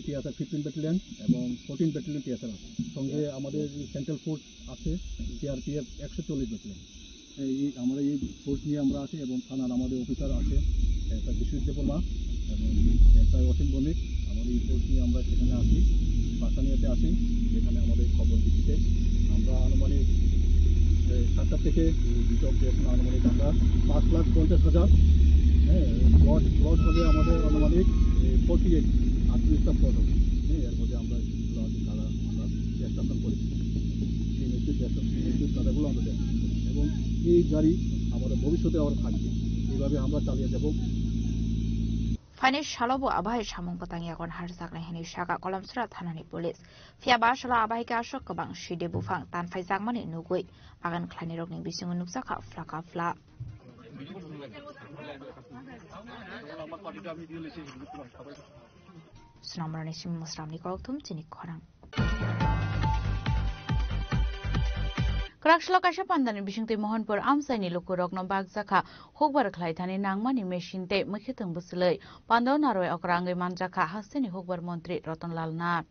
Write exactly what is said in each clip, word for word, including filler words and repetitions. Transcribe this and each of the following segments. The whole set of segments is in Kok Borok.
TSR fifteen battalion এবং fourteen battalion TSR আছে। সঙ্গে আমাদের সেন্ট্রাল ফোর্স আছে, সিআরপিএফ একশো চল্লিশ ব্যাটালিয়ন। এই আমরা এই ফোর্স নিয়ে আমরা আছি এবং থানার আমাদের অফিসার আছে, এ, স্যার বিশ্বজিৎ দেববর্মা এবং, এ, স্যার অসীম ভৌমিক। আমাদের এই ফোর্স নিয়ে আমরা সেখানে আসি, বাসানিয়াতে আসি, যেখানে আমাদের খবর ভিত্তিতে আমরা আনুমানিক, এ, সাতটা থেকে, এ, দুটো অবধি এখন আনুমানিক আমরা পাঁচ লাখ পঞ্চাশ হাজার, হ্যাঁ, প্লট, প্লট হবে আমাদের আনুমানিক, এ, ফর্টি এইট, আটত্রিশটা প্লট হবে। হ্যাঁ, এর মধ্যে আমরা যেগুলো আছে তারা আমরা ডেস্ট্রাকশন করেছি। সেই মৃত্যুর ডেস্ট্রাকশন, মৃত্যুর কাদাগুলো আমরা ডেস্ট্রাকশন করেছি এবং এই জারি আমাদের ভবিষ্যতে আবার থাকবে। এইভাবে আমরা চালিয়ে যাব। Phaini salo bo abai samung bwtang yagon harjaknai hwnwi sakha Kolomsra thanani police. Phiya ba salo abai khe aswk kwbang side buphang tanphaijakmani nugwi bagan khlainirokni bisingo nukjakha phlaka phla. Swnamrani simi Musramni kokthum chini khorang. Kwraksalo kaisa pandani bisingtwi Mohanpur amchaini lukurokno bakjakha hukbar khlaithani nangmani machine tei mwkhwtwng bwchwlwi pandao narwi okra wngwi manjakha hasteni hukbar montri Ratan Lal Nath.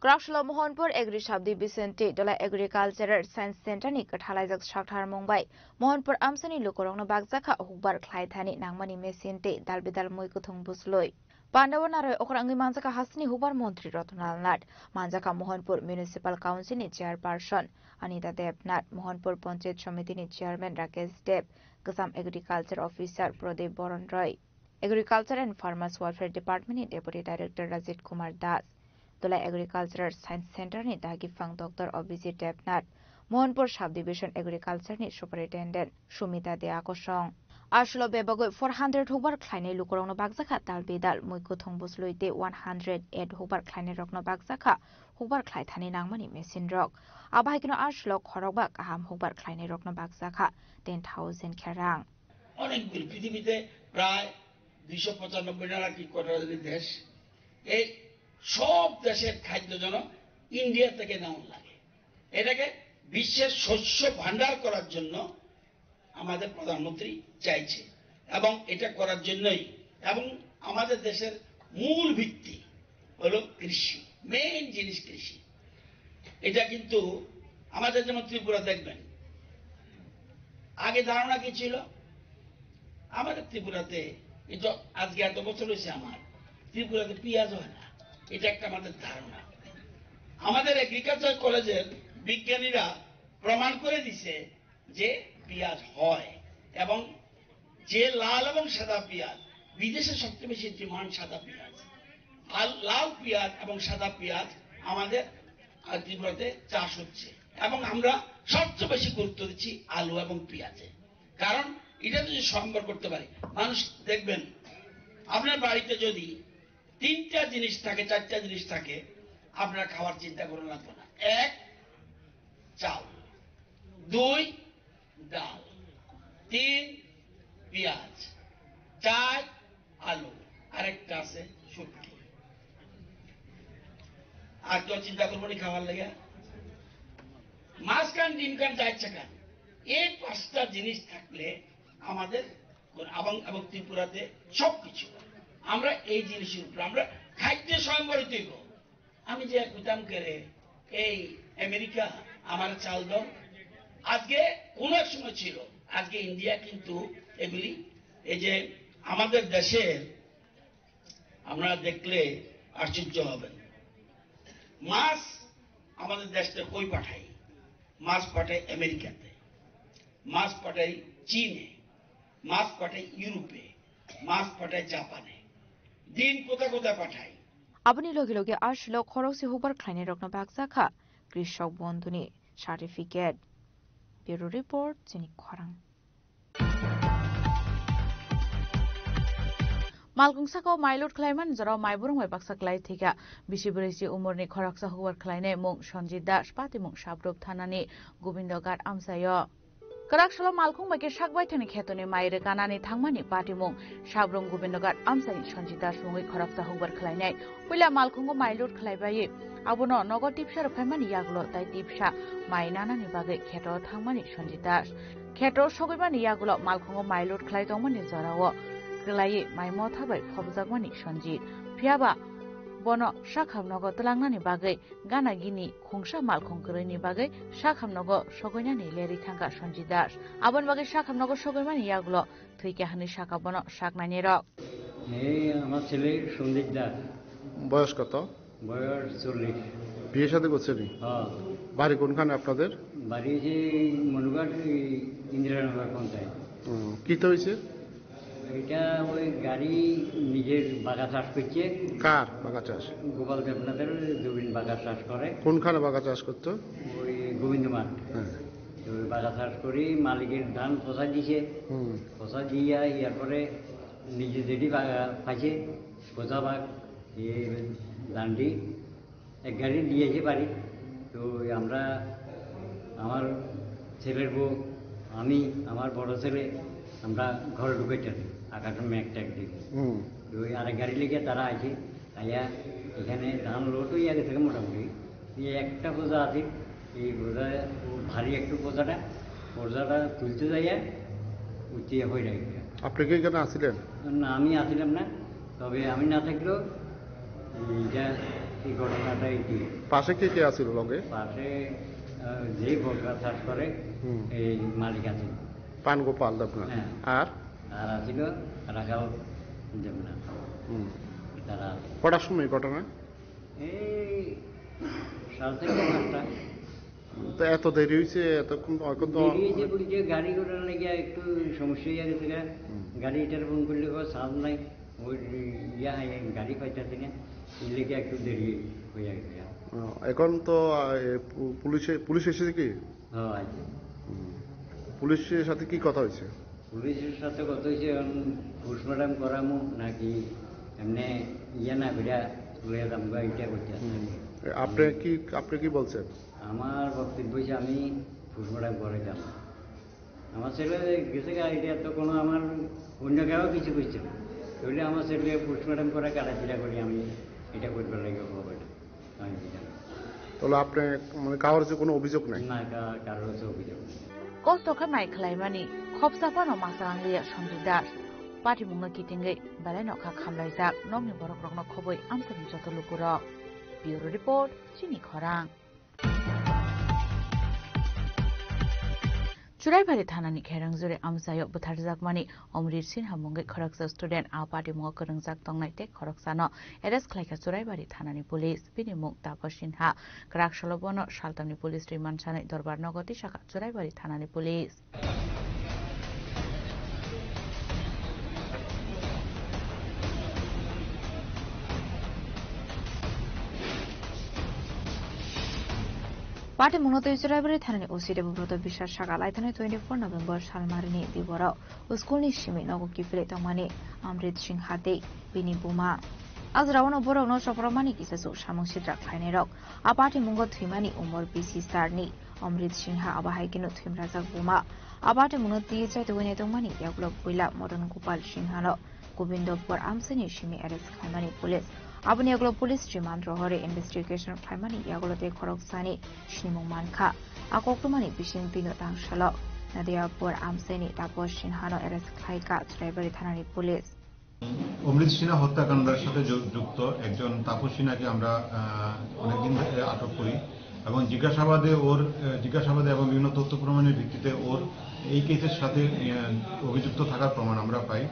Kwraksalo Mohanpur Agri Sub Division tei Dola Agricultural Science Center ni kwthalaijak sakthar mung bai Mohanpur amchaini lukurokno bakjakha hukbar khlaithani nangmani machine tei dal bidal mwi kwthwng bwchwlwi. Pandao narwi okra wngwi manjakha hasteni hukbar montri Ratan Lal Nath, manjakha Mohanpur Municipal Council ni chairperson Anita Debnath, Mohanpur Panchayat Samiti ni chairman Rakesh Deb, Kwcham Agriculture Officer Pradip Baran Roy, Agriculture and Farmers Welfare Department ni Deputy Director Rajit Kumar Das, Dola Agricultural Science Center ni dagi phang Doctor Abhijit Debnath, Mohanpur Subdivision Agriculture ni Superintendent Sumita Dea kosong. Aswlo bebagwi four hundred hukbar khlainai lukurokno bakjakha dal bidal mui kwthwng bwchwlwi tei one hundred eight hukbar khlainairokno bakjakha hukbar khlaithani nangmani machine rok. Abo hai kheno aswlo khorokba kaham hukbar khlainairokno bakjakha ten thousand khe rang. অনেকগুলি পৃথিবীতে প্রায় দুইশো পঁচানব্বই নানা কি কোটি দেশ, এই সব দেশের খাদ্য যেন ইন্ডিয়া থেকে নেওয়া লাগে। এটাকে বিশ্বের শস্য ভাণ্ডার করার জন্য আমাদের প্রধানমন্ত্রী চাইছে, এবং এটা করার জন্যই, এবং আমাদের দেশের মূল ভিত্তি হলো কৃষি, মেইন জিনিস কৃষি। এটা কিন্তু আমাদের, যেমন ত্রিপুরা দেখবেন, আগে ধারণা কি ছিল? আমাদের ত্রিপুরাতে, এই তো আজকে এত বছর হয়েছে আমার, ত্রিপুরাতে পেঁয়াজ হয় না, এটা একটা আমাদের ধারণা। আমাদের এগ্রিকালচার কলেজের বিজ্ঞানীরা প্রমাণ করে দিছে যে পেঁয়াজ হয়, এবং যে লাল এবং সাদা পেঁয়াজ, বিদেশে সবচেয়ে বেশি ডিমান্ড সাদা পেঁয়াজ, আর লাল পেঁয়াজ এবং সাদা পেঁয়াজ আমাদের, আহ, ত্রিপুরাতে চাষ হচ্ছে, এবং আমরা সবচেয়ে বেশি গুরুত্ব দিচ্ছি আলু এবং পেঁয়াজে। কারণ এটা যদি সম্ভব করতে পারি, মানুষ দেখবেন, আপনার বাড়িতে যদি তিনটা জিনিস থাকে, চারটা জিনিস থাকে, আপনার খাওয়ার চিন্তা করা লাগবে না। এক, চাউল, দুই, ডাল, তিন, পেঁয়াজ, চার, আলু, আরেকটা আছে শুটকি। আর কেউ চিন্তা করবো না খাওয়ার লেগে? মাছ খান, ডিম খান, যা ইচ্ছা খান, এই পাঁচটা জিনিস থাকলে আমাদের কোন-, এবং, এবং ত্রিপুরাতে সবকিছু। আমরা এই জিনিসের উপরে আমরা খাদ্যে স্বয়ংবর হইতে হইব। আমি যে কইতাম করে, এই আমেরিকা আমার চাল দাও, আজকে কোন এক সময় ছিল, আজকে ইন্ডিয়া কিন্তু এগুলি, এই যে আমাদের দেশের, আপনারা দেখলে আশ্চর্য হবেন, মাছ আমাদের দেশ থেকে কই পাঠাই? মাছ পাঠাই আমেরিকাতে, মাছ পাঠাই চীনে, মাছ পাঠাই ইউরোপে, মাছ পাঠাই জাপানে, ডিম কোথায় কোথায় পাঠাই। Aboni logi logi aswlo khorokse hukbar khlainairokno bakjakha Krishok Bondhuni certificate. Bureau Report, Chini Khorang. Malkung saka o mai load khlaimani jorao mai burung bai baksa klai thwikha. Bisi brwichi umorni khoroksa hukbar khlainai mung Sanjit Das, patimung Sabrup thanani Gobindoghat amchaio. Kwrak salo malkhung bai khe sak baithani khetoni mai rwkanani thangmani patimung Sabrum Gobindoghat amchaini Sanjit Das mungwi khoroksa hukbar khlainai. Puila malkhungo mai load khlaibai abono nogo tipsa rwphaimani yagulo tai tipsa mai nanani bagwi kheto thangmani Sanjit Das. Kheto sogwimani yagulo malkhungo mai load khlai tongmani jorao kwlaiwi mai motha bai phobjakmani Sanjit. Phiyaba Bono sakhamnogo twlangnani bagwi gana gini khungsa malkhung kwrwini bagwi sakhamnogo sogoinani lerwi thangkha Sanjit Das. Aboni bagwi sakhamnogo sogoimani yagulo thwikha hwnwi sakha bono saknainirok. এই আমার ছেলে সন্দীপ দাস। বয়স কত? বয়স চল্লিশ। বিয়ে শাদী করছেনি? হ্যাঁ। বাড়ি কোনখানে আপনাদের? বাড়ি যে মনুঘাট, এই ইন্দিরানগর পঞ্চায়েত। হুম, কি তো হয়েছে? এটা ওই গাড়ি নিজের বাগা চাষ করছে। কার বাগা চাষ? গোপাল দেবনাথের জমিন বাগা চাষ করে। কোনখানে বাগা চাষ করতো? ওই গোবিন্দ মাঠ। হ্যাঁ। তো ওই বাগা চাষ করি মালিকের ধান পচা দিছে। হুম। পচা দিয়া ইয়ার পরে নিজে যেটি বাগা পাইছে, পচা বাগ, এ ধানটি এক গাড়ি দিয়েছে বাড়ি। তো ওই আমরা, আমার ছেলের বউ, আমি, আমার বড় ছেলে, আমরা ঘরে ঢুকেছি আকাশের মেঘ টেক দিয়ে। হুম। তো ওই আরেক গাড়ি লেগে তারা আছে, আইয়া এখানে ধান লোড হইয়া গেছে মোটামুটি। এই একটা বোঝা আছে, এই বোঝা ও ভারী একটু বোঝাটা, বোঝাটা তুলতে যাইয়া উঠিয়ে হয়ে যায়। আপনি কি এখানে আছিলেন? না, আমি আছিলাম না, তবে আমি না থাকলেও এইটা, এই ঘটনাটা এই কি পাশে কে কে আছিল লগে? পাশে, আহ, যে বকরা চাষ করে, হুম। এই মালিক আছে। পান গোপাল দেবনাথ। হ্যাঁ। আর? আর আছিল রাখাল দেবনাথ। হুম। তারা আছে। কটার সময় ঘটনা? এই সাড়ে চারটা, পাঁচটা। তো এত দেরি হইছে, এতক্ষণ, এখন তো দেরি হইছে বলতে গাড়ি ঘোড়া লেগে একটু সমস্যা হয়ে গেছে গা। হুম। গাড়ি এটার ফোন করলে কোনো চার্জ নাই, ওই ইয়া, গাড়ি পাইতেছে না, এই লেগে একটু দেরি হয়ে গেছে গা। ও, এখন তো, আহ, এ, পু-, পুলিশে, পুলিশ এসেছে কি? হ্যাঁ, আছে। হুম। পুলিশের সাথে কি কথা হয়েছে? পুলিশের সাথে কথা হয়েছে, এখন পোস্টমর্টম করামু নাকি এমনি ইয়ে না করিয়া লইয়া যামু গা, এটা করতে আছে। হুম। এ, আপনি কি, আপনি কি বলছেন? আমার বক্তব্য হচ্ছে আমি পোস্টমর্টম করে যাবো। আমার ছেলে গেছে গা, এটা তো কোনো আমার অন্য কেউ কিছু করছে না। তাহলে আমার ছেলে পোস্টমর্টম করে কাটাছিড়া করি আমি এটা করবার লাগে হবে না। আমি বুঝলাম। তাহলে আপনি মানে কারোর যে কোনো অভিযোগ নাই? না, কা-, কারোর হচ্ছে অভিযোগ নেই। Kosto khe mai khlaimani khopsa phano masa wng liya Sanjit Das. Patimungno kitingwi belai nokha khamlaijak nokni borokrokno khobwi amchaini joto lukurok. Bureau Report, Chini Khorang. Churaibari thanani Kherang Juri amchaio butharjakmani Omrit Sinha mungwi khoroksa student a patimungo kwrwngjak tongnai tei khoroksano arrest khlaikha Churaibari thanani police. Bini mung Tapas Sinha. Kwrak salo bono saltamni police remand sanwi dorbar nogo tisakha Churaibari thanani police. Patimungno twi Churaibari thanani O C Debobroto Biswas sakha laithani twenty-four November salmarini diboro. O school ni simi nogo kiphilwi tongmani Amrit Singha tei bini buma. A jorao borokno chopropmani kisa chuk samung sitra khlainairok. A patimungo thwimani umor bisi sarni Amrit Singha, abo hai kheno thwimrajak buma. A patimungno twi chaitugwi naitokmani yagulo puila Madan Gopal Singhano Gobindopur amchaini simi arrest khlaimani police. Aboni yagulo police remand rohorwi investigation khlaimani yagulo tei khoroksani sinimung mankha. A koktwmani bising bino tangsalo Nadiapur amchaini Tapas Sinhano arrest khlaikha Churaibari thanani police. অমৃত সিনহা হত্যাকাণ্ডের সাথে যু-, যুক্ত একজন তাপস সিনহাকে আমরা, আহ, অনেকদিন ধরে আটক করি এবং জিজ্ঞাসাবাদে ওর, আহ, জিজ্ঞাসাবাদে এবং বিভিন্ন তথ্য প্রমাণের ভিত্তিতে ওর এই কেসের সাথে, আহ, অভিযুক্ত থাকার প্রমাণ আমরা পাই।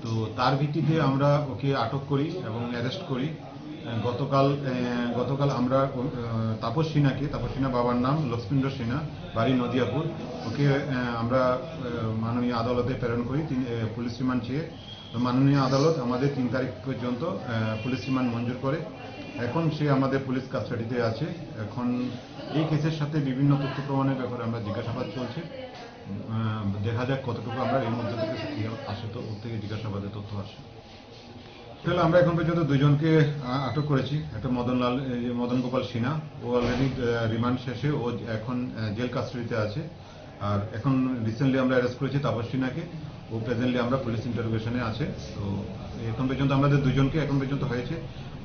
তো তার ভিত্তিতে আমরা ওকে আটক করি এবং অ্যারেস্ট করি। আহ, গতকাল, আহ, গতকাল আমরা, আহ, তাপস সিনহাকে, তাপস সিনহা বাবার নাম লক্ষ্মীন্দ্র সিনহা, বাড়ি নদিয়াপুর, ওকে, আহ, আমরা, আহ, মাননীয় আদালতে প্রেরণ করি। তিনি, আহ, পুলিশ রিমান্ড চেয়ে তো মাননীয় আদালত আমাদের তিন তারিখ পর্যন্ত, আহ, পুলিশ রিমান্ড মঞ্জুর করে। এখন সে আমাদের পুলিশ কাস্টাডিতে আছে। এখন এই কেসের সাথে বিভিন্ন তথ্য প্রমাণের ব্যাপারে আমরা জিজ্ঞাসাবাদ চলছে। আহ, দেখা যাক কতটুকু আমরা এর মধ্যে থেকে কি আসে, তো ওর থেকে জিজ্ঞাসাবাদের তথ্য আসে। তাহলে আমরা এখন পর্যন্ত দুইজনকে, আহ, আটক করেছি। একটা মদনলাল, এই যে মদন গোপাল সিনহা, ও অলরেডি, আহ, রিমান্ড শেষে ও এখন, আহ, জেল কাস্টাডিতে আছে। আর এখন রিসেন্টলি আমরা অ্যারেস্ট করেছি তাপস সিনহাকে, ও প্রেজেন্টলি আমরা পুলিশ ইন্টারোগেশনে আছে। তো এখন পর্যন্ত আমাদের দুজনকে এখন পর্যন্ত হয়েছে,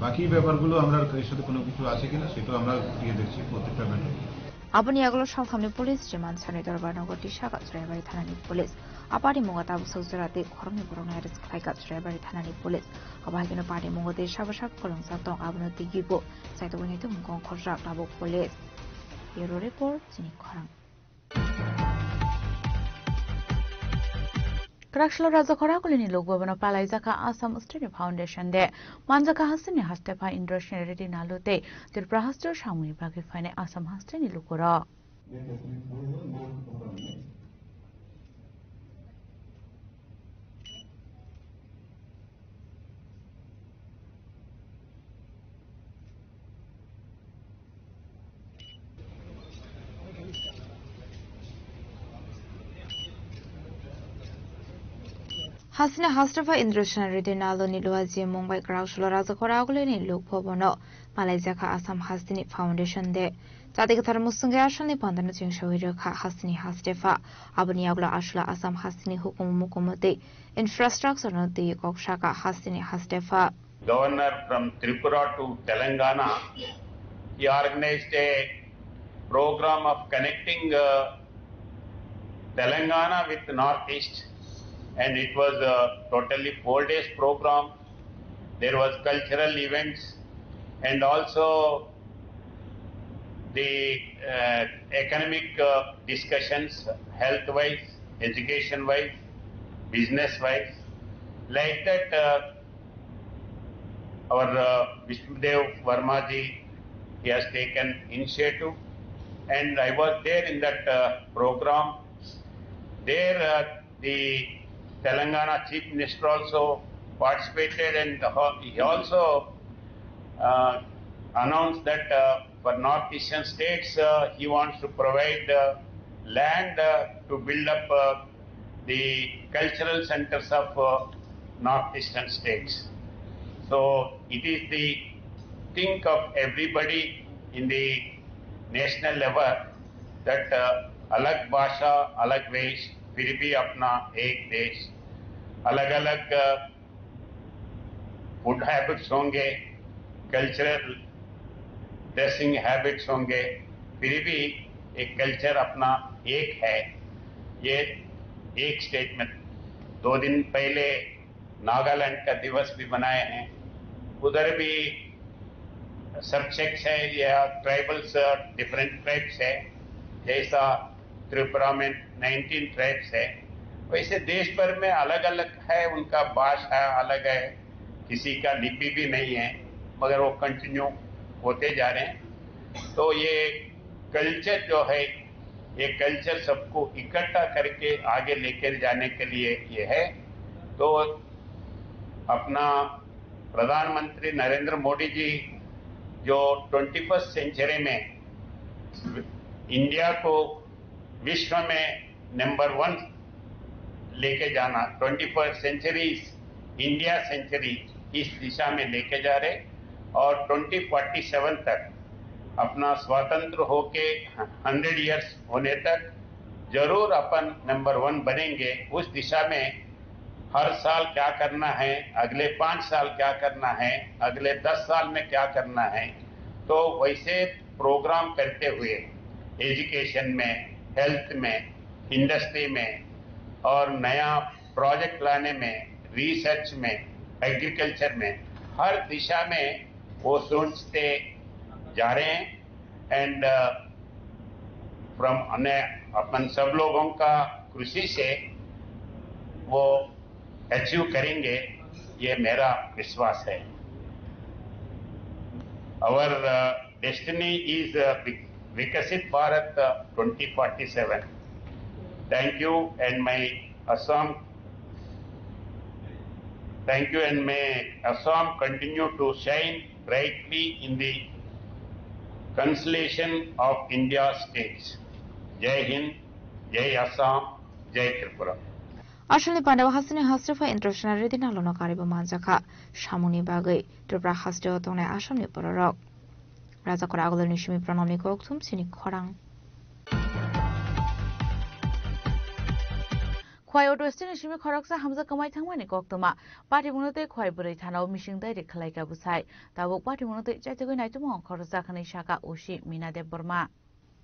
বাকি ব্যাপারগুলো আমরা এর সাথে কোনো কিছু আছে কিনা সেটাও আমরা খতিয়ে দেখছি প্রত্যেকটা matter. Aboni yagulo Salthamni police remand sanwi Dorbarnagar tei Saka Churaibari thanani police. A patimungo tabuk sok jora tei khoroknwi borokno arrest khlaikha Churaibari thanani police. Abo hai kheno patimungo tei sabo sak kolongjak tong, abono twiwi bo saitogwi naituk mukong khorjak tabuk police. Bureau report, chini khorang. Kwraksalo Raja Khoragulini Lok Bhabono palaijakha Assam State Foundation Day. Manjakha hasteni hastepha Indrasen Reddy Nalu tei Tripura hasteo samungni bagwi phainai Assam hasteni lukurok. Hasteni hastepha Indrasen Reddy Nalu ni luaji mungbai kwraksalo Raja Khoragulini Lok Bhabono malaijakha Assam hasteni Foundation Day. Chati kwthar musungwi asalni pandano chengsawi rwkha hasteni hastepha. Aboni yagulo aswla Assam hasteni hukumu mukumu tei infrastructure no twi kok saka hasteni hastepha. Governor from Tripura to Telangana, he organized a program of connecting, uh, Telangana with Northeast, and it was a totally four days program. There was cultural events and also the, uh, economic, uh, discussions, health-wise, education-wise, business-wise. Like that, uh, our, uh, Vishnudev Verma ji, he has taken initiative, and I was there in that, uh, program. There, uh, the Telangana Chief Minister also participated, and ho-, he also, uh, announced that, uh, for North Eastern states, uh, he wants to provide, uh, land, uh, to build up, uh, the cultural centers of, uh, North Eastern states. So it is the think of everybody in the national level that, uh, अलग भाषा, अलग वेश, फिर भी अपना एक देश, अलग-अलग, uh, food habits होंगे, cultural dressing habits होंगे, फिर भी एक culture अपना एक है। ये एक statement। दो दिन पहले नागालैंड का दिवस भी मनाए हैं, उधर भी subsects है या tribals, different tribes है, जैसा त्रिपुरा में नाइनटीन ट्राइब्स है, वैसे देश भर में अलग-अलग है, उनका भाषा अलग है, किसी का लिपि भी नहीं है, मगर वो कंटिन्यू होते जा रहे हैं। तो ये कल्चर जो है, ये कल्चर सबको इकट्ठा करके आगे लेकर जाने के लिए ये है। तो अपना प्रधानमंत्री नरेंद्र मोदी जी जो ट्वेंटी फर्स्ट सेंचुरी में इंडिया को विश्व में नंबर वन लेके जाना, twenty first century, India century, इस दिशा में लेके जा रहे और ट्वेंटी फोर्टी सेवन तक अपना स्वतंत्र होके हंड्रेड ईयर्स होने तक जरूर अपन नंबर वन बनेंगे। उस दिशा में हर साल क्या करना है, अगले पाँच साल क्या करना है, अगले दस साल में क्या करना है, तो वैसे प्रोग्राम करते हुए एजुकेशन में, हेल्थ में, इंडस्ट्री में और नया प्रोजेक्ट लाने में, रिसर्च में, एग्रीकल्चर में, हर दिशा में वो सोचते जा रहे हैं। एंड फ्रॉम अपन सब लोगों का कृषि से वो अचीव करेंगे, ये मेरा विश्वास है। Our destiny is Viksit Bharat twenty forty seven. Thank you and my Assam, thank you and may Assam continue to shine brightly in the constellation of India states. Jai Hind, Jai Assam, Jai Tripura. Asalni pandao hasteni hastepha Indrasen Reddy Naluno karibo manjakha samungni bagwi Tripura hasteo tongnai Assamni bororok. Raja Khoragulini simi Pranamni kokthum chini khorang. Khwai Auto Stand ni simi khoroksa hamjak kwmai thangmani koktwma. Patimungno tei Khwai Bwrwi thanao missing direct khwlaikha bwsai. Tabuk patimungno tei chaitugwi naitukmung khoroksa hwnwi sakha O C Mina Debbarma.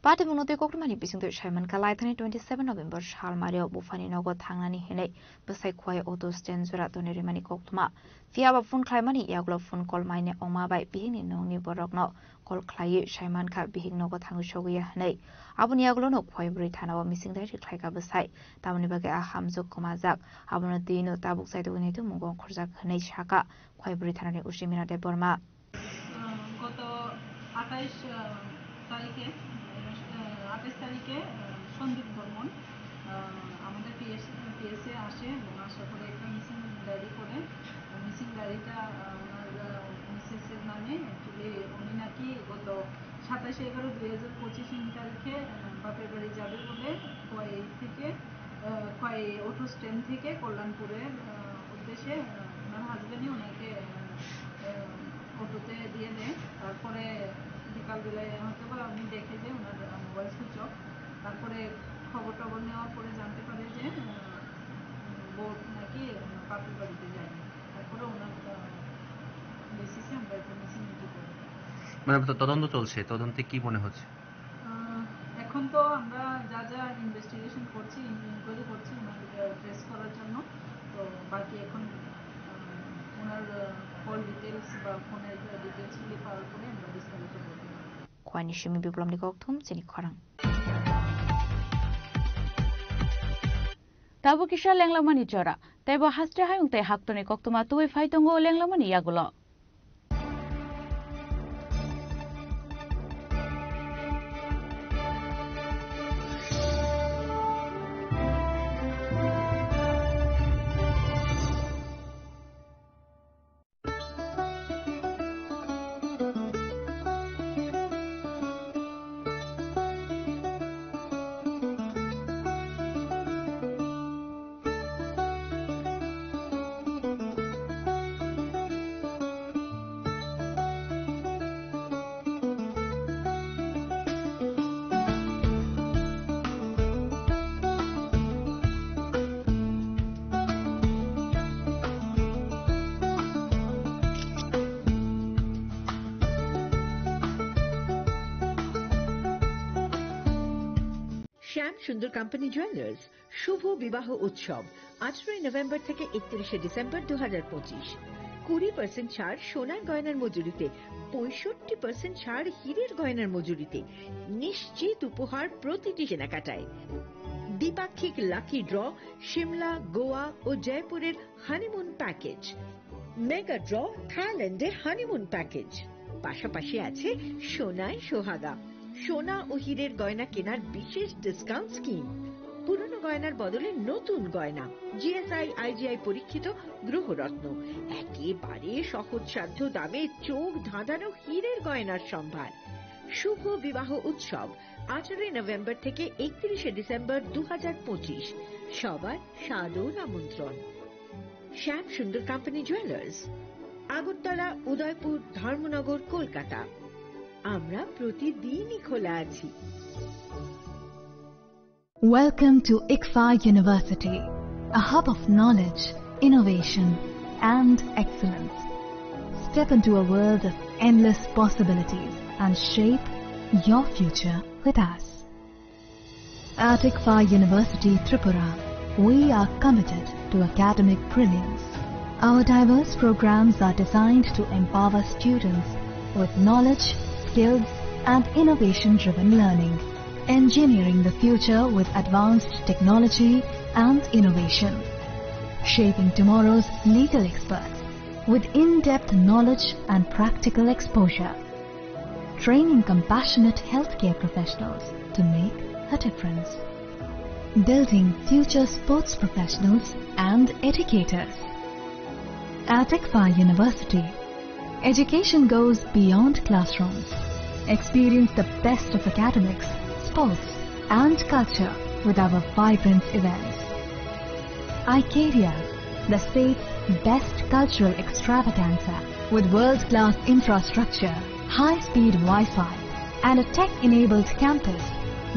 Patimungno tei koktwmani bisingtwi saimankha, laithani twenty seven November salmario buphani nogo thangnani hinwi bwsai Khwai auto stand jora tonwi rwmani koktwma. Phiya ba phone khlaimani yagulo phone call maine wngma bai bihikni nokni borokno call khlaiwi saimankha bihik nogo thangwi sogwi ya hinwi. Aboni yagulono Khwai bwrwi thanao missing diary khlaikha bwsai. Tamoni bagwi a hamjwk kwmajak. Abono twino tabuk chaitugwi naitukmungo ongkhorjak hinwi sakha Khwai bwrwi thanani O C Mina Debbarma. আহ, গত আঠাইশ, আহ, তারিখে, আহ, আঠাইশ তারিখে, আহ, সন্দীপ বর্মন, আহ, আমাদের পিএস, পিএসএ আসে এবং আসার পরে একটা মিসিং ডায়েরি করে। মিসিং ডায়েরিটা, আহ, ওনার, আহ, মিসেসের নামে। অ্যাকচুয়ালি উনি নাকি গত সাতাশে এগারো দুই হাজার পঁচিশ ইং তারিখে, আহ, বাপের বাড়ি যাবে বলে খোয়াই থেকে, আহ, খোয়াই অটো স্ট্যান্ড থেকে কল্যাণপুরের, আহ, উদ্দেশ্যে, আহ, ওনার হাজবেন্ডই ওনাকে, আহ, আহ, অটোতে দিয়ে দেয়। তারপরে বিকালবেলায় হয়তো বা উনি দেখে যে ওনার, আহ, মোবাইল সুইচ অফ। তারপরে খবর টবর নেওয়ার পরে জানতে পারে যে, আহ, বউ নাকি, আহ, বাপের বাড়িতে যায়নি। তারপরে ওনার, আহ, বেসিসে আমরা একটা মিসিং নোটিশ করি। মানে, তো তদন্ত চলছে, তদন্তে কি মনে হচ্ছে? আহ, এখন তো আমরা যা যা ইনভেস্টিগেশন করছি, ইনকোয়ারি করছি, ওনাকে ট্রেস করার জন্য। তো বাকি এখন, আহ, ওনার, আহ, কল ডিটেলস বা ফোনের ডিটেলসগুলি পাওয়ার পরে আমরা বিস্তারিত বলতে পারবো। Khwaini simi biplomni kokthum chini khorang. Tabuk kisa lenglamani jora, tei bo haste hayung tei haktorni koktwma tubui phai tongo lenglamani yagulo. শ্যাম সুন্দর কোম্পানি জুয়েলার্স শুভ বিবাহ উৎসব, আঠারোই নভেম্বর থেকে একত্রিশে ডিসেম্বর দু হাজার পঁচিশ। কুড়ি পার্সেন্ট ছাড় সোনার গয়নার মজুরিতে, পঁয়ষট্টি পার্সেন্ট ছাড় হীরের গয়নার মজুরিতে, নিশ্চিত উপহার প্রতিটি কেনাকাটায়। দ্বিপাক্ষিক লাকি ড্র, সিমলা, গোয়া ও জয়পুরের হানিমুন প্যাকেজ। মেগা ড্র, থাইল্যান্ডে হানিমুন প্যাকেজ। পাশাপাশি আছে সোনায় সোহাগা, সোনা ও হীরের গয়না কেনার বিশেষ ডিসকাউন্ট স্কিম। পুরনো গয়নার বদলে নতুন গয়না, জিএসআই, আইজিআই পরীক্ষিত গ্রহরত্ন, একেবারে সহজসাধ্য দামে চোখ ধাঁধানো হীরের গয়নার সম্ভার। শুভ বিবাহ উৎসব, আঠারোই নভেম্বর থেকে একত্রিশে ডিসেম্বর দু হাজার পঁচিশ। সবার সাদর আমন্ত্রণ। Shyam Sundar company jewellers, Agartala, Udaipur, Dharmanagar, Kolkata. আমরা প্রতিদিনই খোলা আছি। Welcome to ICFAI University, a hub of knowledge, innovation, and excellence. Step into a world of endless possibilities and shape your future with us. At ICFAI University Tripura, we are committed to academic brilliance. Our diverse programs are designed to empower students with knowledge, skills, and innovation-driven learning, engineering the future with advanced technology and innovation, shaping tomorrow's legal experts with in-depth knowledge and practical exposure, training compassionate healthcare professionals to make a difference, building future sports professionals and educators. At ICFAI University, education goes beyond classrooms. Experience the best of academics, sports, and culture with our vibrant events. Icaria, the state's best cultural extravaganza, with world-class infrastructure, high-speed Wi-Fi, and a tech-enabled campus,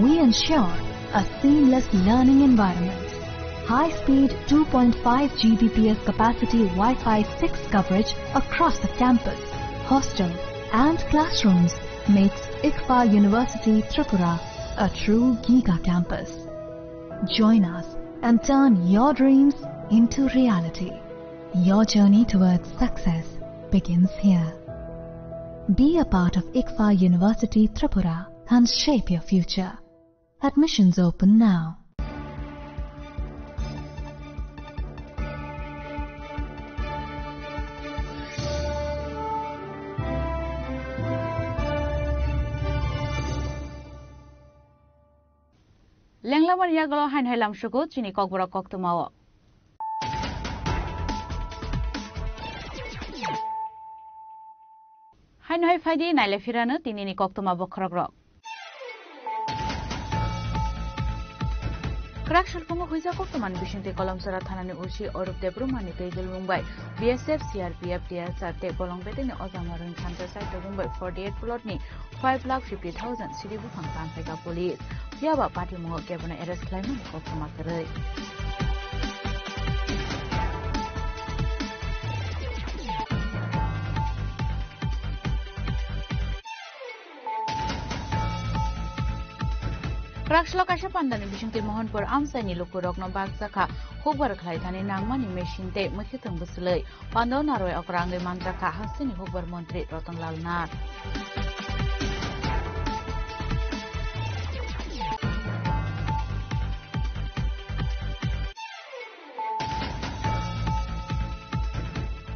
we ensure a seamless learning environment. High-speed two point five G B P S capacity Wi-Fi six coverage across the campus, hostel, and classrooms makes ICFAI University Tripura A true Giga campus. Join us and turn your dreams into reality. Your journey towards success begins here. Be a part of ICFA University Tripura and shape your future. Admissions open now. Lenglamani yagulo haino hai lamsugo chini kokborok koktwmao. Haino hai phaidi naile phirano tinini koktwma bokhorokrok. Kwrak salpungo huijak koktwmani bisingtwi Kolomsora thanani O C Orup Debbarmani twijlmung bai B S F, C R P F, T S R tei bolong beteni ojama rwng thansa saitok wng bai forty eight plot ni five lakh fifty thousand sidi buphang tanphaikha police. Phiya ba patimungo kebono arrest khlaimani koktwma kwrwi. Kwraksalo kaisa pandani bisingtwi Mohanpur amchaini lukurokno bakjakha hukbar khlaithani nangmani machine tei mwkhwtwng bwswlwi. Pandao narwai okra wngwi manjakha hasteni hukbar montri Ratan Lal Nath.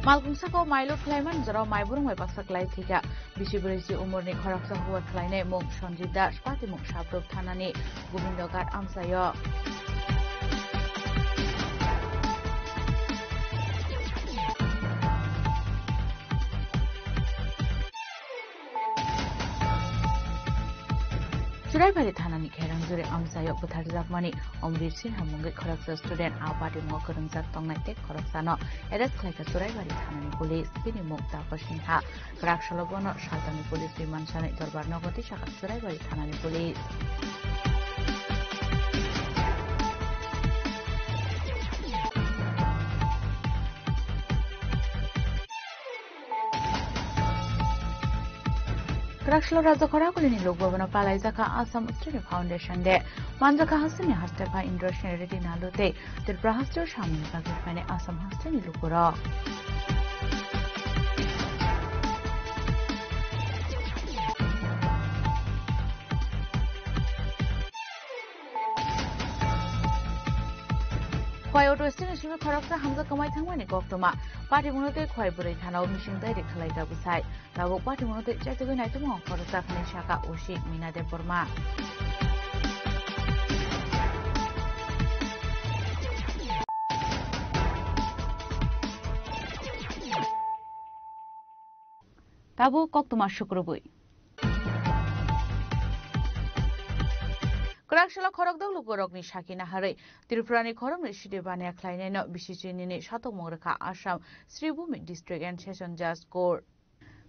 Malkhung saka o mai lut khlaimani jorao mai burung bai baksa klai thwikha. Bisi brwi si umorni khoroksa hukbar khlainai mung Sanjit Das, patimung Sabrup thanani Gobindo Ghat amchaio. Churaibari thanani Kherang juri amchaio butharjakmani Omrit Singha mungwi khoroksa student a patimungo kwrwngjak tongnai tei khoroksano arrest khlaikha Churaibari thanani police. Bini mung Tapo Singha. Kwraksalo bono saltani police twi mansanwi dorbar nogo twi sakha Churaibari thanani police. Kwraksalo Rajya Khoragulini Lok Bhavan-o palaijakha Assam Student Foundation Day. Manjakha hasteni haste pha Indra Singh Reddy Nalu tei Tripura hasteo samungni bagwi phainai Assam hasteni lukurok. Khowai auto stand ni simi khoroksa hamjak kwmai thangmani koktwma. Patimungno tei Khowai bwrwi thanao missing diary khwlaikha bwsai. Tabuk patimungno tei chaitugwi naitugmung khoroksa hwnwi sakha O C Mina Debbarma. Tabuk koktwma sukrubwi. Kwraksalo khorokdok lukurokni saki naharwi Tripurani khoroknwi sidi baniya khlainaino B C C nini satokmung rwkha Assam Sribhumi District and Session Judge Court.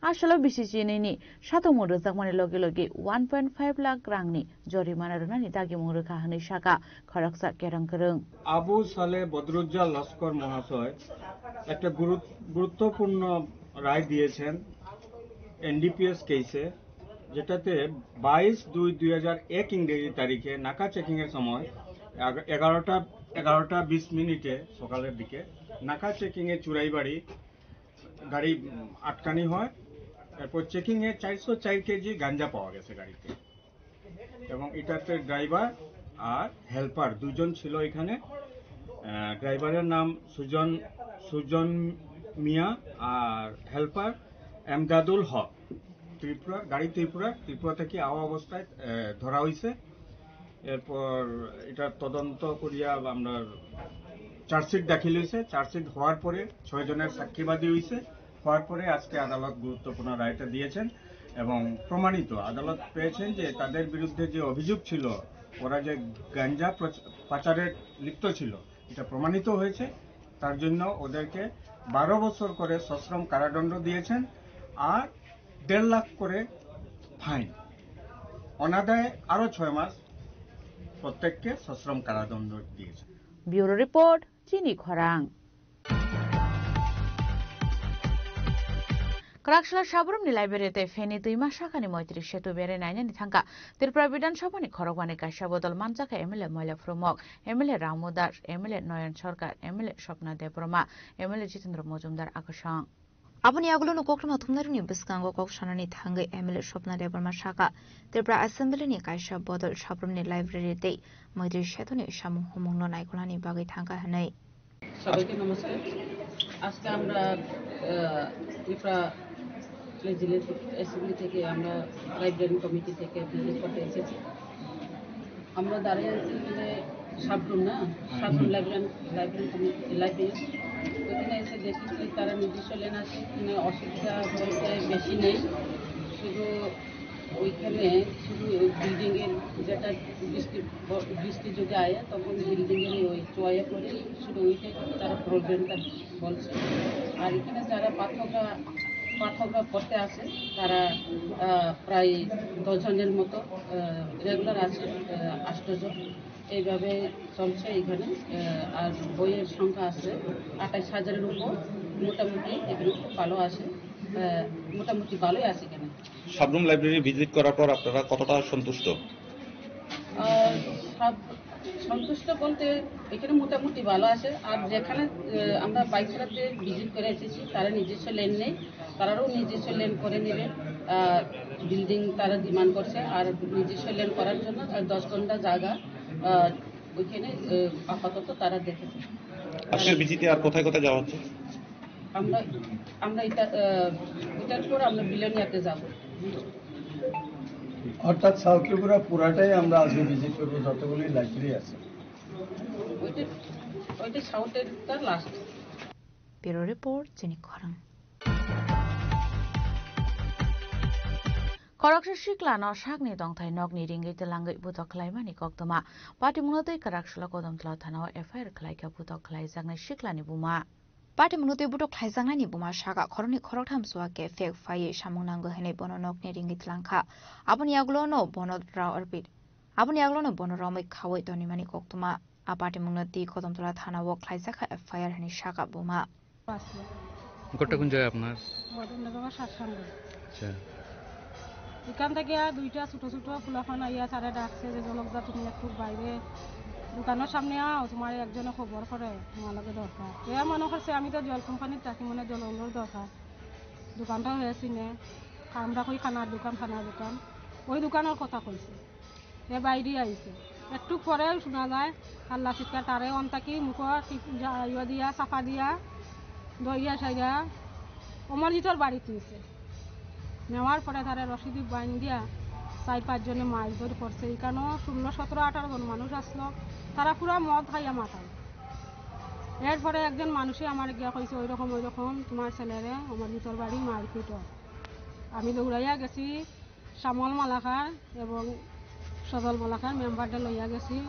Asalo B C C nini satokmung rwjakmani logi logi one point five lakh rangni jorimana rwnani dagimung rwkha hwnwi sakha khoroksa kerong kwrwng. Abu সালে বদরুজ্জা লস্কর মহাশয় একটা গুরুত-, গুরুত্বপূর্ণ রায় দিয়েছেন এনডিপিএস কেসে, যেটাতে বাইশ দুই দুই হাজার এক ইংরেজি তারিখে নাকা চেকিংয়ের সময় এগা-, এগারোটা, এগারোটা বিশ মিনিটে সকালের দিকে নাকা চেকিংয়ে চুরাইবাড়ি গাড়ি, উম, আটকানি হয়। এরপর চেকিংয়ে চারশো চার কেজি গাঞ্জা পাওয়া গেছে গাড়িতে। এবং এটাতে ড্রাইভার আর হেল্পার দুজন ছিল এখানে। আহ, ড্রাইভারের নাম সুজন, সুজন মিয়া আর হেল্পার এমদাদুল হক। ত্রিপুরা, গাড়ি ত্রিপুরা, ত্রিপুরা থেকে আওয়া অবস্থায়, আহ, ধরা হইছে। এরপর এটা তদন্ত করিয়া আমরা চার্জশিট দাখিল হইছে। চার্জশিট হওয়ার পরে ছয় জনের সাক্ষীবাদী হইছে। হওয়ার পরে আজকে আদালত গুরুত্বপূর্ণ রায়টা দিয়েছেন এবং প্রমাণিত, আদালত পেয়েছেন যে তাদের বিরুদ্ধে যে অভিযোগ ছিল, ওরা যে গাঞ্জা প্রচ-, পাচারে লিপ্ত ছিল, এটা প্রমাণিত হয়েছে। তার জন্য ওদেরকে বারো বছর করে সশ্রম কারাদণ্ড দিয়েছেন আর দেড় লাখ করে ফাইন। অনাদায়ে আরও ছয় মাস প্রত্যেককে সশ্রম কারাদণ্ড দিয়েছেন। Bureau Report, Chini Khorang. Kwraksla Sabrumni library tei Feni Twima sakani Moitri Setu berai nainani thangkha. Tripura Bidhan Sabhani khorokbani kaisa bodol manjakha M L A Moila Phrumok, M L A Ramu Das, M L A Noyon Sarkar, M L A Swapna Debbarma, M L A Jitendra Mojumdar a kwchwng. Aboni yagulono kokrwma thumnairokni bwskango kok sanani thangwi M L A Swapna Debbarma sakha, Tripura Assembly ni kaisa bodol Sabrumni library tei Moitri Setuni samung humungno naikolnani bagwi thangkha hwnwi. সবাইকে নমস্কার। আজকে আমরা, আহ, Tripura legislative assembly থেকে আমরা library committee থেকে ভিজিট করতে এসেছি। আমরা দাঁড়িয়ে আছি যে সাবরুম না, Sabroom library, library committee, library. ওখানে এসে দেখেছি তারা নিজস্ব লেন আছে, কোনো অসুবিধা বলতে বেশি নেই। শুধু ওইখানে শুধু ওই বিল্ডিংয়ের যেটা বৃষ্টি, ব-, বৃষ্টি যদি আয়, তখন বিল্ডিংয়ের ওই চয়ে পড়ে, শুধু ওইটাই তারা প্রবলেমটা বলছে। আর এখানে যারা পাঠকরা, পাঠকরা পড়তে আসে, তারা, আহ, প্রায় দশ জনের মতো, আহ, রেগুলার আছে, আহ, আষ্ট জন। এইভাবে চলছে এখানে। আহ, আর বইয়ের সংখ্যা আছে আঠাশ হাজারের উপর, মোটামুটি এখানে খুব ভালো আছে, আহ, মোটামুটি ভালোই আছে এখানে। সাবরুম লাইব্রেরি ভিজিট করার পর আপনারা কতটা সন্তুষ্ট? আহ, সব সন্তুষ্ট বলতে এখানে মোটামুটি ভালো আছে। আর যেখানে, আহ, আমরা বাইক চালাতে ভিজিট করে এসেছি, তারা নিজস্ব লেন নেই, তারারও নিজস্ব লেন করে নেবে। আহ, বিল্ডিং তারা ডিমান্ড করছে, আর নিজস্ব লেন করার জন্য তার দশ ঘন্টা জায়গা, আহ, ওইখানে, আহ, আপাতত তারা দেখেছে। আজকের ভিজিটে আর কোথায় কোথায় যাওয়া হচ্ছে? আমরা, আমরা এটা, আহ, এটার পর আমরা বিলোনিয়াতে যাব। অর্থাৎ সাউথ ত্রিপুরা পুরাটাই আমরা আজকে ভিজিট করবো, যতগুলি লাইব্রেরি আছে। ওইটা, ওইটা সাউথের তার last. Bureau Report, Chini Khorang. Khoroksa siklano sakni tongthai nokni ringwi twlangwi butok khlaimani koktwma. Patimungno tei kwraksalo Kodomtola thanao F I R khlaikha butok khlaijaknai siklani buma. Patimungno tei butok khlaijaknaini buma saka khoroknwi khoroktham chuwa khe phek phaiwi samung nango hwnwi bono nokni ringwi twlangkha. Aboni yagulono bono rao arpit, aboni yagulono bono romwi khaui tonwimani koktwma. A patimungno twi Kodomtola thanao khlaijakha F I R hwnwi saka buma. ঘরটা কোন জায়গায় আপনার? বদননগর সাতসাঙ্গু। আচ্ছা। এখান থেকে আর দুইটা ছোট ছোট পোলাপান আইয়া তারা ডাকছে যে, "জনক দা, তুমি একটু বাইরে দোকানের সামনে আও, তোমার একজনে খবর করে, তোমার লগে দরকার।" এ মনে করছে আমি তো জল কোম্পানির চাকরি, মনে জল ওগুলোর দরকার। দোকানটা হয়েছি নে, আমরা কই খানার দোকান, খানার দোকান, ওই দোকানের কথা কইছে। এ বাইরে আইছে। একটু পরে শোনা যায়, আল্লাহ চিৎকার, তারে অন্তাকি মুখ টিপ-, যা-, ইয়া দিয়া, চাপা দিয়া, দইয়া সাইডা অমরজিতর বাড়িত নিছে। নেওয়ার পরে তারে রশিদি বাইন দিয়া চার পাঁচ জনে মারধর করছে। এখানেও ষোলো, সতেরো, আঠারো জন মানুষ আসলো, তারা পুরা মদ খাইয়া মাতাল। এরপরে একজন মানুষে আমার গিয়া কইছে, "ওই রকম, ওই রকম তোমার ছেলেরে অমরজিতর বাড়ি মারপিট হয়।" আমি দৌড়াইয়া গেছি, শ্যামল মালাকার এবং সজল মালাকার মেম্বাররে লইয়া গেছি।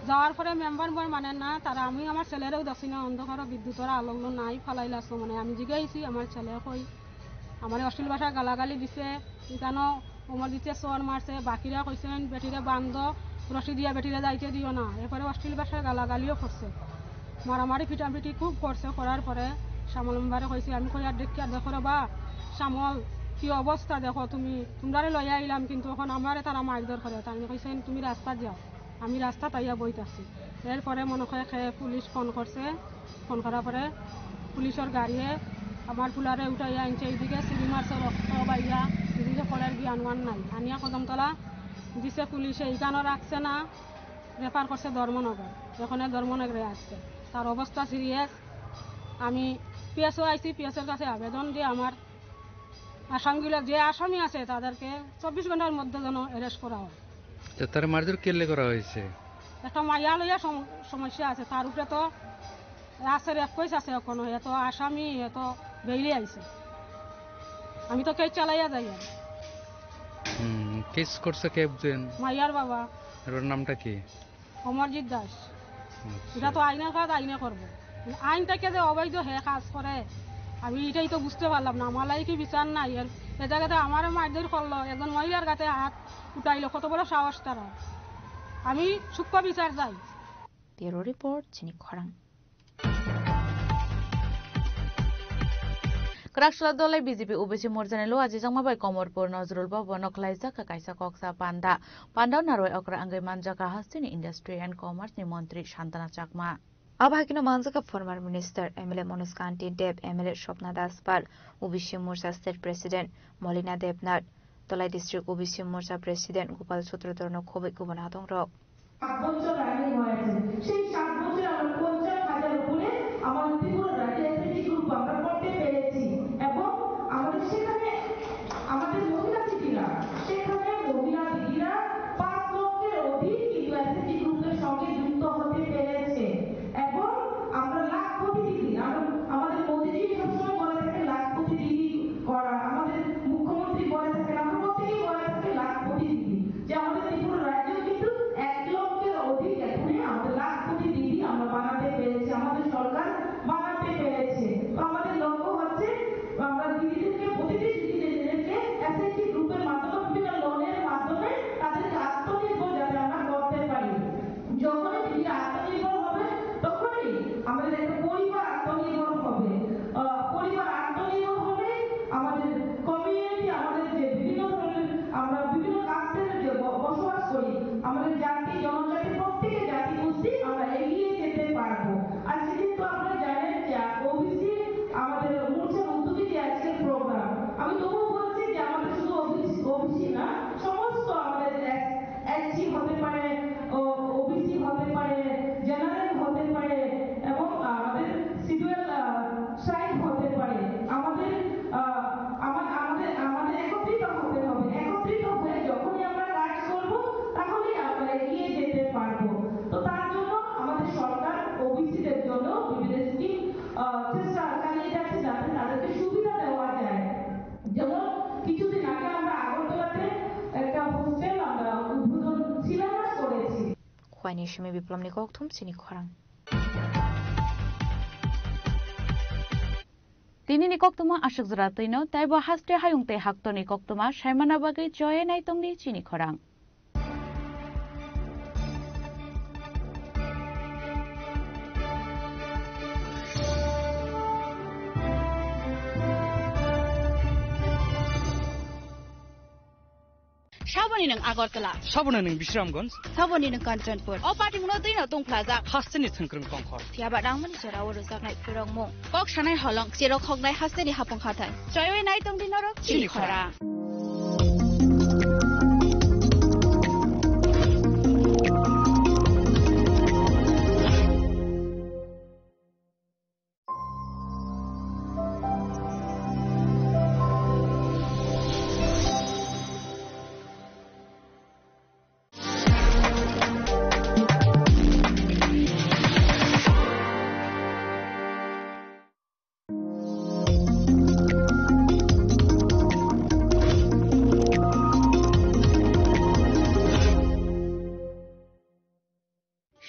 যাওয়ার পরে মেম্বার বয় মানে না, তারা আমি আমার ছেলেরেও দেখছি না, অন্ধকারও বিদ্যুতের আলোগুলো নাই, ফালাইল আসলো মানে। আমি জিগাইছি আমার ছেলে কই, আমার অশ্লীল ভাষায় গালাগালি দিছে, এখানেও অমরজিতে চর মারছে, বাকিরা কইছেন বেটিরে বান্ধ, রশি দিয়া বেটিরে যাইতে দিও না। এরপরে অশ্লীল ভাষায় গালাগালিও করছে। মারামারি পিটাপিটি খুব করছে, করার পরে শ্যামল মেম্বারে কইছে, আমি কই, "আর দেখ-, দেখো রে বা, শ্যামল, কি অবস্থা দেখো তুমি, তোমরারে লইয়া আইলাম, কিন্তু এখন আমারে তারা মারধর করে।" তাই আমি কইছেন, "তুমি রাস্তা যাও।" আমি রাস্তাত আইয়া বইতাছি। এরপরে মনে হয় খে পুলিশ ফোন করছে, ফোন করার পরে পুলিশের গাড়িয়ে আমার ফুলারে উঠাইয়া আনছে এইদিকে, সিঁড়ি মারছে, রক্ত বাইয়া, এইদিকে পড়ার জ্ঞান ওয়ান নাই। আনিয়া কদমতলা দিছে পুলিশে, এইখানেও রাখছে না, রেফার করছে ধর্মনগর। এখানে ধর্মনগরে আসছে, তার অবস্থা সিরিয়াস। আমি পিএসও আইছি, পিএসওর কাছে আবেদন যে আমার আসামিগুলো, যে আসামি আছে, তাদেরকে চব্বিশ ঘন্টার মধ্যে যেন অ্যারেস্ট করা হয়। তো তার মারধর কেলে করা হয়েছে? একটা মাইয়া লইয়া সম-, সমস্যা আছে, তার উপরে তো আছে, রেপ কেস আছে, এখনো এত আসামি, এত বেইলে আইছে। আমি তো কেস চালাইয়া যাই আর। হুম, কেস করছে কে একজন? মাইয়ার বাবা। আর ওর নামটা কি? অমরজিৎ দাস। আচ্ছা। এটা তো আইনের কাজ আইনে করবো। আইন থেকে যে অবৈধ হে কাজ করে, আমি এটাই তো বুঝতে পারলাম না। আমার লাগে কি বিচার নাই? এর, এ জায়গাতে আমারও মারধর করলো, একজন মহিলার গাতে হাত উঠাইলো, কত বড় সাহস তারা। আমি সূক্ষ্ম বিচার চাই। Bureau Report, Chini Khorang. Kwrak salo dol bai B J P O B C morchani luajijakma bai Komorpur Nazrul Bhavan o khlaijak kha kaisa koksa panda. Panda o narwai okra wngwi manjak kha hasteni Industry and Commerce ni montri Santana Chakma. Abo hai kheno manjak kha former minister, M L A Manoj Kanti Deb, M L A Swapna Das Pal, O B C Morcha State President Molina Debnath, Dholai District O B C Morcha President Gopal Sutradhar no khobwi kubun adongrok. সাত বছর রানিং হয়েছে, সেই সাত বছরে আমরা পঞ্চাশ হাজার উপরে আমাদের ত্রিপুরা রাজ্যে এসএইচজি গ্রুপ আমরা করতে পেরেছি। এবং আমাদের সেখানে আমাদের মহিলা দিদিরা, সেখানে মহিলা দিদিরা পাঁচ লক্ষের অধিক কিন্তু এসএইচজি গ্রুপের সঙ্গে যুক্ত হতে পেরেছে। এবং আমরা লাখপতি দিদি, আমরা, আমাদের মোদিজি সবসময় বলে থাকে লাখপতি দিদি করা, আমাদের মুখ্যমন্ত্রী বলে থাকেন, আমরা প্রত্যেকেই বলে থাকি লাখপতি দিদি, যে আমাদের ত্রিপুরা রাজ্যেও কিন্তু এক লক্ষের অধিক এখনই আমাদের লাখপতি দিদি আমরা বানাতে পেরেছি, আমাদের সরকার বানাতে পেরেছে। তো আমাদের লক্ষ্য হচ্ছে আমরা দিদিদেরকে, প্রতিটি দিদিদেরকে এসএইচজি গ্রুপের মাধ্যমে, বিভিন্ন লোনের মাধ্যমে তাদেরকে আত্মনির্ভর যাতে আমরা করতে পারি। যখনই দিদি আত্মনির্ভর হবে, তখনই আমাদের একটা পরিবার আত্মনির্ভর হবে। আহ, পরিবার আত্মনির্ভর হলে আমাদের কমিউনিটি, আমাদের যে বিভিন্ন ধরনের, আমরা বিভিন্ন কাস্টের যে ব-, বসবাস করি, আমাদের জাতি, জনজাতি, প্রত্যেকের জাতিগোষ্ঠী আমরা এগিয়ে যেতে পারবো। আজকে কিন্তু আপনারা জানেন যে ওবিসি আমাদের মোর্চার উদ্যোগে যে আজকের প্রোগ্রাম, আমি তবুও বলছি যে আমাদের শুধু ওবিসি, ওবিসি না, সমস্ত আমাদের এস-, এসসি হতে পারে, ও, ওবিসি হতে পারে, জেনারেল হতে পারে এবং আমাদের শিডিউল, আহ, ট্রাইব হতে পারে। আমাদের, আহ, আমা-, আমাদের, আমাদের একত্রিত হতে হবে। একত্রিত হয়ে যখনই আমরা কাজ করব, তাহলেই আমরা এগিয়ে যেতে পারবো। তো তার জন্য আমাদের সরকার ওবিসিদের জন্য বিভিন্ন স্কিম, আহ, চেষ্টা চালিয়ে যাচ্ছে, যাতে তাদেরকে সুবিধা দেওয়া যায়। যেমন কিছুদিন আগে আমরা আগরতলাতে একটা হোস্টেল আমরা উদ্বোধন শিলান্যাস করেছি। Khwaini simi Biplomni kokthum chini khorang. Tinini koktuma aswk jora twino, taibo haste hayung tei haktorni koktuma saimana bagwi choye naitongdi chini khorang. Saboni nwng Agartala. Saboni nwng Bisramganj. Saboni nwng Kanchanpur. O patimungno twino tongphlajak. Hasteni thwngkwrwng tongkhor. Phiyaba nangmani jora o rwjaknai phwrwngmung. Kok sanai holong, cherok hoknai hasteni hapung hathai. Choiwi naitongdi norok chini khorang.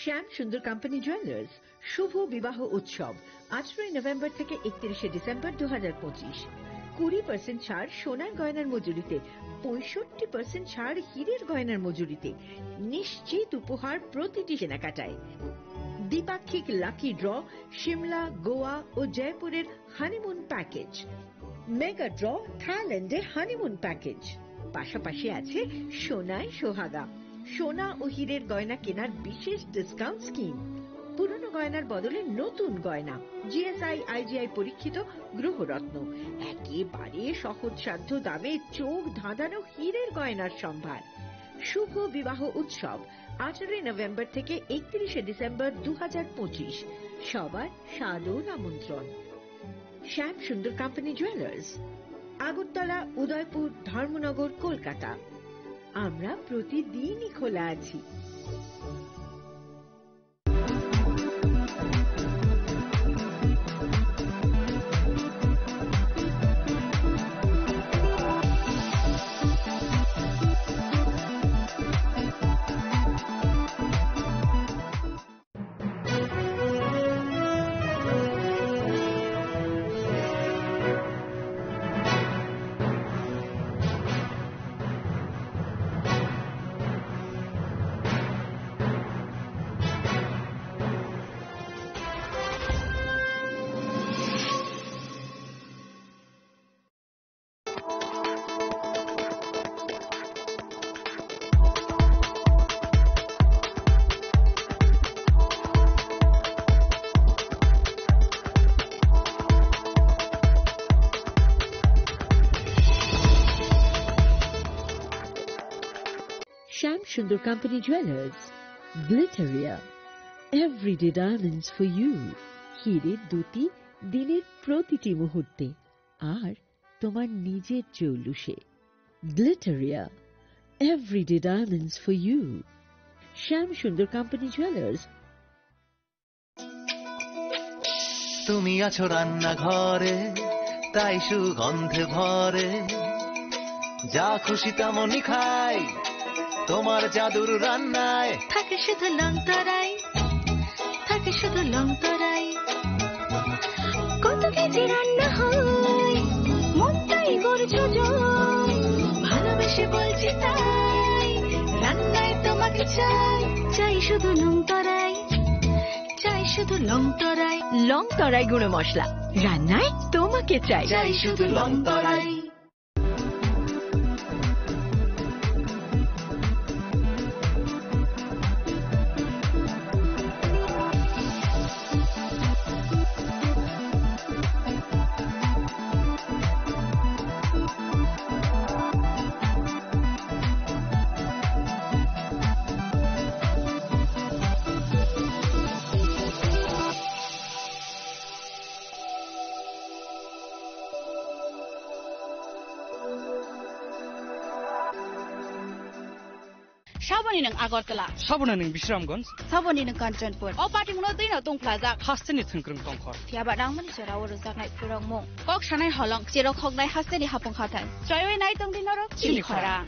শ্যাম Sundar company jewellers শুভ বিবাহ উৎসব, আঠারোই নভেম্বর থেকে একত্রিশে ডিসেম্বর দু হাজার পঁচিশ। কুড়ি পার্সেন্ট ছাড় সোনার গয়নার মজুরিতে, পঁয়ষট্টি পার্সেন্ট ছাড় হীরের গয়নার মজুরিতে, নিশ্চিত উপহার প্রতিটি কেনাকাটায়। দ্বিপাক্ষিক লাকি ড্র, সিমলা, গোয়া ও জয়পুরের হানিমুন প্যাকেজ, মেগা ড্র, থাইল্যান্ডে হানিমুন প্যাকেজ, পাশাপাশি আছে সোনায় সোহাগা, সোনা ও হীরের গয়না কেনার বিশেষ ডিসকাউন্ট স্কিম, পুরনো গয়নার বদলে নতুন গয়না, জিএসআই আইজিআই পরীক্ষিত গ্রহরত্ন, একেবারে সহজসাধ্য দামে চোখ ধাঁধানো হীরের গয়নার সম্ভার। শুভ বিবাহ উৎসব, আঠারোই নভেম্বর থেকে একত্রিশে ডিসেম্বর দু হাজার পঁচিশ। সবার সাদর আমন্ত্রণ। Shyam Sundar company jewellers, Agartala, Udaipur, Dharmanagar, Kolkata. আমরা প্রতিদিনই খোলা আছি। Shyam Sundar company jewellers, Glitteria, everyday diamonds for you. হিরে দ্যুতি দিনের প্রতিটি মুহূর্তে আর তোমার নিজের জৌলুসে। Glitteria, everyday diamonds for you. Shyam Sundar company jewellers. তুমি আছো রান্নাঘরে, তাই সুগন্ধে ভরে। যা খুশি তেমনই খাই, তোমার জাদুর রান্নায়। থাকে শুধু লংতরাই, থাকে শুধু লংতরাই। কত কেজি রান্না হয়, মনটাই গড়ছে জয়। ভালোবেসে বলছি তাই, রান্নায় তোমাকে চাই, চাই শুধু লংতরাই। চাই শুধু লংতরাই। লংতরাই গুঁড়ো মশলা, রান্নায় তোমাকে চাই। চাই শুধু লংতরাই। Saboni nwng Agartala. Saboni nwng Bisramganj. Saboni nwng Kanchanpur. O party mungno twi no tongphlajak. Hasteni thwngkwrwng tongkhor. Phiya ba nangmani jora o rwjaknai phurokmung. Kok sanai holong, cherok hoknai hasteni hapung hathai. Choiwi nai tongdi norok chini khorang.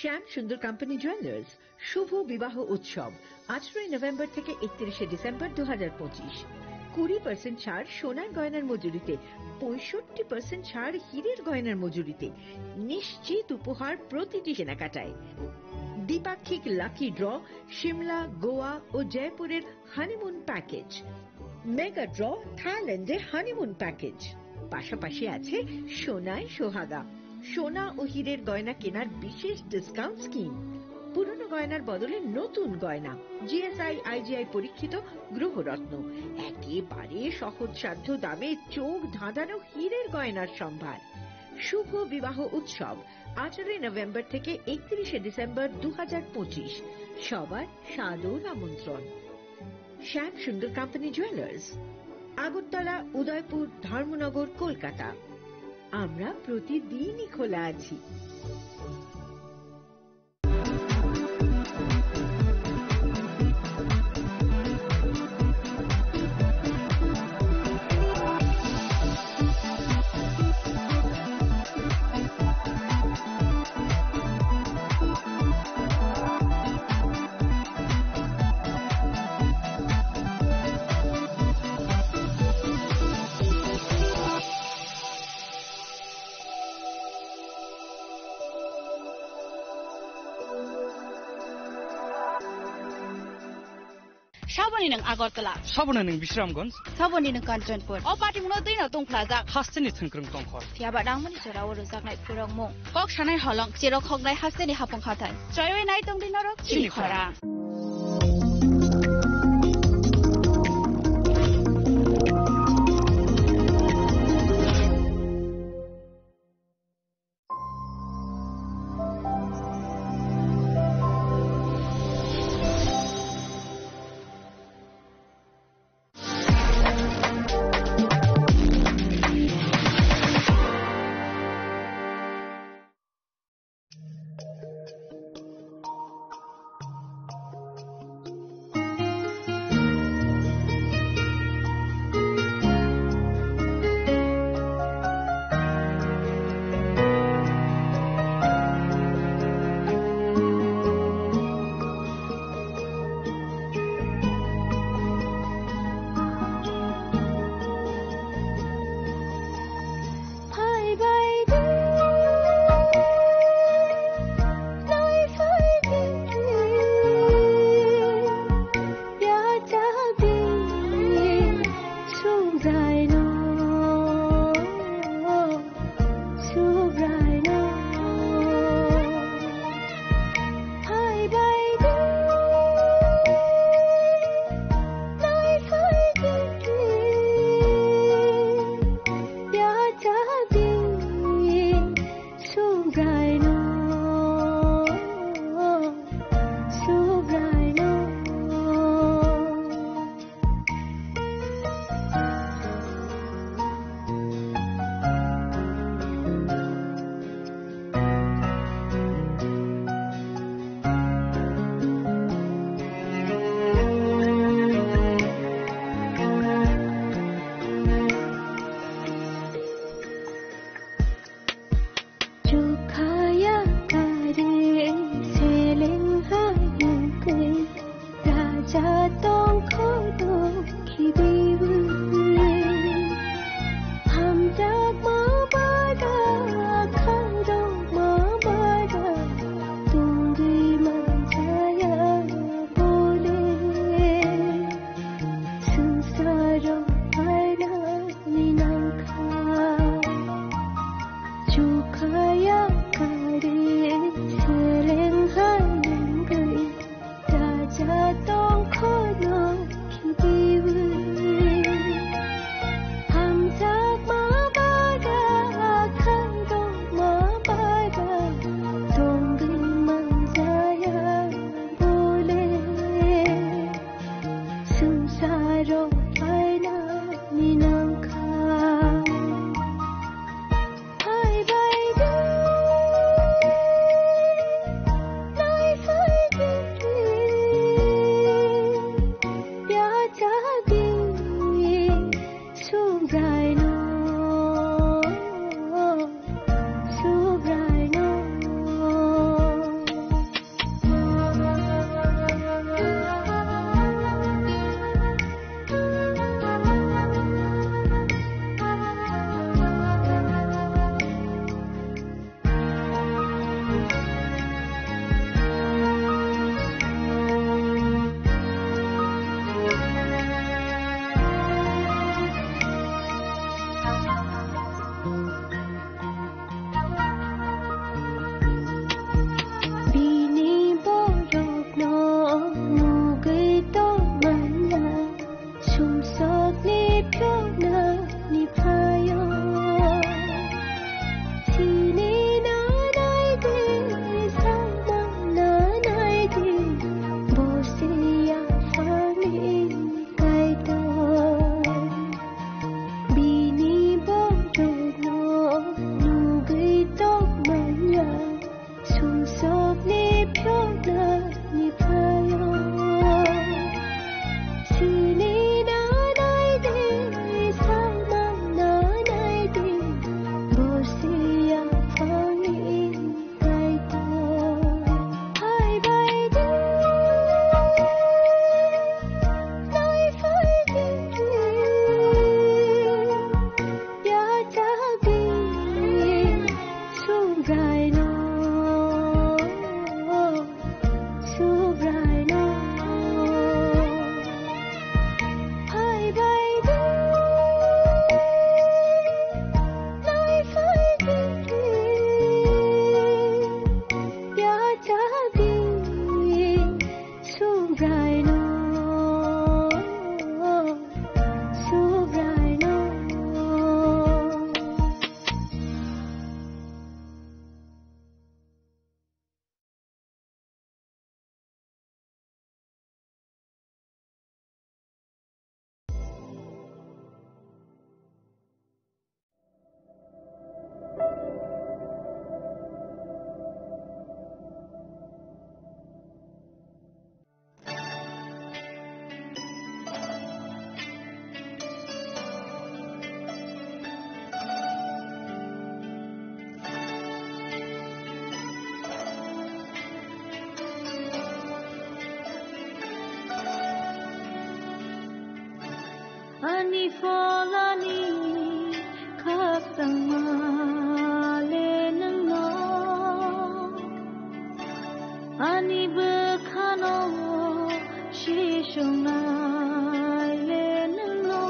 শ্যাম Sundar company jewellers শুভ বিবাহ উৎসব, আঠারোই নভেম্বর থেকে একত্রিশে ডিসেম্বর দু হাজার পঁচিশ। কুড়ি পার্সেন্ট ছাড় সোনার গয়নার মজুরিতে, পঁয়ষট্টি পার্সেন্ট ছাড় হীরের গয়নার মজুরিতে। নিশ্চিত উপহার প্রতিটি কেনাকাটায়। দ্বিপাক্ষিক লাকি ড্র, সিমলা, গোয়া ও জয়পুরের হানিমুন প্যাকেজ। মেগা ড্র, থাইল্যান্ডে হানিমুন প্যাকেজ। পাশাপাশি আছে সোনায় সোহাগা, সোনা ও হীরের গয়না কেনার বিশেষ ডিসকাউন্ট স্কিম। পুরনো গয়নার বদলে নতুন গয়না, জিএসআই, আইজিআই পরীক্ষিত গ্রহরত্ন, একেবারে সহজসাধ্য দামে চোখ ধাঁধানো হীরের গয়নার সম্ভার। শুভ বিবাহ উৎসব, আঠারোই নভেম্বর থেকে একত্রিশে ডিসেম্বর দু হাজার পঁচিশ। সবার সাদর আমন্ত্রণ। Shyam Sundar company jewellers, Agartala, Udaipur, Dharmanagar, Kolkata. আমরা প্রতিদিনই খোলা আছি। Saboni nwng Agartala. Saboni nwng Bisramganj. Saboni nwng Kanchanpur. O party mungno twi no tongphlajak. Hasteni thwngkwrwng tongkhor. Phiya ba nangmani jora o rwjaknai phurokmung. Kok sanai holong, cherok hoknai hasteni hapung hathai. Choiwi nai tongdi norok chini khorang. Tongkhono khibiwi, hamjakma bada, khairokma bada, tongwi manjaya bole. Swngcharo phainani nangkha, chukhaya kari seleng hai nangwi. Raja tongkhono khibiwi, hamjakma bada, khairokma bada, tongwi manjaya bole. Swngcharo phainani nangkha. Hai bai di, nai phai di, ya cha di, Subraino, Subraino. Bini borokno nugwi tongmanya, sumsokni phiyoknani phaio. Sini nanai di, samang nanai di, bo siya phangni Kaitor. Bini borokno nugwi tongmanya, sumsokni phiyoknani phaio. Sini nanai di, samang nanai di, bo siya phangni Kaitor. Hai bai di, nai phai di, ya cha di, Subraino, Subraino. Hai bai di, nai phai di, ya cha di, Subraino, Subraino. Ani pholani khakchangma le nwngno, ani bwkhano sisongnai le nwngno,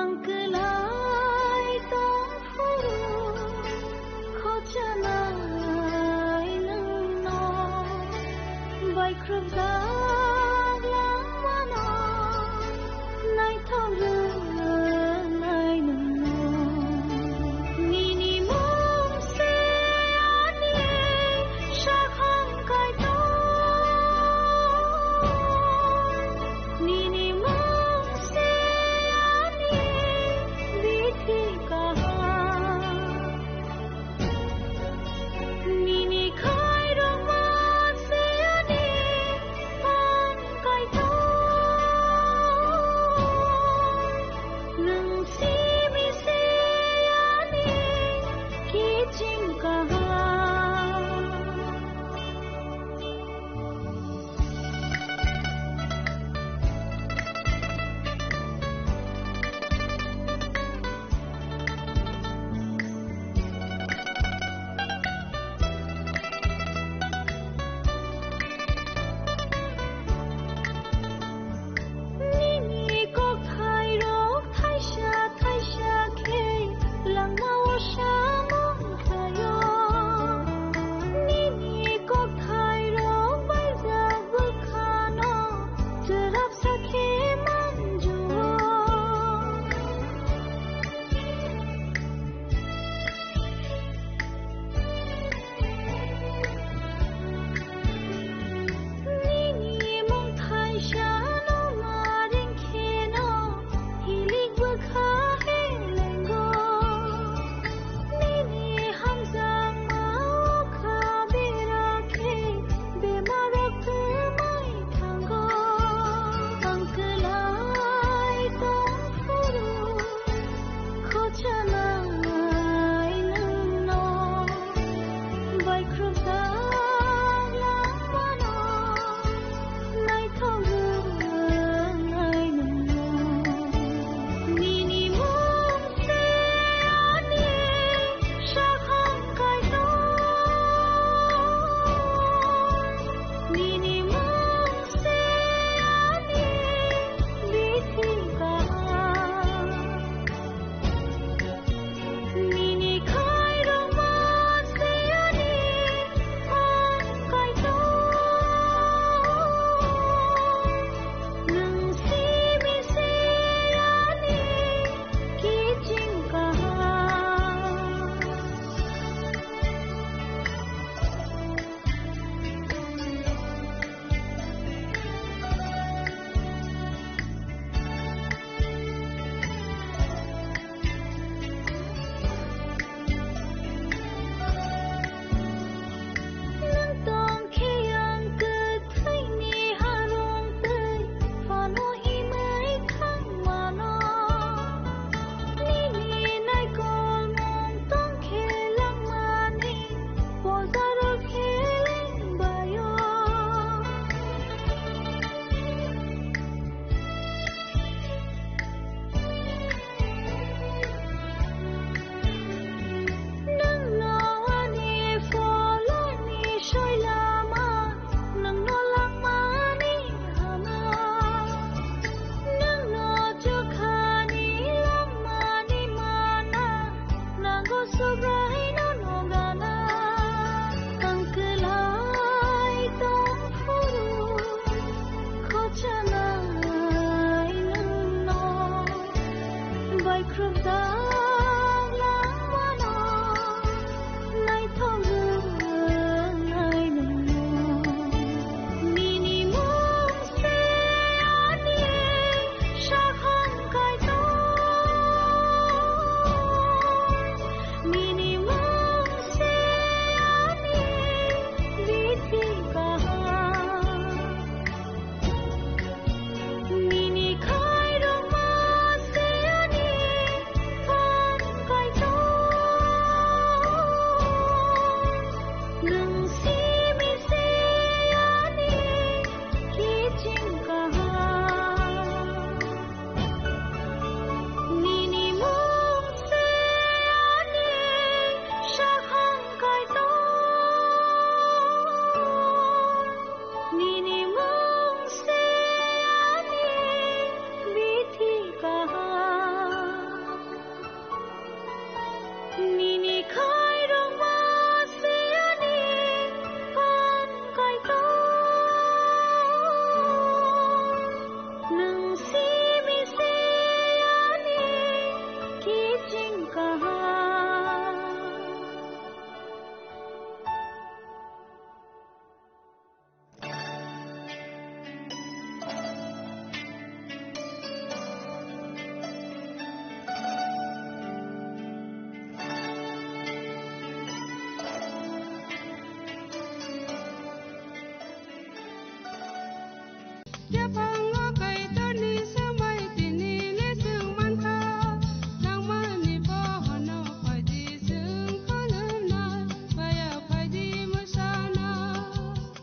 ang kwlai tong phuru khochanai nwngno, baikhrupjak langmano naithok rwnai nwngno. Nini mung se ani sakhang kaitor, nini mung se ani bithi kaham. Nini khairokma se ani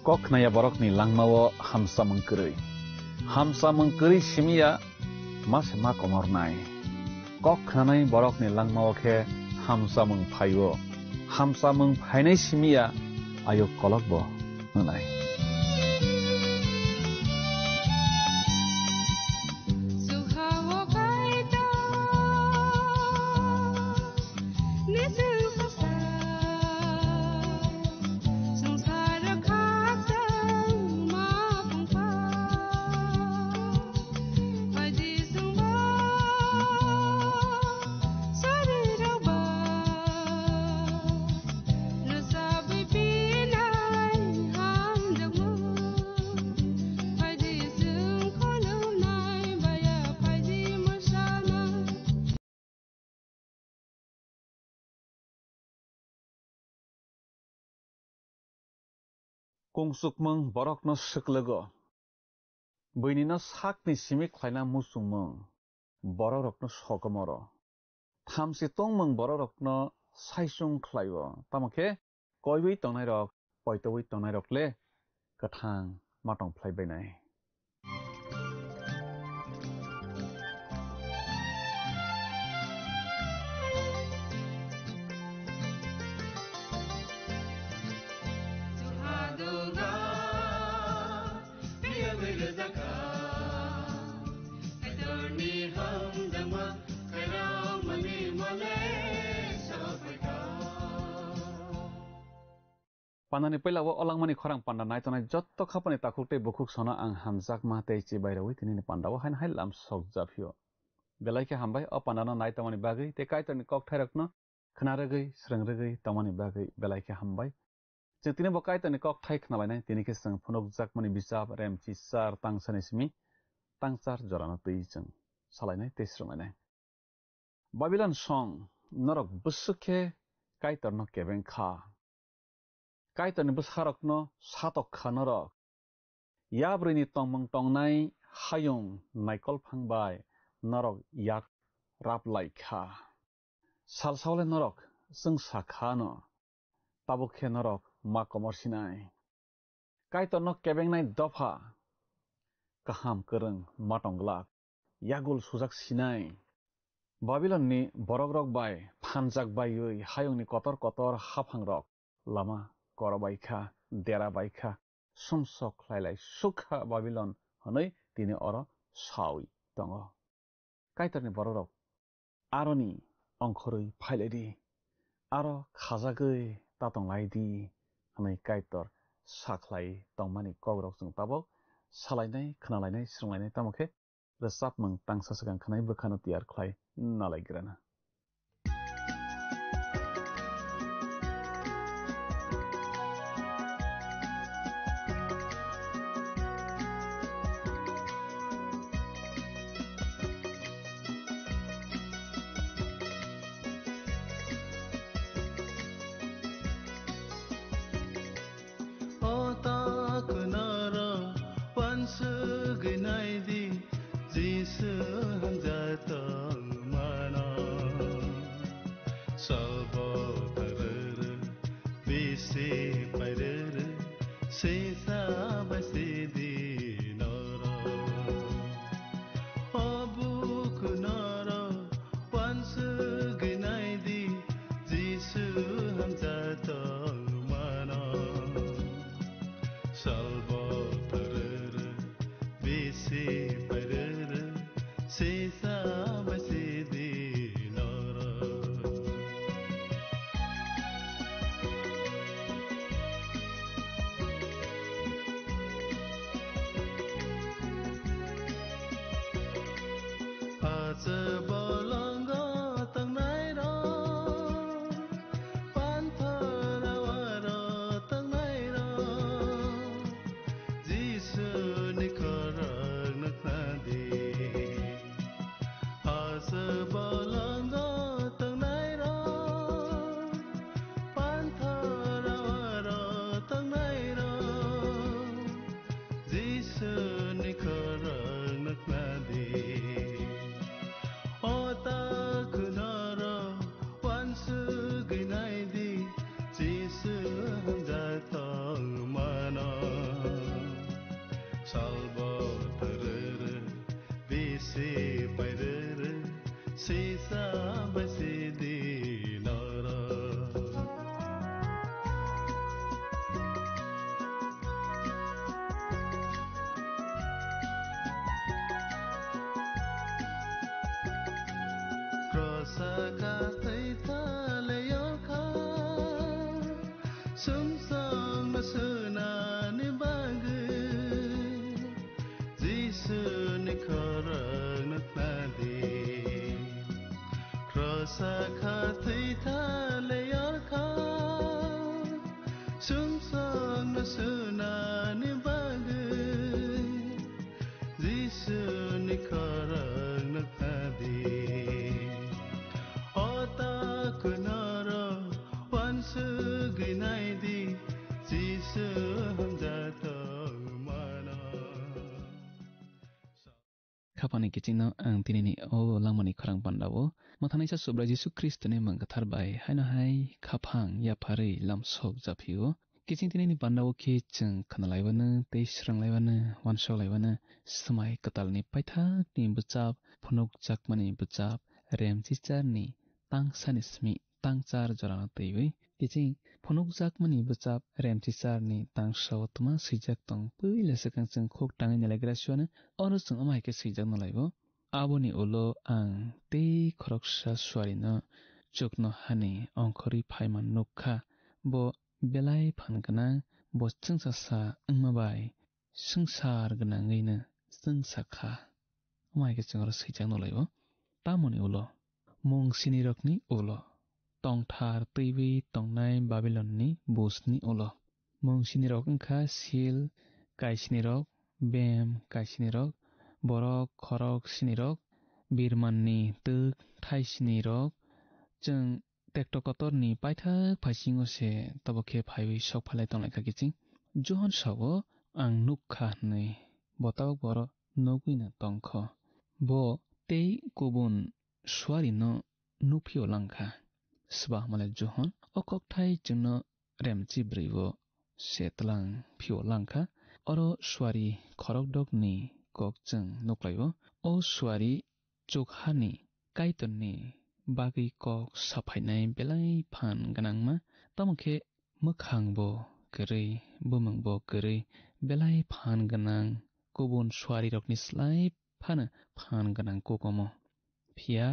Kok khnaya borokni langmao hamsamung kwrwi. Hamsamung kwrwi simiya ma se ma komornai. Kok khnanai borokni langmao khe hamsamung phaio. Hamsamung phainai simiya ayuk kolokbo wngnai. Kungsukmung borokno swklugo. Buinino sakni simi khlaina muchungmung borokrokno sokomoro. Thamchi tongmung borokrokno saichung khlaio. Tamo khe koiwi tongnairok, poitowi tongnairok le kwthang ma tong phlai bainai. Pandani puila o langmani khorang panda nai tongnai jotto khapani takhuk tei bukhuk sono ang hamjakma tei chibai rwi tinini panda o haino hai lam sok japhio. Belai khe hambai o pandano nai tongmani bagwi tei Kaitorni kokthairokno khna rwgwi, srwng rwgwi tongmani bagwi belai khe hambai. Chwng tini bo Kaitorni kokthai khnalainai, tini khe chwng phunukjakmani bichap Remchi char tangsani simi tangchar jorano twi chwng salainai tei srwnglainai. Babilon song, norok bwswk khe Kaitorno kebeng kha. Kaitorni bwsarokno satok kha norok. Yabrwini tongmung tongnai hayung naikol phang bai norok yak rap lai kha. Salsao le norok chwngsa kha no, tabuk khe norok ma komor sinai. Kaitorno kebengnai dopha kaham kwrwng ma tong glak, yagul sujak sinai. Babilonni borokrok bai phanjak baiwi hayungni kotor kotor haphangrok lama korobai kha, dera bai kha, sumsok khlai lai suk kha Babilon hwnwi tini oro saui tongo. Kaitorni borokrok aroni ongkhorwi phailaidi, aro khajagwi ta tonglaidi hwnwi Kaitor sakhlai tongmani kokrok chwng tabuk salainai, khnalainai, srwnglainai, tamo khe rwchapmung tangsa swkang khnai bwkhano tiyar khlai nalaigrana. O ta kunaro wansugwi naidi, Jisu hamjak tongmano. Sabo paruru, bisi paruru, sisa basidi noro. O buku noro, wansugwi naidi, Jisu hamjak tongmano. Salbo paruru, bisi paruru, sisa basidi noro. Acha bolongo tangnairok, panthor awaro tangnairok, Jisuni khorang nuknadi. Jisuni khorang nukna di. Krosa kha thwi tha leyar kha. Sumsokno sunani bagwi. Jisuni khorang nukna di. O ta kunaro wansugwi nai di. Jisu hamjato mano. Khapangni kichingno ang tinini o langmani khorang pandao mwthanaisa Subrai Jisu Khristoni mung kwthar bai haino hai khaphang yapharwi lamsok japhio. Kiching tinini pandao khe chwng khnalaibano tei swranglaibano, uansukhlaibano, swmai kwtalni paithakni bwchap, phunukjakmani bwchap, Remchicharni tangsani simi tangchar jorano twiwi kiching phunukjakmani bwchap Remchicharni tangsao twma swijak tong. Puila swkang chwng khuk tangwi nailagra siwano, oro chwng omo hai khe swijak nalaibo. Aboni ulo ang tei khoroksa suarino chuknohani ongkhorwi phaima nukha. Bo belai phan gwnang, bo chwngsasa wngma bai swngchar gwnangwino chwngsa kha. Omo hai khe chwng oro swijak nukhlaio. Tamoni ulo mung sinirokni ulo tongthar twiwi tongnai Babilonni busni ulo. Mung sinirok wngkha sil kaisinirok, bem kaisinirok, borok khorok sinirok, birmanni twk thai sinirok. Chwng tekto kotorni paithak phaisingo se tabok khe phaiwi sok phalai tonglaikha kiching. Johon sao, "Ang nuk kha," hwnwi. Bo tabok boro nugwino tongkho. Bo tei kubun suarino nukphio langkha. Swbahmale Johon o kokthai chwngno remchi bwrwibo se tlang phio langkha. Oro suari khorokdokni kok chwng nuklaio. O suari chukhani Kaitorni bagwi kok saphainai belai phan gwnangma, tamo khe mwkhangbo kwrwi, bumungbo kwrwi, belai phan gwnang, kubun suarirokni slai phano phan gwnang kok omo. Phiya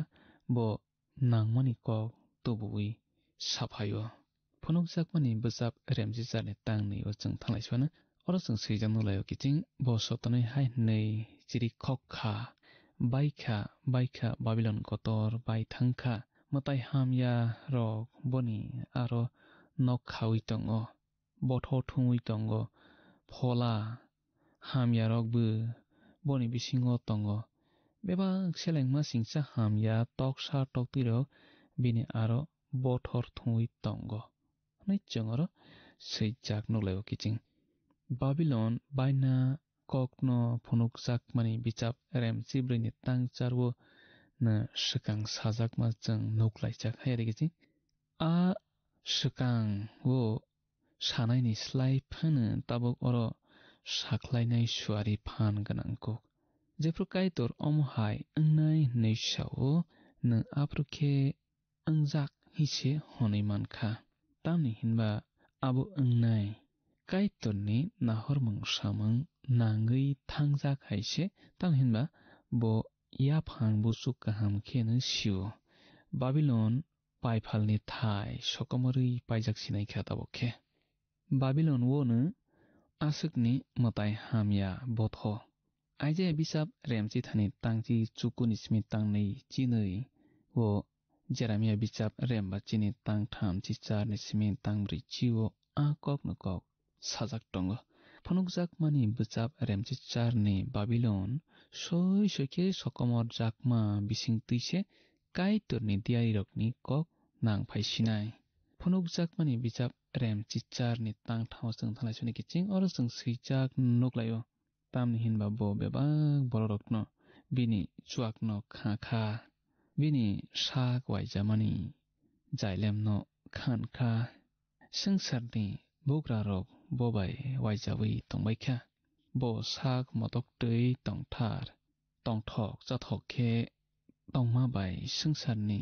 bo nangmani kok tubuwi saphaio. Phunukjakmani bwchap remchicharni tang nwi o chwng thanglai sibano. Oro chwng swijak nukhlaio kiching, bo sotonwi hai hwnwi chiri khok kha, "Baikha, baikha, Babilon kotor bai thang kha. Mwtai hamya rok boni aro nok khaui tongo. Bothor thungwi tongo. Phola hamyarokbo boni bisingo tongo. Bebak selengma singcha hamya toksa toktwirok bini aro bothor thungwi tongo," hwnwi chwng oro swijak nukhlaio kiching. Babilon baina kokno phunukjakmani bichap remchi bwrwini tangcharwo no swkang sajakma chwng nuklaijak hai ri kiching. A swkang o sanaini slai phano tabuk oro sakhlainai suari phan gwnang kuk. Jephru Kaitor omo hai wngnai hwnwi sao, nwng aphuru khe wngjak hwnwi se hwnwi man kha. Tamni hinba abo wngnai Kaitorni nahormung samung nangwi thangjak hai se, tamni hinba bo yaphang buchuk kaham kheno sio. Babilon paiphalni thai sokomorwi paijak sinai kha tabuk khe. Babilon wono aswkni mwtai hamya botho. Isaiah bisap remchi thani tangchi chukuni simi tangnwi chinwi o Jeremiah bisap remba chini tangtham chi charni simi tangbrwi chi o a kokno kok sajak tongo. Phunukjakmani bwchap remchi charni Babilon soi soi khe sokomor jakma bising twi se Kaitorni diyarirokni kok nang phai sinai. Phunukjakmani bijap rem chicharni tangthao chwng thanglai soni kiching oro chwng swijak nuklaio. Tamni hinba bo bebak bororokno bini chuakno kha kha, bini sak waijamani jailemno khan kha. Swngcharni bugrarok bo bai waijawi tongbai kha. Bo sak motoktwi tongthar, tongthok chathok khe tongma bai swngcharni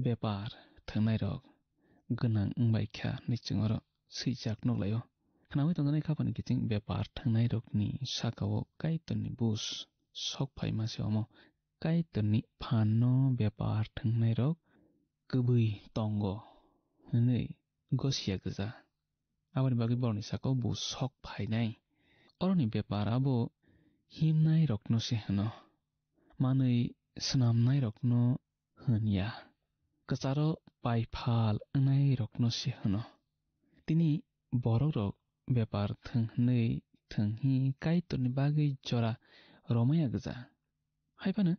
bepar thwngnairok gwnang wngbai kha hwnwi chwng oro swijak nuklaio. Khnaui tongjaknai khaphani kiching bepar thwngnairokni sakao Kaitorni buj sok phaima se omo. Kaitorni phanno bepar thwngnairok kwbwi tongo hwnwi gosiya gwja. Aboni bagwi borokni sakao bo sok phainai. Oroni bepar abo himnairokno se hwno, manwi snamnairokno hwn ya, kwcharo paiphal wngnairokno se hwno. Tini borokrok bepar thwng hwnwi thwng hi Kaitorni bagwi jora romaya gwja. Hai phano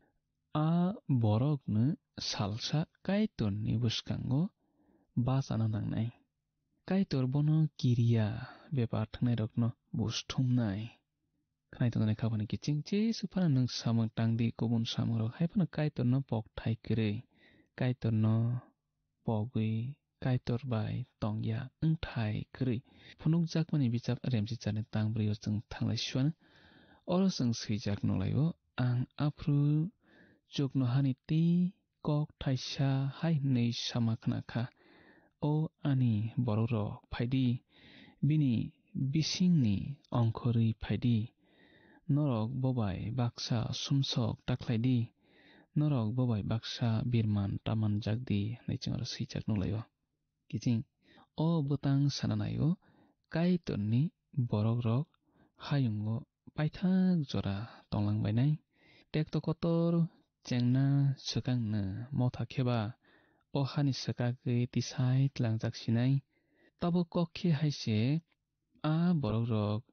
a borokno salsa Kaitorni bwskango bachana nangnai. Kaitor bono kiriya bepar thwngnairokno buj thumnai. Khnai tongjaknai kha phano kiching Jisu phano nwng samung tang di, kubun samungrok hai phano Kaitorno pok thai kwrwi, Kaitorno pogwi Kaitor bai tongya wngthai kwrwi phunukjakmani bichap Remchicharni tang bwrwi o chwng thanglai suano. Oro chwng swijak nukhlaio, "Ang aphuru chuknohani tei kok thaisa hai hwnwi sama khna kha, 'O ani borokrok, phai di, bini bisingni ongkhorwi phai di. Norok bo bai baksa sumsok ta khlai di, norok bo bai baksa birman ta manjak di,' hwnwi chwng oro swijak nukhlaio. Kiching o bwtang sana naio, Kaitorni borokrok hayungo paithak jora tonglang bainai. Tekto kotor chengna swkangno motha khe ba o hani swkagwi tisai tlangjak sinai. Tabuk kok khe hai se a borokrok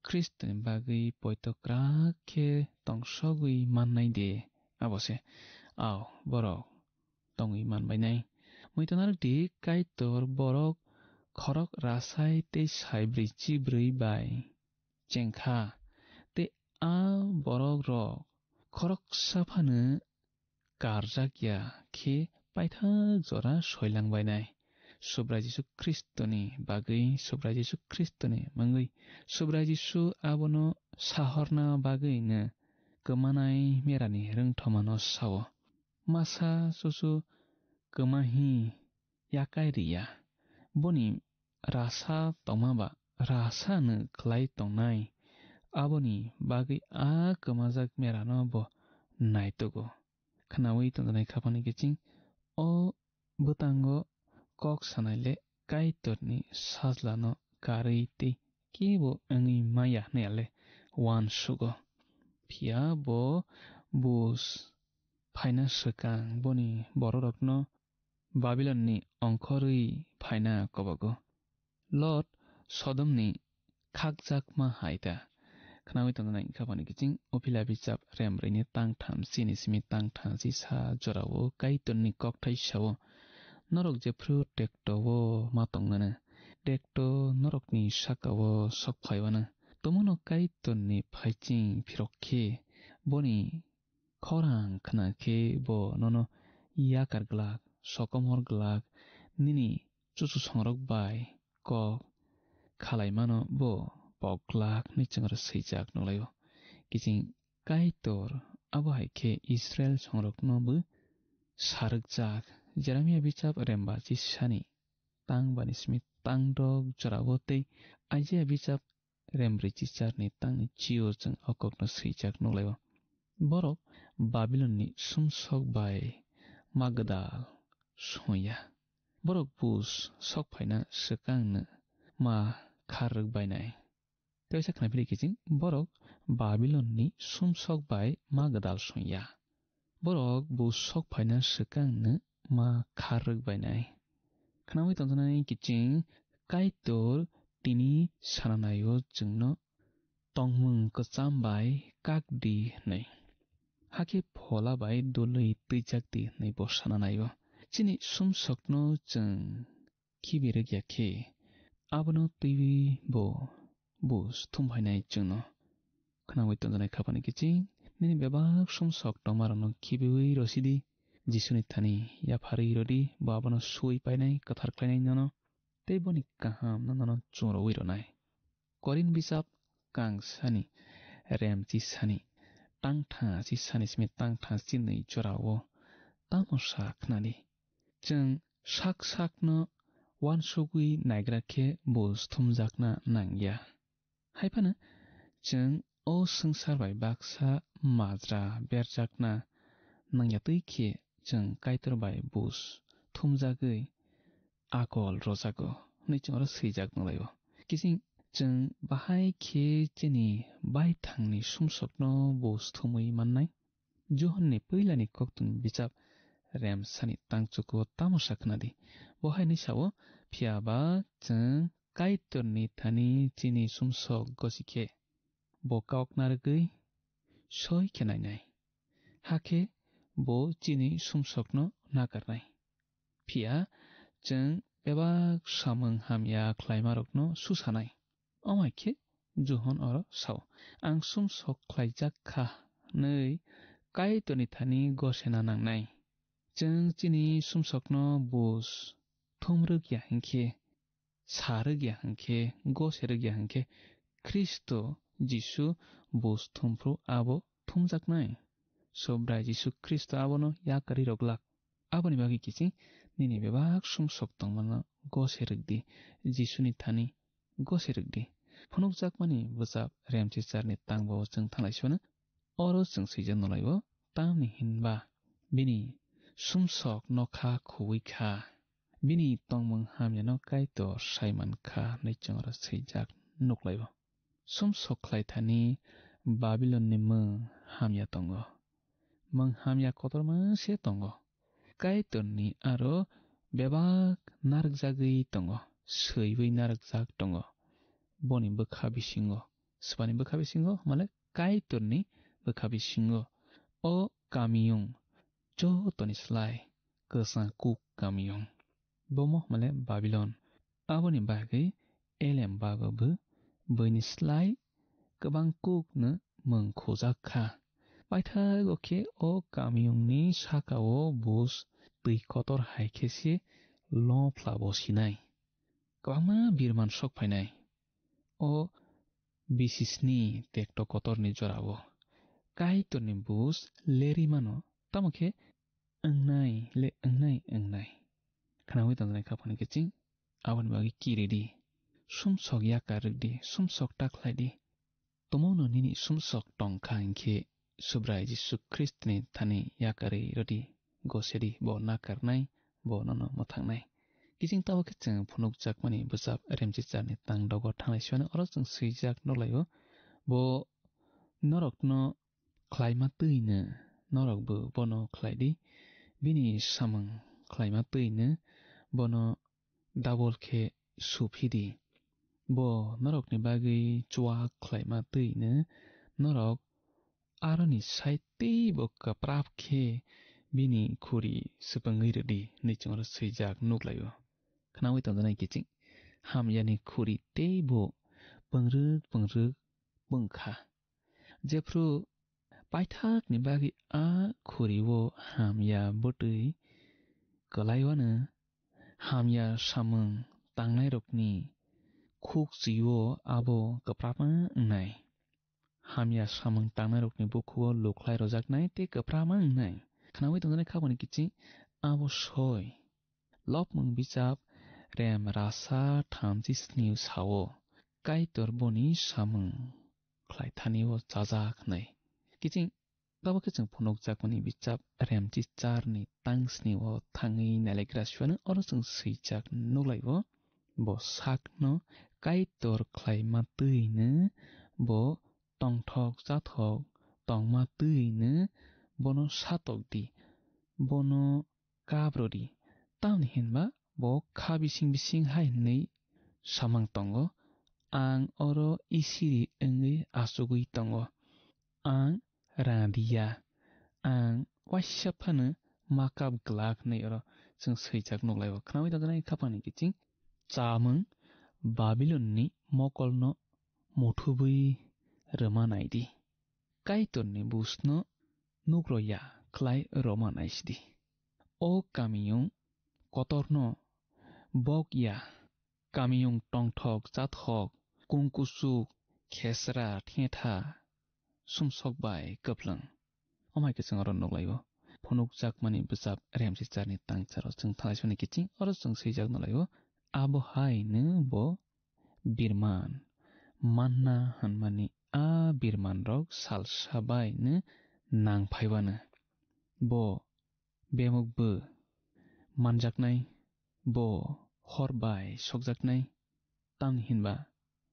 Khristoni bagwi poito kwrak khe tongsogwi mannai de. Abo se, ao, borok tongwi man bainai. Muitonarok di, Kaitor borok khorok rasai tei saibrwi chibrwi bai chengkha, tei a borokrok khoroksa phano karjak ya khe paithak jora soilang bainai. Subrai Jisu Khristoni bagwi, Subrai Jisu Khristoni mungwi, Subrai Jisu abono sahorna bagwino kwmanai merani rwngthomano sao. Masa chuchu kwmahi yakai riya. Boni rasa tongma ba rasa no khlai tongnai. Aboni bagwi a kwmajak merano bo naitugo. Khnaui tongjaknai khaphani kiching o bwtango kok sanai le Kaitorni sajlano karwi tei kebo wngwi maya hwnwi le uansugo. Phiya bo buj phaina swkang boni bororokno Babilonni ongkhorwi phaina kobogo. Lot Sodomni khakjakma hai ta. Khnaui tongjaknai wngkha boni kiching o phila bichap remrwini tang tham chini simi tang tham chisa jorao Kaitorni kokthai sao, "Norok jephru tekto-o ma tongmano, tekto norokni saka-o sok phaiwano. Tomono Kaitorni phaiching phirok khe boni khorang khna khe bo nono yakar glak, sokomor glak, nini chuchusongrok bai kok khalaimano bo pok glak," hwnwi chwng oro swijak nukhlaio. Kiching Kaitor abo hai khe Israil songrokno bo sarwkjak. Jeremia bichap remba chisani tang bani simi tang dok jorao tei Aijia bichap rembrwi chicharni tangni chio chwng o kokno swijak nukhlaio. Borok Babilonni sumsok bai ma gwdal songya. Borok buj sok phaina swkangno ma khar rwk bainai. Teisa khnaphili kiching, borok Babilonni sumsok bai ma gwdal songya. Borok buj sok phaina swkangno ma khar rwk bainai. Khnaui tongjaknai kiching Kaitor tini sananaio chwngno tongmung kwcham bai kak di hwnwi. Hakhe phola bai dului twijak di hwnwi bo sananaio. Chini sumsokno chwng khibi rwk ya khe, abono twiwi bo buj thum phainai chwngno. Khnaui tongjaknai khaphani kiching, nini bebak sumsok tongmarokno khibiui rwsidi, Jisuni thani yapharwi rwdi, bo abono sui painai, kwthar khlainai nono, tei boni kahamno nono chungrwi rwnai. Korin bijap kang sani rem chi sani, tang tha chi sani simi tang tha chinwi jorao tamo sa khnadi. Chwng sak sakno uansugwi naigra khe buj thumjakna nangya. Hai phano chwng o swngchar bai baksa majra berjakna nangya twi khe chwng Kaitor bai buj thumjagwi akol rwjago hwnwi chwng oro swijak nukhlaio. Kiching Chwng bahai khe chini baithangni sumsokno bo sthumwi mannai? Johonni puilani koktwmni bijap remsani tangchukuo tamo sa khna di. Bo hai hwnwi sao, "Phiya ba chwng Kaitorni thani chini sumsok gosi khe, bo kok narwgwi soi khe nainai, hakhe bo chini sumsokno nakarnai. Phiya chwng bebak samung hamya khlaimarokno susanai." Omo hai khe Johon oro sao, "Ang sumsok khlaijak kha hwnwi Kaitorni thani gosena nangnai. Chwng chini sumsokno bus thum rwk ya hwn khe, sa rwk ya hwn khe, gose rwk ya hwn khe, Khristo Jisu bus thum phru abo thumjaknai. Subrai Jisu Khristo abono yakarwi rw glak. Aboni bagwi kiching nini bebak sumsok tongmano gose rwk di, Jisuni thani gose rwk di." Phunukjakmani bwchap Remchicharni tangbo chwng thanglai sibano. Oro chwng swijak nulaio, tamni hinba bini sumsok nokha khuwi kha, bini tongmung hamyano Kaitor sai man kha hwnwi chwng oro swijak nuklaio. Sumsok khlai thani Babilonni mwng hamya tongo, mwng hamya kotorma se tongo. Kaitorni aro bebak narwkjagwi tongo, swiwi narwkjak tongo. Boni bwkha bisingo, swbani bwkha bisingo, male Kaitorni bwkha bisingo. O kamiyung jotoni slai kwchang kuk kamiyung. Bomo male Babilon. Aboni bagwi elem bago bo buini slai kwbang kukno mwng khujak kha. Paithago khe o kamiyungni sakao bus twi kotor hai khe se lophlabo sinai. Kwbangma birman sok phainai. O bisisni tekto kotorni jorao Kaitorni bus lerwi mano, tamo khe wngnai le wngnai wngnai. Khnaui tongjaknai kha phano kiching, aboni bagwi kiridi. Sumsok yakar rwkdi, sumsok ta khlaidi. Tumungno nini sumsok tongkha hinkhe Subrai Jisu Khristni thani yakarwi rwdi, gosedi, bo nakarnai, bo nono mwthangnai. Kiching tabo khe chwng phunukjakmani bwchap Remchicharni tang dogo thanglai sibano oro chwng swijak nuklaio. Bo norokno khlaima twino norokbo bono khlaidi, bini samung khlaima twino bono double khe suphidi. Bo norokni bagwi chuak khlaima twino norok aroni side teibo kwprap khe bini khuri swpwngwi rwdi hwnwi chwng oro swijak nuklaio. Khnaui tongjaknai kiching, hamyani khuri teibo pwngrwk pwngrwk pwngkha. Jephru paithakni bagwi a khuri-o hamya bwtwi kwlaiwano hamya samung tangnairokni khuk chwi-o abo kwprapma wngnai. Hamya samung tangnairokni bukhugo lukhlai rwjaknai tei kwprapma wngnai. Khnaui tongjaknai khaboni kiching abo soi. Lopmung bichap rem rasa thamchi snio sao, Kaitor boni samung khlai thani o chajak hwnwi. Kiching tabo khe chwng phunukjakmani bichap remchi charni tang snio thangwi nailagra suano oro chwng swijak nuklaio. Bo sakno Kaitor khlaima twino bo tongthok chathok tongma twino bono satok di, bono kap rw di. Tamni hinba bo kha bising bising hai hwnwi samang tongo, "Ang oro isiri wngwi achugwi tongo, ang rang di ya, ang waisa phano ma kap glak," hwnwi oro chwng swijak nuklaio. Khnaui tongjaknai khaphangni kiching, chamung Babilonni mokolno muthubwi rwma nai di. Kaitorni busno nukro ya khlai rwma naisidi. O kamiyung kotorno bok ya, kamiyung tongthok chathok, kungkuchuk, khesra, thetha, sumsok bai kwplwng. Omai khe chwng oro nuklaio. Phunukjakmani bwchap remchi charni tangcharo chwng thanglai soni kiching oro chwng swijak nuklaio. Abo haino bo birman manna hwnmani a birmanrok salsa baino nang phaiwano. Bo bemukbo manjaknai, bo hor bai sokjaknai, tamni hinba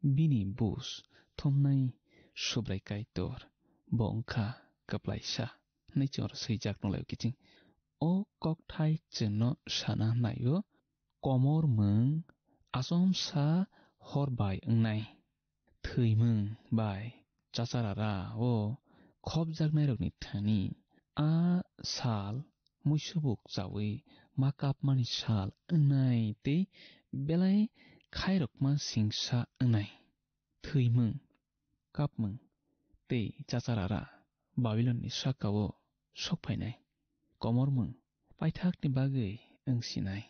Bini bus thumnai Subrai Kaitor, bo wngkha kwplaisa, hwnwi chwng oro swijak nukhlaio kiching. O kokthai chwngno sana naio, komormung achomsa hor bai wngnai. Thwimung bai chacharara o khopjaknairokni thani a sal muisubuk chaui ma kapmani sal wngnai tei belai khairokma singsa wngnai. Thwimung, kapmung tei chacharara Babilonni sakao sok phainai. Komormung paithakni bagwi wng sinai.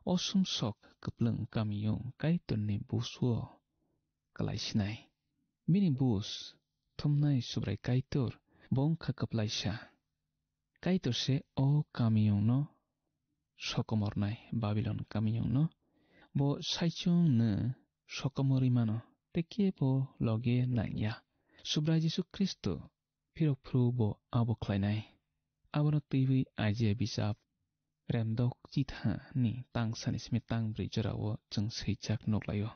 O sumsok kwplwng kamiyung Kaitorni busuo kwlai sinai. Bini bus thumnai Subrai Kaitor bo wngkha kwplaisa. Kaitor se o kamiyungno sokomornai, Babilon kamiyungno. Bo saichung no sokomorwi mano, tei kebo loge nangya. Subrai Jisu Khristo phirok phuru bo abo khlainai. Abono twiwi Aijia bijap remdok chithani tang sani simi tang brwi jorao chwng swijak nuklaio.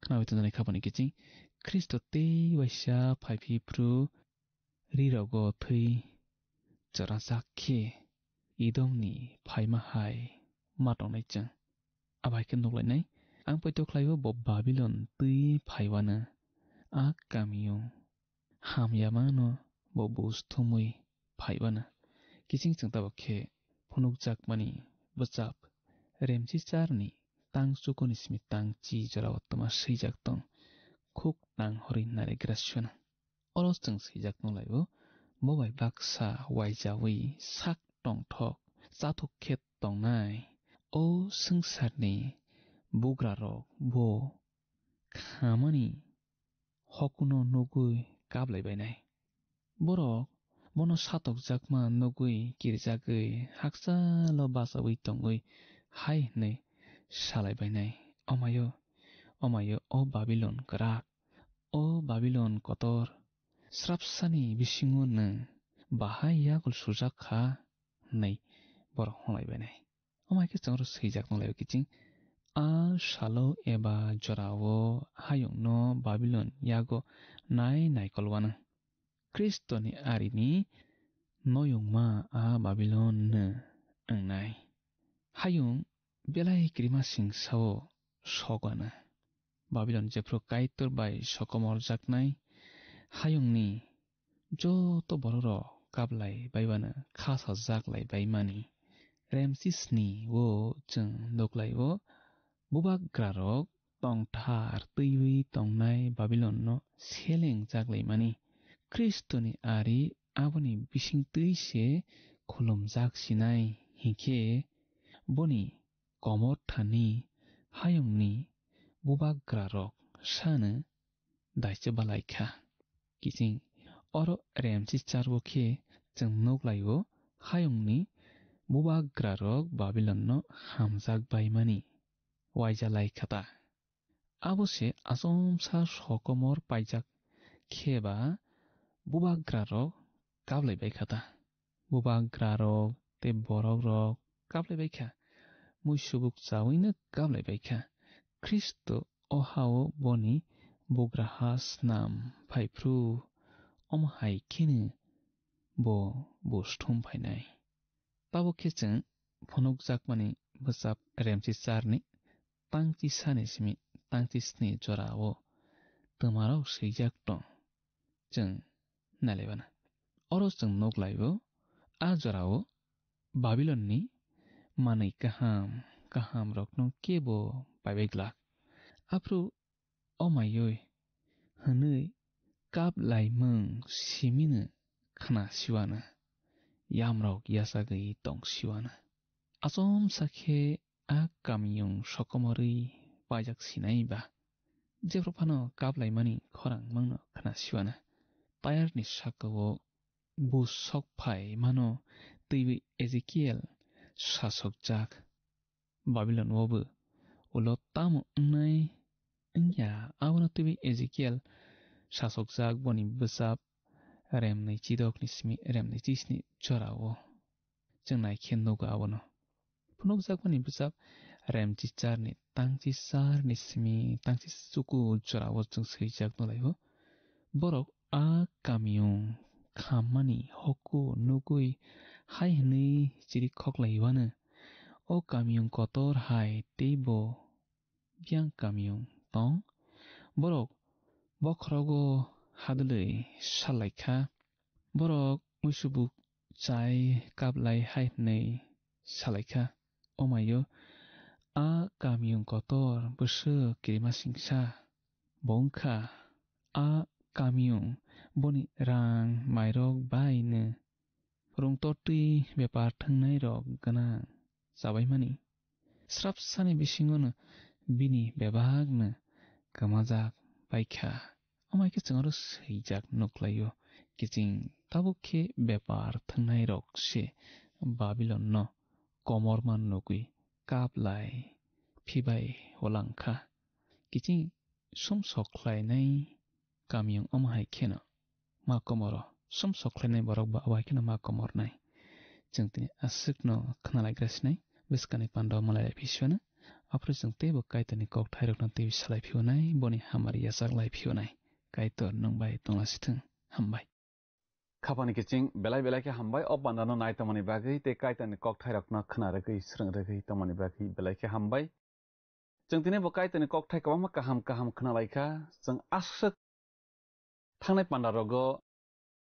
Khnawi tongjaknai khaboni kiching Khristo tei waisa phaiphi phuru rirogo thwi chorajak khe Edomni phaima hai ma tongnai chwng. Abo hai khe nuklainai, ang poito khlaio bo Babilon twi phaiwano a kamio hamyamano bo bus thumwi phaiwano. Kiching chwng tabuk khe phunukjakmani bwchap Remchicharni tang chukuni simi tang chi jorao twma swijak tong, khuk nang horwi narigra swana. Oro chwng swijak nukhlaio, bo bai baksa waijawi sak tongthok chathuk khe tongnai o swngcharni bugrarok bo khamani hokuno nugwi kaplai bainai. Borok bono satokjakma nugwi kirijagwi hakchalo bachaui tongwi hai hwnwi salai bainai, "Omayo, omayo, o Babilon kwrak, o Babilon kotor, srapsani bisingo nwng bahai yagul sujak kha," hwnwi borok hwnlai bainai. Omo hai khe chwng oro swijak nukhlaio kiching, a salo eba jorao hayungno Babilon yago nai naikol wano. Khristoni arini noyungma a Babilon no wngnai. Hayung belai kirima singsao sok wano. Babilon jephru Kaitor bai sokomorjaknai hayungni joto bororok kaplai baibano khasajak lai baimani. Remsisni o chwng nuklaio, bubagrarok tongthar twiwi tongnai Babilonno selengjak laimani. Khristoni ari aboni bisingtwi se khulumjak sinai, hinkhe boni komor thani hayungni bubagrarok sano daise balai kha. Kiching oro Remchicharbo khe chwng nuklaio, hayungni bubagrarok Babilonno hamjak baimani waija lai kha ta. Abo se achomsa sokomor paijak khe ba bubagrarok kaplai bai kha ta. Bubagrarok tei borokrok kaplai bai kha, muisubuk chawino kaplai bai kha. Khristo o hao boni bugraha snam phaiphru, omo hai kheno bo bus thum phainai. Tabuk khe chwng phunukjakmani bwchap Remchicharni tangchi sani simi tangchi sni jorao twmarok swijak tong. Chwng nailaibana. Oro chwng nuk laibo, a jorao Babilonni manwi kaham kahamrokno kebo paibai glak. Aphuru o maiwi hwnwi kap laimung simino khna siwana, yamrok yachagwi tong siwana. Achomsa khe a kamiyung sokomorwi paijak sinai ba? Jephru phano kap laimani khorang mungno khna siwana. Tayarni sakao bus sok phai mano twiwi Ezekiel sasokjak. Babilon o bo ulo tamo wngnai wngya, abono twiwi Ezekiel sasokjak boni bwchap remnwi chidokni simi remnwi chisni jorao. Chwng nai khe nugo abono. Phunukjakmani bwchap Remchicharni tangchi sar ni simi tangchi chuku jora o chwng swijak nw lai o. Borok a kamiyung khammani hokku nugwi hai hwnwi chiri khoklai o ano, "O kamiyung kotor hai tei bo biyang kamiyung tong?" Borok bokhorogo hadwlwi salaikha. Borok muisubuk chai kaplai hai hwnwi salaikha, "Omaio, a kamiyung kotor bwswk kirima singsa bo wngkha. A kamiyung boni rang mairok bai nw rwngtotwi bepar thwngnairok gwnang chabaimani. Srapsani bisingono bini bebakno kwmajak baikha." Omo hai khe chwng aro swijak nuklaio, kiching tabuk khe bepar thwngnairok se Babilonno komorma nugwi kaplai phibai olangkha. Kiching sumsok khlainai kamiyung omo hai kheno ma komoro, sumsok khlainai borok ba obo hai kheno ma komornai. Chwng tini aswkno khwnalaigra sinai, bwskangni panda o malai lai phisiwano, aphuru chwng teibo Kaitorni kokthairokno teibo salai phiyonai, boni hamari yachak lai phiyonai. Kaitor nwng bai tonglasithwng. Hambai. Khapani kiching belai belai khe hambai, o pandano nai tongmani bagwi tei Kaitorni kokthairokno khna rwgwi, srwng rwgwi tongmani bagwi belai khe hambai. Chwng tini bo Kaitorni kokthai kwbangma kaham kaham khna lai kha. Chwng aswk thangnai panda rogo,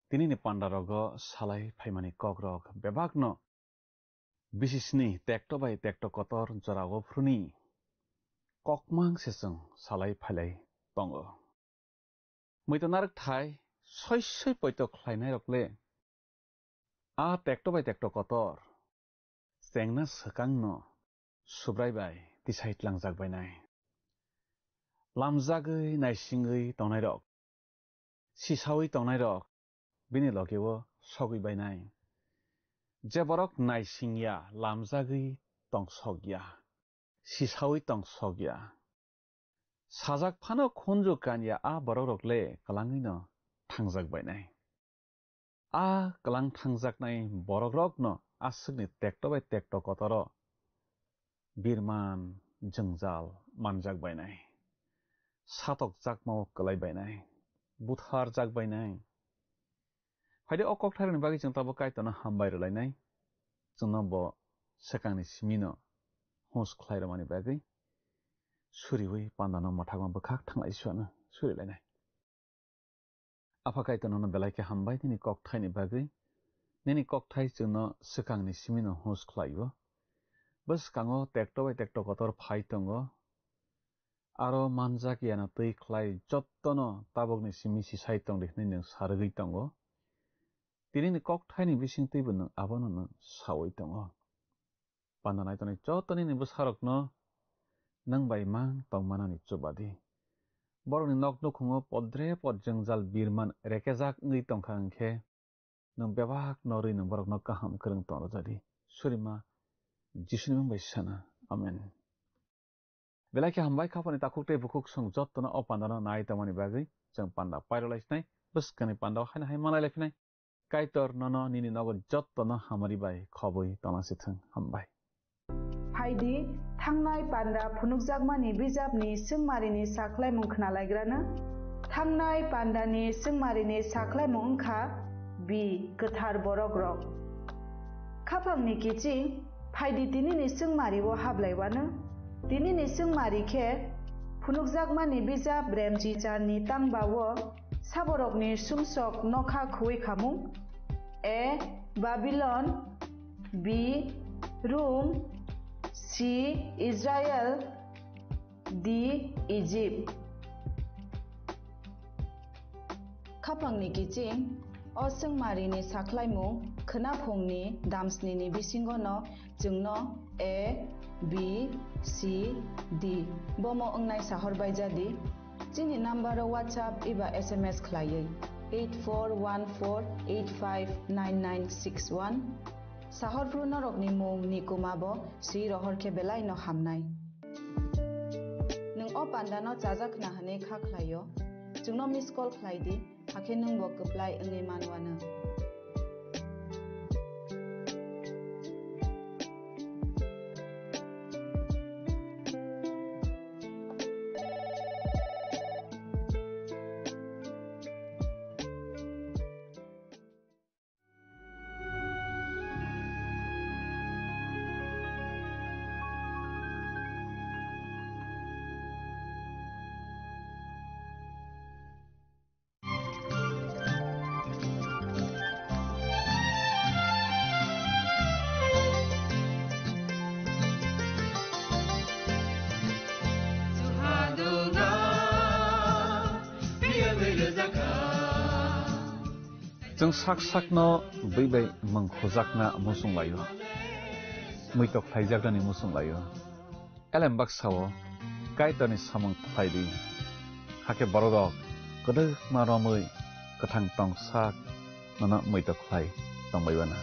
tinini panda rogo salai phaimani kok rok bebakno bisisni tekto bai tekto kotor jorao phuruni kokmang se chwng salai phailai tongo. Muitu narwk thai soi soi poito khlainai rok le a tekto bai tekto kotor chengna swkangno Subrai bai tisai tlangjak bainai. Lamjagwi naisingwi tongnairok, sisaui tongnairok bini logeo sogwi bainai. Je borok naisingya, lamjagwi tongsokya, sisaui tongsokya, sajak phano khunju kanya a borokrok le kwlangwino thangjak bainai. A kwlang thangjaknai borokrokno aswkni tekto bai tekto kotoro birman, jwngjal manjak bainai, satokjakmao kwlai bainai, butharjak bainai. Phaidi o kokthairokni bagwi chwng tabuk Kaitorno hambai rwlainai, chwngno bo swkangni simino hus khlai rwmani bagwi suriui pandano mwthakma bwkhak thanglai suano surilainai. Apha Kaitor nono belai khe hambai nini kokthaini bagwi. Nini kokthai chwngno swkangni simino hus khlaio. Bwskango tekto bai tekto kotor phai tongo. Aro manjak yana twi khlai jottono tabukni simi sisai tongdi hwnwi nwng sa rwgwi tongo. Tinini kokthaini bisingtwibo nwng abono nwng saui tongo. Panda naitonwi joto nini bwsarokno nwng bai mang tongmanani chubadi. Borokni nok nukhungo podre pod jwngjal birman rekejak wngwi tongkha hwnkhe, nwng bebak norwi nwng borokno kaham kwrwng tongrwjadi. Surima Jisuni mung bai sana. Amen. Belai khe hambai, khapani takhuk tei bukhuk chwng jottono o pandano nai tongmani bagwi. Chwng panda pairwlai sinai, bwskangni pandao haino hai manlai lai phinai. Kaitor nono nini nogo jottono hamari bai khobwi tongna sithwng. Hambai. Phaidi, thangnai panda phunukjakmani bijapni swngmarini sakhlaimung khnalaigrano. Thangnai pandani swngmarini sakhlaimung wngkha B, kwthar borokrok. Khapangni kiching, phaidi tinini swngmario hablaiwano. Tinini swngmari khe phunukjakmani bijap Remchi Charni tangbao saborokni sumsok nokha khuwi khamung. A, Babilon. B, Rum. C, Israel. D, Egypt. Khapangni kiching, o swngmarini sakhlaimung khwnaphungni damsnini bisingono chwngno A, B, C, D bomo wngnai sahor baijadi. Chini number-o WhatsApp eba S M S khlaiwi eight four one four eight five nine nine six one. Sahorphru norokni mung ni kuma bo swi rohor khe belai no hamnai. Nwng o panda no chajak khna hwnwi kha khlaio, chwngno miss call khlai di, hakhe nwng bo kwplai wngwi manwano. Chwng sak sakno bwi bai mung khujakna muchung laio, muitok khlaijaknani muchung laio. Elem baksa-o Kaitorni samung khlai di, hakhe bororok kwdwkma romwi kwthang tong sak nono muitok khlai tongbai bana.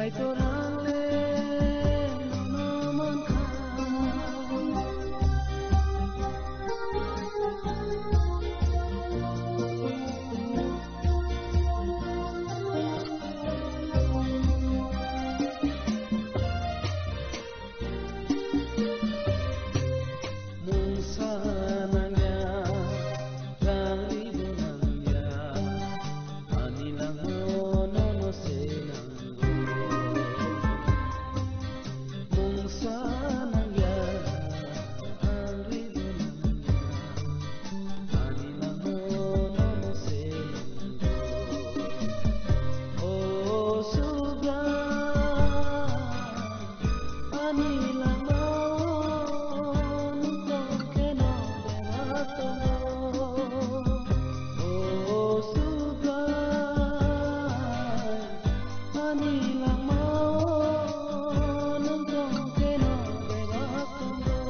Kaitor ang le nono mankha. Mungsa nangya, rang ribo nangya, ani langmao nono se nango. Mungsa nangya, rang ribo nangya, ani langmao nono se nango. O Subrai, ani langmao nwng tong kheno bebak tongo. O Subrai, ani langmao nwng tong kheno bebak tongo.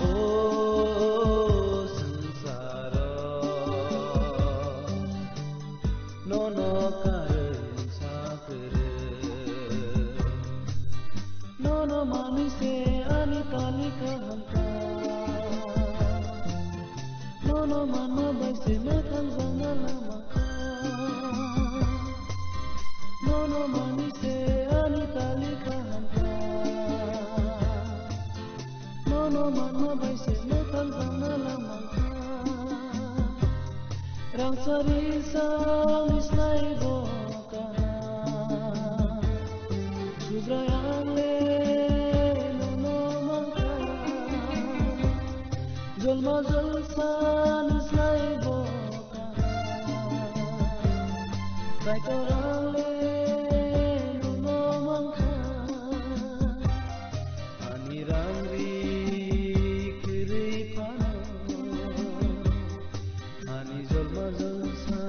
O swngsaro nono karwi sa kwrwi. Nono manwi se ani tali kaham kha. Nono manma bai se mwthang jakna lama kha. Nono manwi se ani tali kaham kha. Nono manma bai se mwthang jakna lama kha. Rangchari sani slai bo kaham. Subrai ang le nono mankha. Jolma jolsani slai bo kaham. Kaitor ang le nono mankha. Ani rang ri kwrwi phano, ani jolma jolsa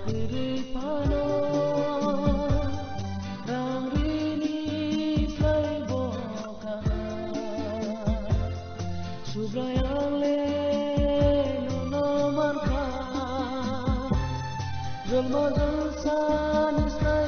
kwrwi phano, rang rini slai bo kaham. Subrai ang le nono mankha, jolma jolsa ni slai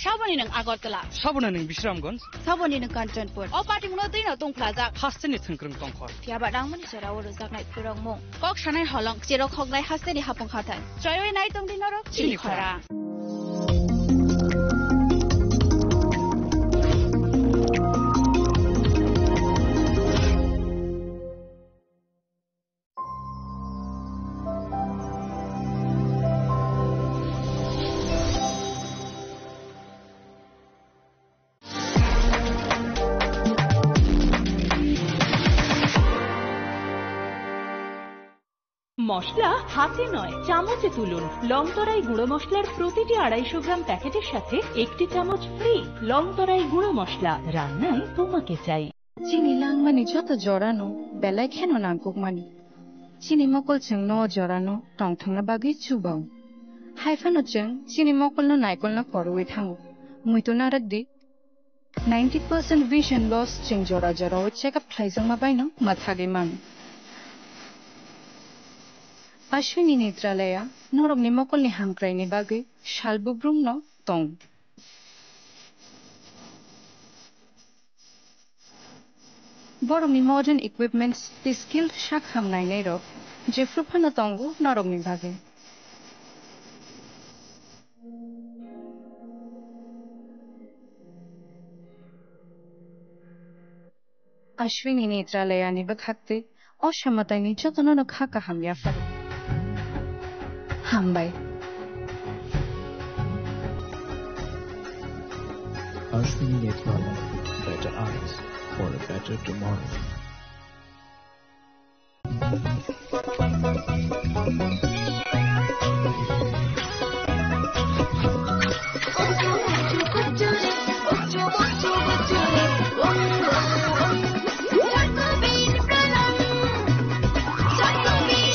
Saboni nwng Agartala. Saboni nwng Bisramganj. Saboni nwng Kanchanpur. O patimungno twino tungphlajak. Hasteni thwngkwrwng tongkhor. Phiya ba nangmani jorao rwjaknai phwrwngmung. Kok sanai holong, cherok hoknai hasteni hapung hathai. Choiwi nai tongdi norok chini chini khora. Khora. মশলা হাতে নয়, চামচে তুলুন। লংতরাই গুঁড়ো মশলার প্রতিটি আড়াইশো গ্রাম প্যাকেটের সাথে একটি চামচ ফ্রি। লংতরাই গুঁড়ো মশলা, রান্নায় তোমাকে চাই। Chini langmani joto jorano belai kheno nangkukmani. Chini mokol chwngno o jorano tongthokna bagwi chubao. Hai phano chwng chini mokolno naikolno phorwi thango. Muitu narwk di. Ninety percent vision loss chwng jora jorao check up khlaijakma baino mwthagwi mano. Ashwini Netralaya norokni mokolni hamkraini bagwi sal bubrumno tong. Borokni modern equipments tei skilled sak ham nainairok jephru phano tongo norokni bagwi. Ashwini Netralayani bwkhaktwi o samataini jotono no kha kaham yapharo. Hambai. Ashwini Netralaya, better eyes for a better tomorrow.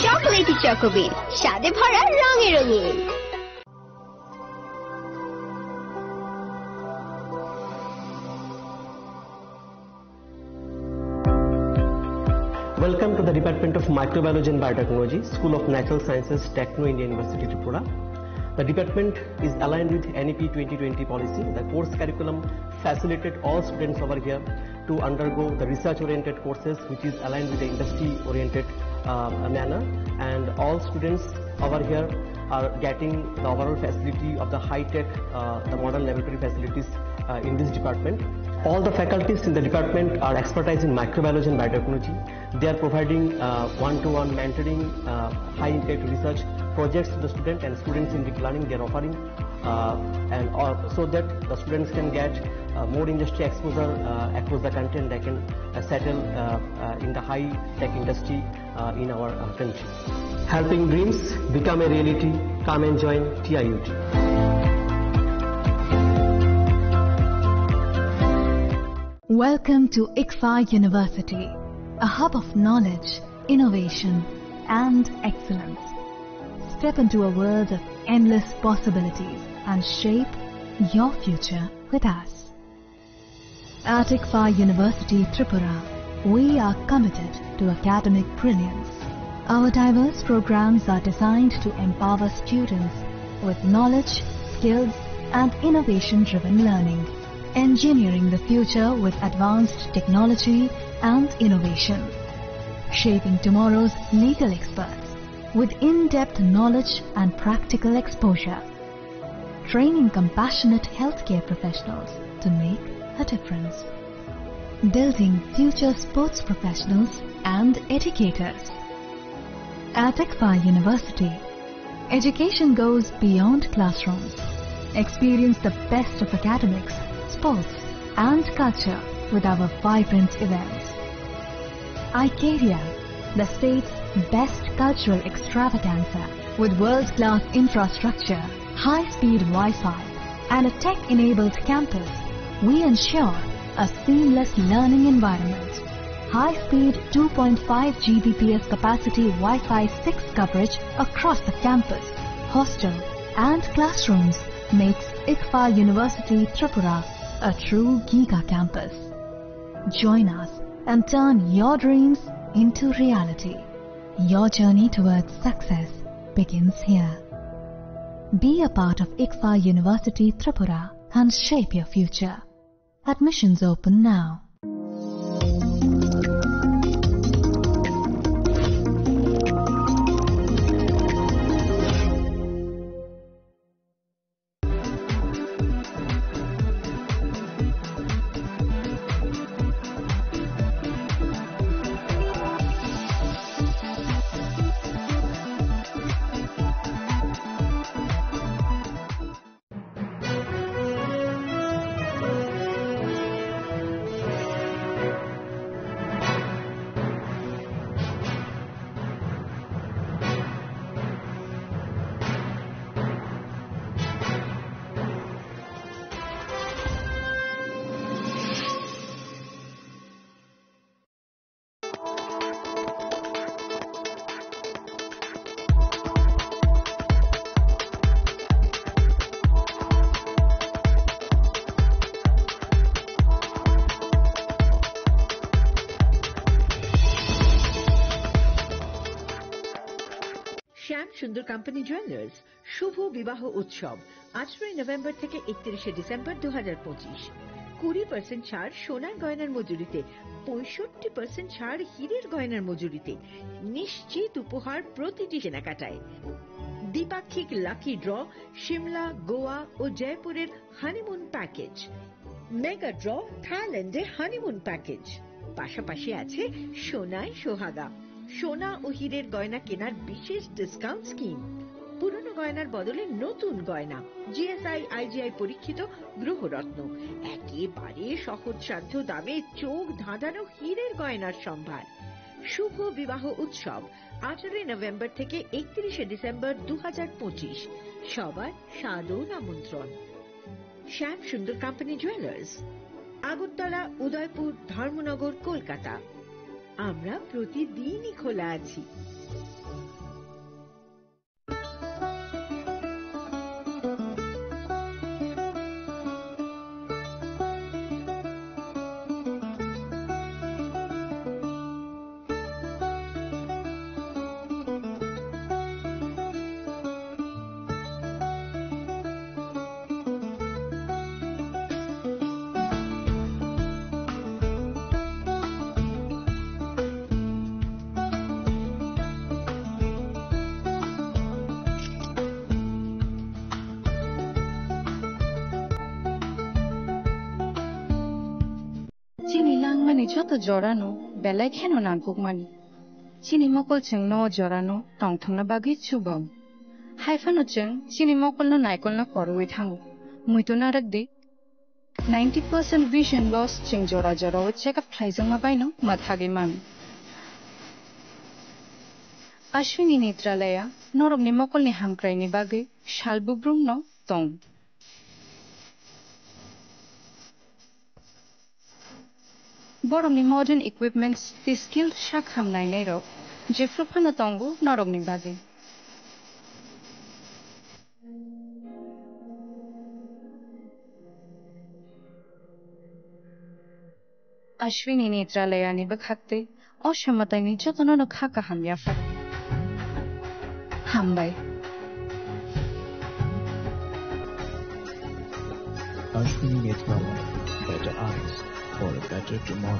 Chocolatey Choco Bean, স্বাদে ভরা, রঙে রঙিন। Welcome to the Department of Microbiology and Biotechnology, School of Natural Sciences, Techno India University, Tripura. The department is aligned with N E P twenty twenty policy. The course curriculum facilitated all students over here to undergo the research-oriented courses, which is aligned with the industry-oriented, uh, manner. And all students over here are getting the overall facility of the high-tech, uh, the modern laboratory facilities, uh, in this department. All the faculties in the department are expertise in microbiology and biotechnology. They are providing, uh, one-to-one mentoring, uh, high-impact research projects to the student and students in deep learning they are offering, uh, and all, so that the students can get, uh, more industry exposure, uh, across the country, and they can, uh, settle, uh, uh, in the high-tech industry, uh, in our, uh, country. Helping dreams become a reality. Come and join T I U T. Welcome to ICFAR University, a hub of knowledge, innovation, and excellence. Step into a world of endless possibilities and shape your future with us. At ICFAR University Tripura, we are committed to academic brilliance. Our diverse programs are designed to empower students with knowledge, skills, and innovation-driven learning, engineering the future with advanced technology and innovation, shaping tomorrow's legal experts with in-depth knowledge and practical exposure, training compassionate healthcare professionals to make a difference, building future sports professionals and educators. At ICFAR University, education goes beyond classrooms. Experience the best of academics, sports, and culture with our vibrant events. Icaria, the state's best cultural extravaganza, with world-class infrastructure, high-speed Wi-Fi, and a tech-enabled campus, we ensure a seamless learning environment. High-speed two point five G B P S capacity Wi-Fi six coverage across the campus, hostel, and classrooms makes ICFAR University Tripura a true giga campus. Join us and turn your dreams into reality. Your journey towards success begins here. Be a part of ICFAR University Tripura and shape your future. Admissions open now. Shyam Sundar company jewellers শুভ বিবাহ উৎসব, আঠারোই নভেম্বর থেকে একত্রিশে ডিসেম্বর দু হাজার পঁচিশ। কুড়ি পার্সেন্ট ছাড় সোনার গয়নার মজুরিতে, পঁয়ষট্টি পার্সেন্ট ছাড় হীরের গয়নার মজুরিতে, নিশ্চিত উপহার প্রতিটি কেনাকাটায়। দ্বিপাক্ষিক লাকি ড্র, সিমলা, গোয়া ও জয়পুরের হানিমুন প্যাকেজ। মেগা ড্র, থাইল্যান্ডে হানিমুন প্যাকেজ। পাশাপাশি আছে সোনায় সোহাগা, সোনা ও হীরের গয়না কেনার বিশেষ ডিসকাউন্ট স্কিম। পুরনো গয়নার বদলে নতুন গয়না, জিএসআই, আইজিআই পরীক্ষিত গ্রহরত্ন, একেবারে সহজসাধ্য দামে চোখ ধাঁধানো হীরের গয়নার সম্ভার। শুভ বিবাহ উৎসব, আঠারোই নভেম্বর থেকে একত্রিশে ডিসেম্বর দু হাজার পঁচিশ। সবার সাদর আমন্ত্রণ। Shyam Sundar company jewellers, Agartala, Udaipur, Dharmanagar, Kolkata. আমরা প্রতিদিনই খোলা আছি। joto jorano belai kheno nangkukmani. Chini mokol chwngno o jorano tongthokna bagwi chubao. Hai phano chwng chini mokolno naikolna korwi thango. Muitu narwk di. Ninety percent vision loss chwng jora jorao check up khlaijakma baino mwthagwi mano. Ashwini Netralaya norokni mokolni hamkraini bagwi sal bubrumno tong. Borokni modern equipments tei skilled sak hamnainairok jephru phano tongo norokni bagwi. Ashwini Netralayani bwkhak tei o samataini jotono no kha kaham yaphar. Hambai. Ashwini Netralaya, better eyes for a better tomorrow.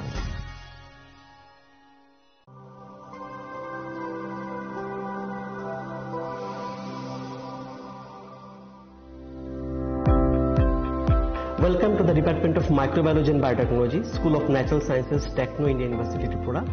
Welcome to the Department of Microbiology and Biotechnology, School of Natural Sciences, Techno India University, Tripura.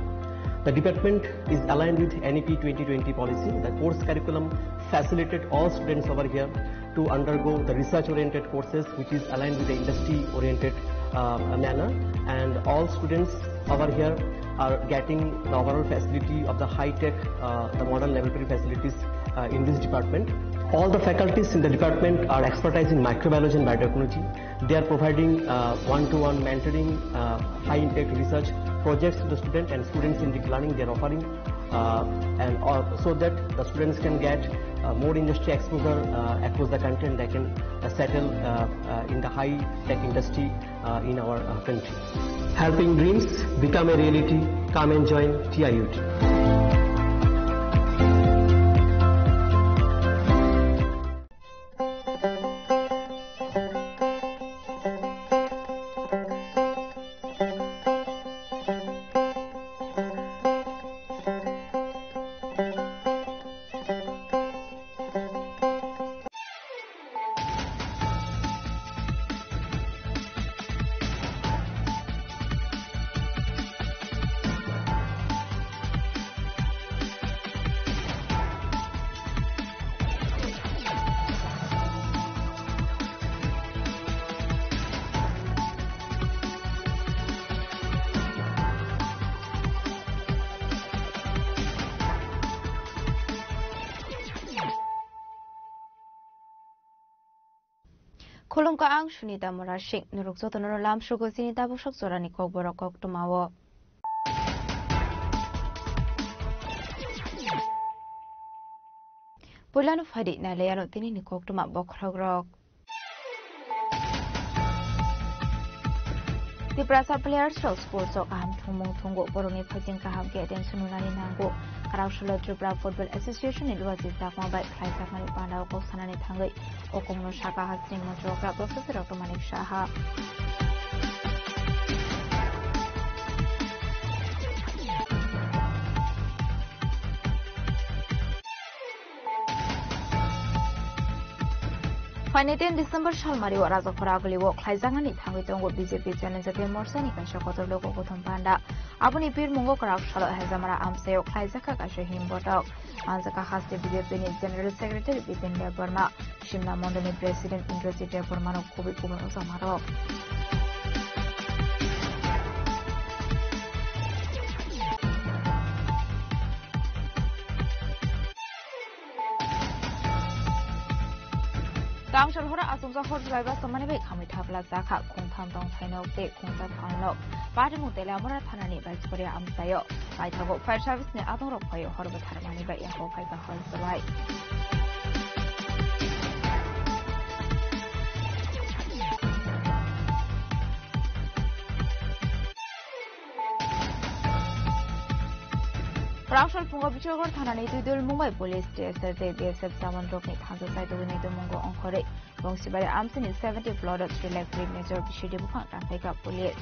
The department is aligned with N E P twenty twenty policy. The course curriculum facilitated all students over here to undergo the research-oriented courses, which is aligned with the industry-oriented, uh, manner. And all students over here are getting the overall facility of the high-tech, uh, the modern laboratory facilities, uh, in this department. All the faculties in the department are expertise in microbiology and biotechnology. They are providing, uh, one-to-one mentoring, uh, high-impact research projects to the student, and students in deep learning, they are offering, uh, and all, so that the students can get, uh, more industry exposure, uh, across the country, and they can, uh, settle, uh, uh, in the high-tech industry, uh, in our, uh, country. Helping dreams become a reality. Come and join T I U T. Khulumkha, ang Sunita Murasing. Norok jotono lamsrogo chini tabuk sok jorani kokborok koktwmao. Puilano phaidi nailaiano tinini koktwma bokhorokrok. Tiprasa players rok sports o kaham thwngmung thwngo, borokni phaising kaham khe attention rwnani nango. Kwrak salo Tripura Football Association ni luachi chakma bai khlaijakmani panda o kok sanani thangwi o kokno saka hasring montri okra Professor Doctor Manik Saha. Phaini ten December salmari o Rajakhora aguli o khlaijaknani thangwi tongo B J P Janajatiya Morcha ni kaisa kotor logo kothom panda. Aboni pirmungo kwrak salo Hejamara amchai o khlaijak kha kaisa himbotok. Manjak kha haste B J P ni General Secretary Bipin Debbarma, Simla Mondol ni President Indrajit Debbarma rok kubui kubui o jamarok. Tangsal horo achomsa hor jwlaiba samani bai khamwi thapla jakha, khungtham tong thainok tei khungsa thangnok. Patimung Teliamura thanani Baisporia amchaio. Paithago fire service ni adongrok phaio hor bwtharmani bai yago phaikha hor jwlai. Rangsol phungo Bichogor thanani Tuidul Mumbai Police, T S F tei B S F jawan rokni thansa saitogwi naitommungo ongkhorwi Bongsibari amchini seventy plot o three lakh three major B C D buphang tangkhaikha police.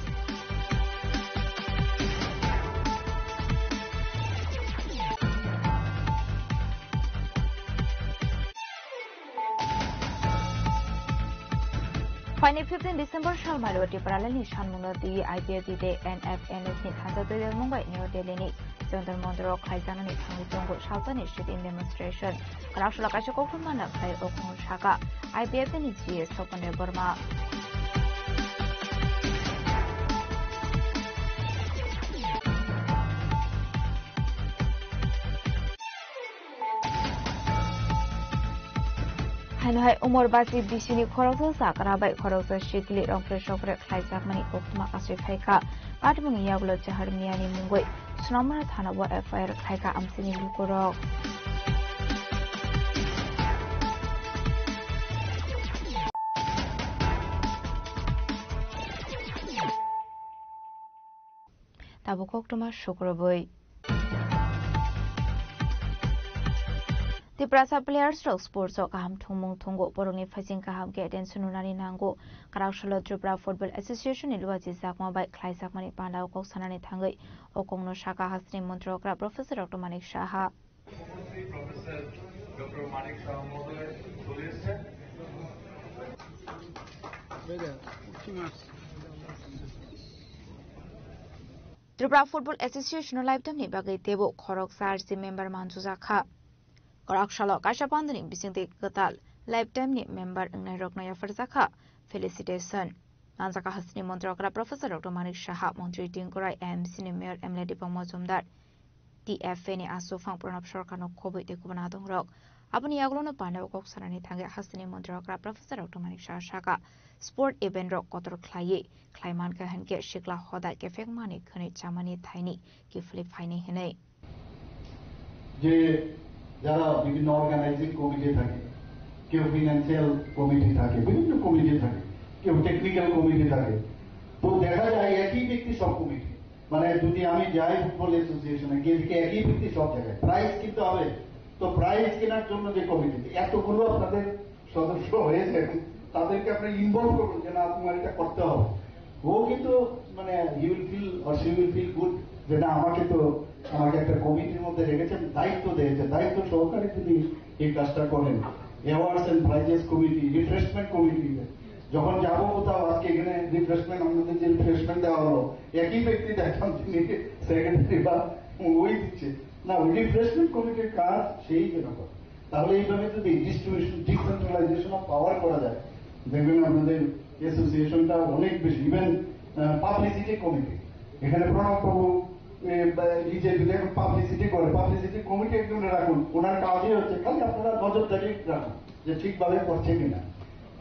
Phaini fifteen December sal mario Tipraland ni sanmungno twi I P F T tei N F N S ni thansa twi mung bai New Delhi ni Jantar Mantar o khlaijaknani thangwi tongo salsani sit-in demonstration. Kwrak salo kaisa koktwma na khlai o khorang saka I P F T ni G S Sopon Debbarma. Haino hai umor basi bisini khoroksa chakra bai khoroksa sikli rongphre sokphre khlaijakmani koktwma kasui phaikha. Patmungni yagulo Chahar Miyani mungwi Snamara thana o F I R khlaikha amchini lukurok. Tabuk koktwma sukrubwi. Tiprasa players rok sports o kaham thwngmung thwngo, borokni phaising kaham khe attention rwnani nango. Kwrak salo Tripura Football Association ni luachi jakma bai khlaijakmani panda o kok sanani thangwi o kokno saka hasteni montri okra Professor Doctor Manik Saha. Professor Doctor Manik Saha mohodoy chole esche. Tripura Football Association o lifetime ni bagwi teibo khoroksa R C member mansujakha. Kwrak salo kaisa pandani bisingtwi kwtal lifetime ni member wngnairokno yapharjakha felicitation. Manjakha hasteni montri okra Professor Doctor Manik Saha, montri Tinku Roy, M C ni mayor M L A Deepak Majumdar, T F A ni aswk phang Pranab Sarkarno khobwi tei kubun adongrok. Aboni yagulono panda o kok sanani thangwi hasteni montri okra Professor Doctor Manik Saha saka, sport event rok kotor khlaiwi khlai mankha hinkhe sikla hoda kephek mani khwnwi chamani thaini kiphilwi phaini hinwi. যে যারা বিভিন্ন organising committee থাকে, কেউ financial committee থাকে, বিভিন্ন কমিটি থাকে, কেউ technical committee থাকে, তো দেখা যায় একই ব্যক্তি সব কমিটি। মানে যদি আমি যাই ফুটবল অ্যাসোসিয়েশনে, গিয়ে দেখি একই ব্যক্তি সব জায়গায়, প্রাইজ কিনতে হবে, তো প্রাইজ কেনার জন্য যে কমিটি, এতগুলো আপনাদের সদস্য হয়েছে, তাদেরকে আপনি ইনভলভ করুন যে না, তোমার এটা করতে হবে। ও কিন্তু মানে he will feel or she will feel good যে না, আমাকে তো, আমাকে একটা কমিটির মধ্যে রেখেছেন, দায়িত্ব দিয়েছে, দায়িত্ব সহকারে যদি এই কাজটা করেন। Awards and prizes committee, refreshment committee, যখন যাবো কোথাও, আজকে এখানে রিফ্রেশমেন্ট, আমাদের যে রিফ্রেশমেন্ট দেওয়া হলো, একই ব্যক্তি দেখলাম তিনি সেক্রেটারি বা ওই দিচ্ছে। না, ওই রিফ্রেশমেন্ট কমিটির কাজ সেই যেন করে। তাহলে এইভাবে যদি ডিস্ট্রিবিউশন, ডিসেন্ট্রালাইজেশন অফ পাওয়ার করা যায়, দেখবেন আপনাদের অ্যাসোসিয়েশনটা অনেক বেশি, ইভেন পাবলিসিটি কমিটি, এখানে প্রণব বাবু, এ, বা, নিজে যদি এখন পাবলিসিটি করে, পাবলিসিটি কমিটি একজন রাখুন, ওনার কাজই হচ্ছে খালি আপনারা নজরদারি রাখুন যে ঠিকভাবে করছে কিনা।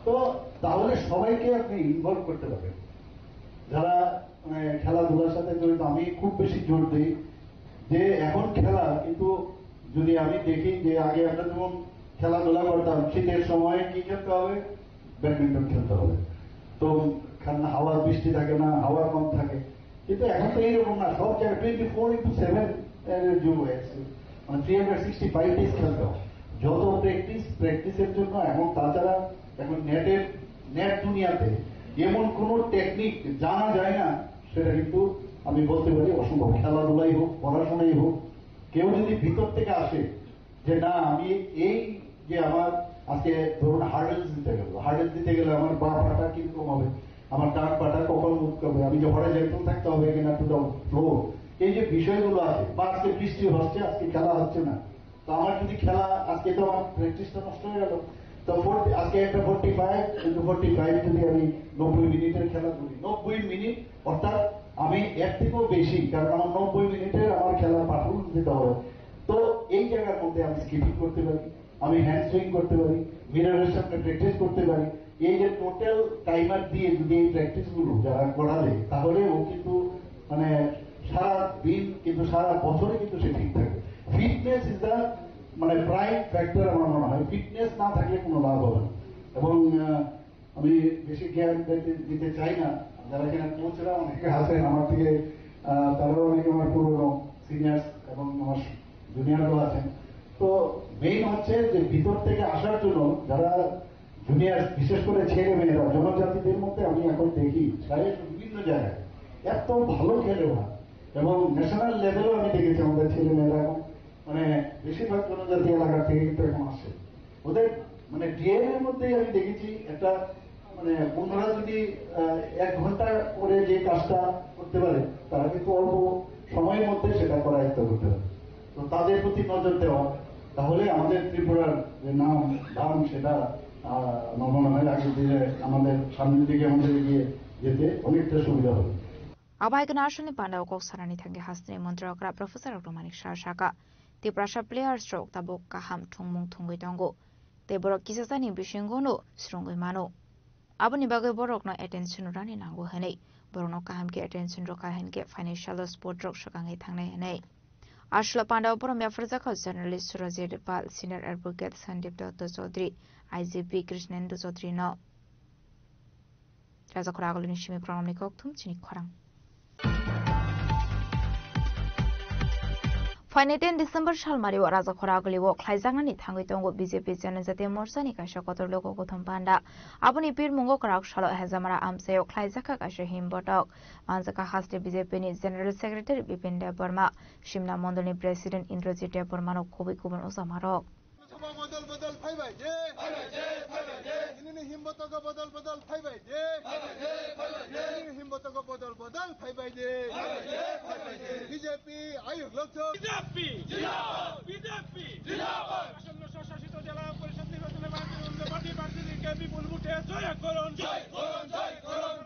তো তাহলে সবাইকে আপনি ইনভলভ করতে পারবেন। যারা, মানে, খেলাধুলার সাথে জড়িত, আমি খুব বেশি জোর দিই যে এখন খেলা, কিন্তু যদি আমি দেখি যে আগে আমরা যেমন খেলাধুলা করতাম, শীতের সময় কি খেলতে হবে? ব্যাডমিন্টন খেলতে হবে। তো কারণ হাওয়া, বৃষ্টি থাকে না, হাওয়া কম থাকে, কিন্তু এখন তো এইরকম না, সব জায়গায় টোয়েন্টি ফোর ইন্টু সেভেন যুগ হয়ে গেছে, মানে three hundred sixty five days খেলতে হয়। যত প্র্যাকটিস, প্র্যাকটিসের জন্য এখন, তাছাড়া এখন নেটের, নেট দুনিয়াতে এমন কোনো টেকনিক জানা যায় না, সেটা কিন্তু আমি বলতে পারি অসম্ভব। খেলাধুলাই হোক, পড়াশোনাই হোক, কেউ যদি ভিতর থেকে আসে যে না, আমি এই যে আমার আজকে ধরুন হার্ডেলস দিতে গেল, হার্ডেলস দিতে গেলে আমার বা পাটা কিরকম হবে, আমার ডান পাটা কখন মুভ করবে, আমি যে হরাইজন্টাল থাকতে হবে কিনা টু দ্য ফ্লোর, এই যে বিষয়গুলো আছে, বা আজকে বৃষ্টি হচ্ছে, আজকে খেলা হচ্ছে না, তো আমার যদি খেলা, আজকে তো আমার প্র্যাকটিসটা নষ্ট হয়ে গেল। তো ফোর্টি, আজকে একটা forty five into forty five যদি আমি নব্বই মিনিটের খেলা ধরি, নব্বই মিনিট, অর্থাৎ আমি এর থেকেও বেশি, কারণ আমার নব্বই মিনিটের আমার খেলার পারফরমেন্স দিতে হবে। তো এই জায়গার মধ্যে আমি স্কিপিং করতে পারি, আমি হ্যান্ড সুইং করতে পারি, মিররের সামনে প্র্যাকটিস করতে পারি। এই যে টোটাল টাইমার দিয়ে যদি এই প্র্যাকটিসগুলো যারা করা যায়, তাহলে ও কিন্তু, মানে, সারা দিন, কিন্তু সারা বছরই কিন্তু সে ফিট থাকে। ফিটনেস ইজ দ্য, মানে, প্রাইম ফ্যাক্টর আমার মনে হয়। ফিটনেস না থাকলে কোনো লাভ হবে না। এবং, আহ, আমি বেশি জ্ঞান দিতে, দিতে চাই না। যারা এখানে কোচরা অনেকে আছেন আমার থেকে, আহ, তারাও অনেকে আমার পুরনো সিনিয়র্স এবং আমার জুনিয়ররাও আছেন। তো মেইন হচ্ছে যে ভিতর থেকে আসার জন্য যারা জুনিয়র, বিশেষ করে ছেলে মেয়েরা, জনজাতিদের মধ্যে আমি এখন দেখি সারা বিভিন্ন জায়গায় এত ভালো খেলে ওরা, এবং ন্যাশনাল লেভেলেও আমি দেখেছি আমাদের ছেলে মেয়েরা এখন, মানে, বেশিরভাগ জনজাতি এলাকা থেকে কিন্তু এখন আসে। ওদের, মানে, ডিএনএ এর মধ্যেই আমি দেখেছি একটা মানে বন্ধুরা যদি আহ, এক ঘন্টা করে যে কাজটা করতে পারে, তারা কিন্তু অল্প সময়ের মধ্যে সেটা করায়ত্ত করতে পারে। তো তাদের প্রতি নজর দেওয়া, তাহলে আমাদের ত্রিপুরার যে নাম ধাম সেটা আহ, আমার মনে হয় আগে দিকে আমাদের সামনের দিকে আমাদের এগিয়ে যেতে অনেকটা সুবিধা হবে। Abai khe Narwsani pandao kok sanani thangwi hasteni montri okra Professor Dr. Manik Saha saka, Tiprasa players rok tabuk kaham thwngmung thwngwi tongo, tei borok kisasani bisingono swrwngwi mano. Aboni bagwi borokno attention rwna nango hwnwi, borokno kaham khe attention rwkha hinkhe financial support rok swkangwi thangnai hwnwi. Aswla pandao borom yapharjakha journalist Surajit Pal, senior advocate Sandeep Datta Chaudhary, I G P Krishnendu Chaudhary no. Rajakhor agulini simi programni kokthum chini khorang. Phainai ten December salmario Rajakhor agulio khlaijaknani thangwi tongo B J P Janajati Morchani kaisa kotor logo kothom panda. Aboni pirmungo kwrak salo Hejamara amchaio khlaijakha kaisa himbotok. Manjakha haste B J P ni General Secretary Bipin Debbarma, Simna Mondolni President Indrajit Debbarmano khobwi kubun ojamarok. Sabha bodol bodol phaibai de. Phaibai de, phaibai de. Nini himbotogo bodol bodol phaibai de. Phaibai de, phaibai de. Nini himbotogo bodol bodol phaibai de. Phaibai de, phaibai de. B J P ayuk lokto. B J P zindabad, B J P zindabad. আসন্ন স্বশাসিত জেলা পরিষদ নির্বাচনে ভারতীয় জনতা পার্টি প্রার্থীদেরকে বিপুল ভোটে জয় করুন। জয় করুন, জয় করুন।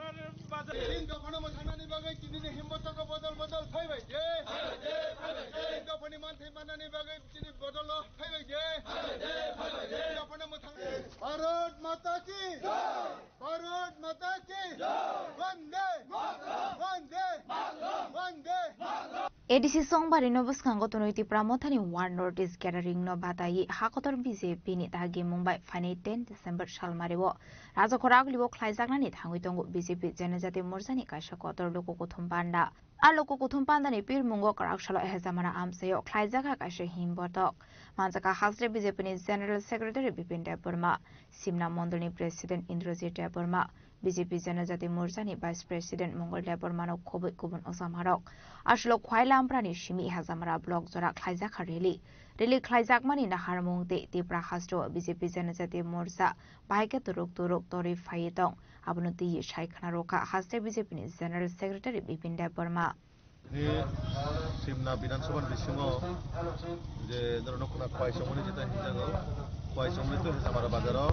তিন দফা no mwthangna ni bagwi tini ni himbotogo bodol bodol phaibai de. Phaibai de, phaibai de. Tin dofani manthai manna ni bagwi tini bodol no phaibai de. Phaibai de, phaibai de. Tin dofani mwthang. Bharat Mata ki jai. Bharat Mata ki jai. Vande Mataram. Vande Mataram. Vande Mataram. A D C Chongbarino bwskango tonwi Tipra Mothani One North East Gathering no bataiwi hakotor B J P ni dagi mungbai phainai ten December salmario Rajakhor agulio khlaijaknani thangwi tongo B J P Janajati Morchani kaisa kotor logo kothom panda. A logo kothom pandani pirmungo kwrak salo Hejamara amchaio khlaijakha kaisa himbotok. Manjakha haste B J P ni General Secretary Bipin Debbarma, Simna Mondolni President Indrajit Debbarma, B J P Janajati Morchani Vice President Mongol Debbarmano khobwi kubun ojamarok. Aswlok Khwaila Amprani simi Hejamara block jora khlaijakha rally. Rally khlaijakmani naharmung tei Tipra hasteo B J P Janajati Morcha bahai khe turuk turuk torwi phaiwi tong. Abono twiwi sai khna rwkha haste B J P ni General Secretary Bipin Debbarma. Ni Simna Bidhan Sabha ni bisingo je norok nukna Khwai Chongmani jeta hinjago. Khwai Chongmani to Hejamara bazaro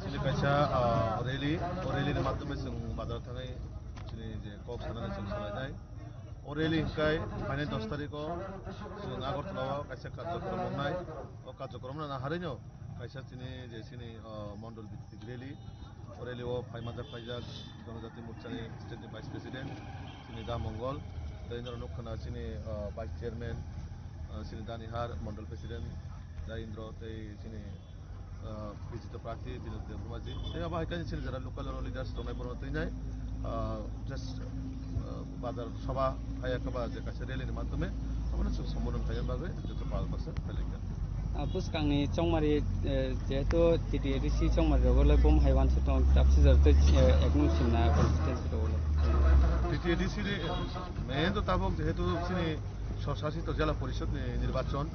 chini kaisa, ah, rally, o rally ni madhyome chwng bazar thangwi chini je kok sanani chwng salainai. O rally hwnkhe phainai dos tarikh o chwng Agartala o kaisa karjokrom wngnai. O karjokrom no naharwi no kaisa chini je chini, ah, mondol bhitik rally. O rally o phai manjak phaijak Janajati Morchani state ni vice president chini Da Mongol, tei norok nukha na chini, ah, vice chairman, ah, chini Danihar mondol president Da Indro tei chini, ah, bijito prarthi Binod Debbarma ji. Tei abo hai khe chini jara local leaders tongnai borok twi nai, ah, just, ah, bazar sabha phaiya khe ba je kaisa rally ni madhyome abono chwng sombodon khaina bagwi joto pal baksa phailaikha. Ah, bwskangni chongmari, eh, jehetu T T A D C chongmari rogo le bom hai uansuk tong, tapsi jor tei, eh, ek nung Simna constituency rogo le. T T A D C ni main to tabuk jehetu chini Swsasito Jela Porishod ni nirbachon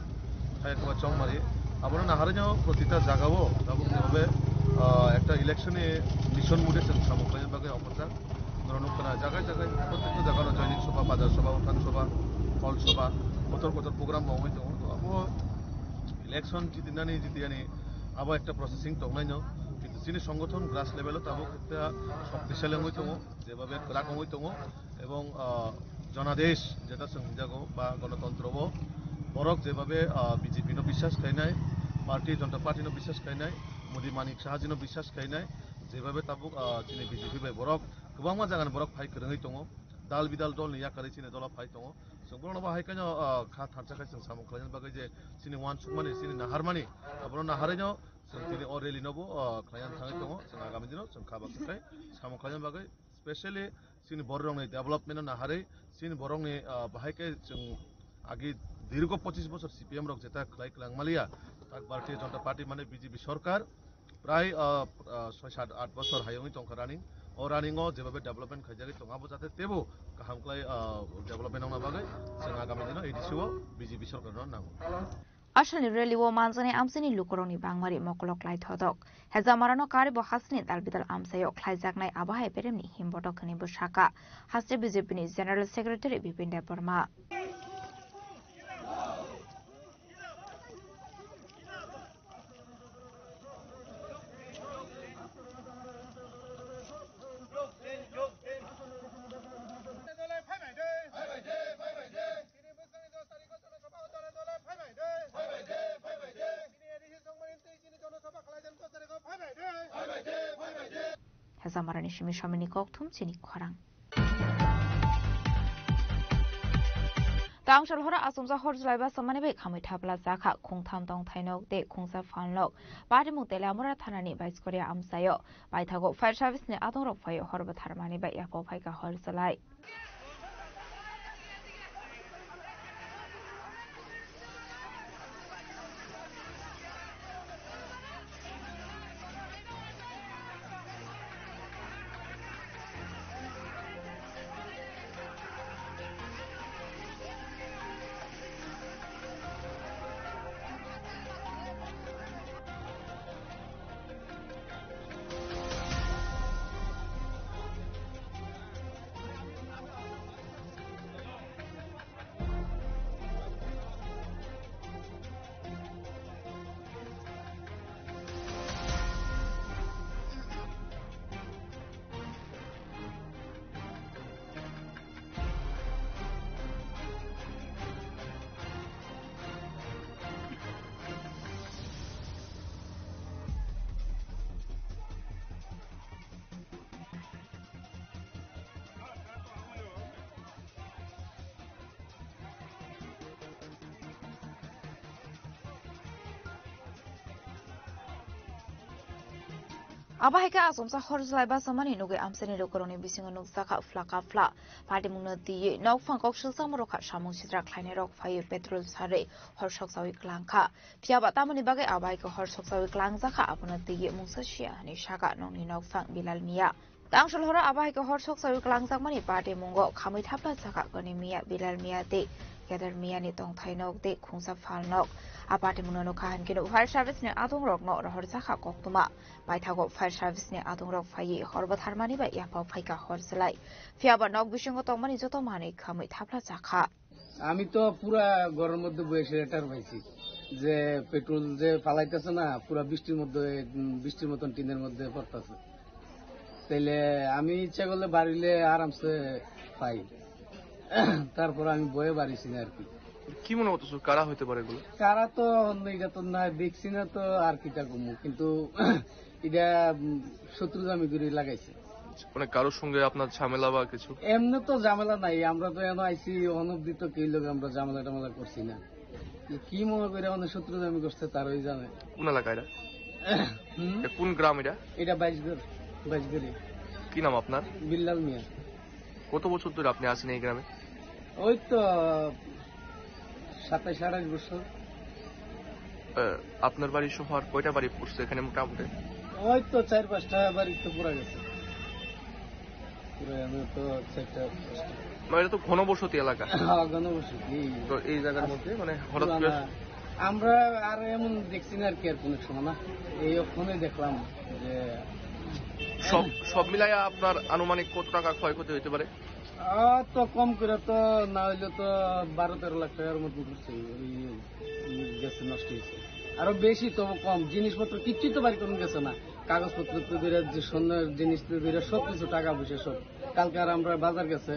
hai khe ba chongmari. Abono naharino protita jagao tabuk jebabe, ah, ekta election ni mission mode chwng samung khlaina bagwi omochang. Norok nukha na jagai jagai, prottekta jagano joining sabha, bazar sabha, uthan sabha, hall sabha, kotor kotor program bo wngwi tongo. To abo election jitinani jitiyani abo ekta processing tongnaino. Kintu chini songothon grass level o tabuk ekta shoktisali wngwi tongo, jebabe kwrak wngwi tongo. Ebong, ah, jonadesh jeta chwng hinjago ba gonotontro o borok jebabe, ah, B J P no biswas khainai, Bharatiya Janata Party no biswas khainai, Modi Manik Saha ji no biswas khainai, jebabe tabuk, ah, chini B J P bai borok kwbangma jagani borok phai kwrwngwi tongo. Dal bidal dol ni yakarwi chini dolo phai tongo. Chwng bono bo hai khe no, ah, kha thansa khe chwng samung khlaina bagwi je chini uansukmani, chini naharmani, abono naharwi no chwng tini o rally no bo, ah, khlaiya thangwi tongo. Chwng agami dino chwng kha baksa khai samung khlaina bagwi specially chini borok rokni development no naharwi chini borok ni, ah, bahai khe chwng agi dirgo pochis bosor C P M rok jeta khlai kwlang maliya, tak Bharatiya Janata Party mane B J P sorkar prai, ah, ah, soi sat at bosor hai wngwi tongkha running. O running o jebabe development khaijagwi tongo, abo jate tebo kaham khlai, ah, development wngna bagwi chwng agami dino A D C o B J P sorkar no nango. Asalni rally o manjaknai amchaini lukurokni bangmari mokolok lai thotok. Hejamarano karibo hasteni dalbidal amchaio khlaijaknai abo hai beremni himbotok hwnwi bo sakha. Haste B J P ni General Secretary Bipin Debbarma. Hejamarani simi somini kokthum chini khorang. Tangshal hora asumsa hor jlaiba samani bai khamwi thapla jakha khungtham tongthai nok de khungsa phalnok. Patimung Teliamura thanani Baiskoria amsaio paithago fire service ni adongrok phaio hor bwtharmani bai yapo phaika hor jlai. Abo hai khe achomsa hor jlai basamani nugwi amchaini lukurokni bisingo nukjakha phlaka phla. Patimungno twiwi nokphang kok silsakmarok kha samung sitra khlainairok phaiwi petrol sarwi hor soksawi klangkha. Phiyaba tamoni bagwi abo hai khe hor soksawi klangjakha abono twiwi mungsa siya hwnwi sakha nokni nokphang Bilal Miya. Tangshol horo abo hai khe hor soksawi klangjakmani patimung o khamwi thapla jakha Goni Miya, Bilal Miya tei Kedar Miyani tongthai nok tei khungsa phal nok. A patimungno nukha hinkhe fire service ni adongrokno rohorjakha koktwma. Paithago fire service ni adongrok phaiwi hor bwtharmani bai yaphao phaikha hor jlai. Phiyaba nok bisingo tongmani joto manwi khamwi thapla jakha. আমি তো পুরা ঘরের মধ্যে বসে টের পাইছি যে পেট্রোল যে ফালাইতেছে না, পুরা বৃষ্টির মধ্যে, উম, বৃষ্টির মতন টিনের মধ্যে পড়তেছে। তাইলে আমি ইচ্ছা করলে বাড়িলে আরামসে পাই। তারপর আমি বয়ে বাড়িছি না আর কি। কি মনে করতেছো, কারা হইতে পারে এগুলো? কারা তো অন্য, এটা তো না দেখছি না তো আর কিতা কমু, কিন্তু এটা, উম, শত্রু জামি করে লাগাইছে। মানে কারোর সঙ্গে আপনার ঝামেলা বা কিছু? এমনি তো ঝামেলা নাই, আমরা তো এনে আইছি, অনবধি তো কেউ লোক আমরা ঝামেলা টামেলা করছি না। কি মনে করে আমাদের শত্রু জামি করছে, তারাই জানে। কোন এলাকা এটা? হুম? এটা কোন গ্রাম এটা? এটা বাইশগড়, বাইশগড়ি। কি নাম আপনার? বিল্লাল মিয়া। কত বছর ধরে আপনি আছেন এই গ্রামে? ওই তো সাতাইশ আঠাইশ বছর। আহ, আপনার বাড়ি সহ আর কয়টা বাড়ি পড়ছে এখানে মোটামুটি? ওই তো চার পাঁচটা বাড়ি তো পুরা গেছে। পুরা আমি তো চারটা পাঁচটা। মানে এটা তো ঘনবসতি এলাকা। হ্যাঁ, ঘনবসতি। তো এই জায়গার মধ্যে মানে হঠাৎ করে পুরানা। আমরা আর এমন দেখছি না আর কি, আর কোনো সময় না। এই ওখানে দেখলাম যে সব, সব মিলাইয়া আপনার আনুমানিক কত টাকা ক্ষয়ক্ষতি হইতে পারে? আহ, তো কম করে তো না হইলে তো বারো তেরো লাখ টাকার মতন করছে, ওই গেছে, নষ্ট হয়েছে। আরো বেশি তো কম, জিনিসপত্র কিচ্ছুই তো বাড়ি কোনো গেছে না, কাগজপত্র তো ধরে, যে স্বর্ণের জিনিস তো ধরে সব কিছু, টাকা পয়সা সব। কালকে আর আমরা বাজার গেছে,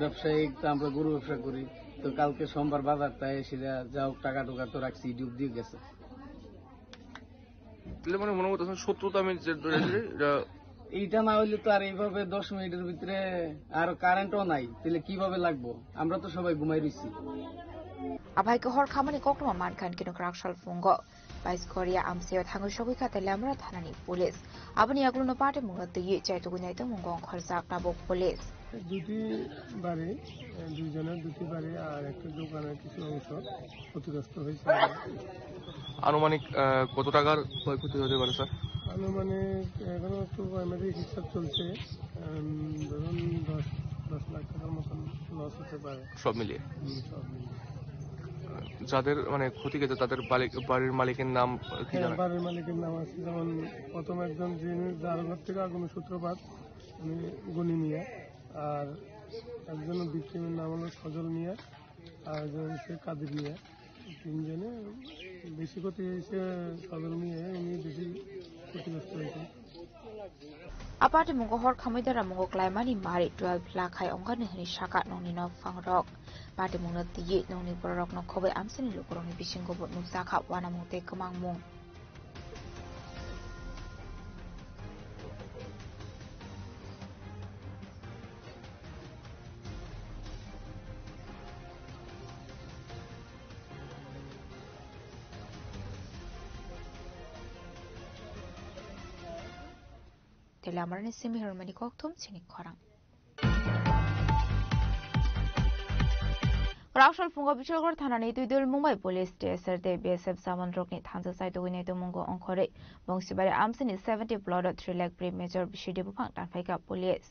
ব্যবসায়িক তো আমরা গরু ব্যবসা করি, তো কালকে সোমবার বাজার, তাই এসে যা, যা হোক টাকা টুকা তো রাখছি, ডুব দিয়ে গেছে। তাহলে মানে মনে করতেছেন শত্রুতা আমি যে ধরে আছি, এটা এইটা না হইলে তো আর এইভাবে দশ মিনিটের ভিতরে আর কারেন্টও নাই, তাহলে কিভাবে লাগবো? আমরা তো সবাই ঘুমাই রইছি। Abai khe hor khamani koktwma mankha hinkhe no kwrak sal phungo Baiskoria amchaio thangwi sogwi kha Teliamura thanani police. Aboni yagulono patimungno twiwi chaitugwi naitongmung ongkhorjak tabuk police. দুটি বাড়ি, এ, দুইজনের দুটি বাড়ি আর একটা দোকানের কিছু অংশ ক্ষতিগ্রস্ত হয়েছে। আনুমানিক, আহ, কত টাকার ক্ষয়ক্ষতি হতে পারে, স্যার? আনুমানিক এখনো তো প্রাইমারি হিসাব চলছে, উম, ধরুন দশ, দশ লাখ টাকার মতন লস হতে পারে। সব মিলিয়ে? হুম, সব মিলিয়ে। যাদের মানে ক্ষতি হয়েছে তাদের বালিক-, বাড়ির মালিকের নাম কি হ্যাঁ, জানা? বাড়ির মালিকের নাম আছে, যেমন প্রথম একজন যিনি যার ঘর থেকে আগুনের সূত্রপাত, উনি গুনি মিয়া, আর একজন ভিকটিমের নাম হলো সজল মিয়া, আর একজন হচ্ছে কাদের মিয়া। তিনজনে বেশি ক্ষতি হয়েছে সজল মিয়া, উনি বেশি ক্ষতিগ্রস্ত হয়েছে। A patimungo hor khamwi dara mungo klaimani mari twelve lakh hai wngkha ni hwnwi saka nokni nokphangrok. Patimungno twiwi nokni bororokno khobwi amchaini lukurokni bisingo bo nukjakha uanamung tei kwmangmung. Tele amarni simi hwnmani kokthum chini khorang. Kwraksal phungo Bishalgarh thanani Twidul Mumbai Police T S R tei B S F jawan rokni thansa chaitugwi naitukmungo ongkhorwi Bongsibari amchaini seventy plot o three lakh pre-mature bisi de buphang tanphaikha police.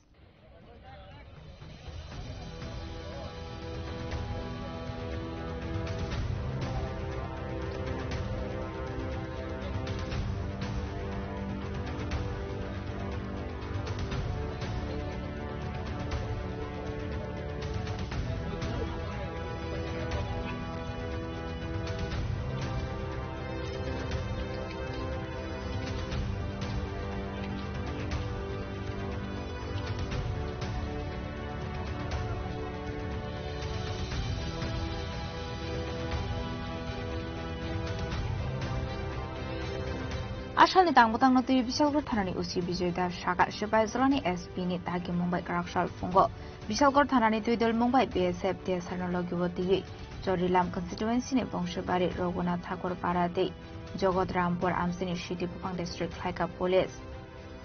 Asalni tang bwtangno twiwi Bishalgarh thanani O C Bijoy Das saka, Sipaijolani S P ni dagi mungbai kwraksal phungo Bishalgarh thanani Twidul mungbai B S F T S R no logi o twiwi Chorilam constituency ni Bongsibari, Raghunath Thakur Para tei Jagat Rampur amchaini city buphang district khlaikha police.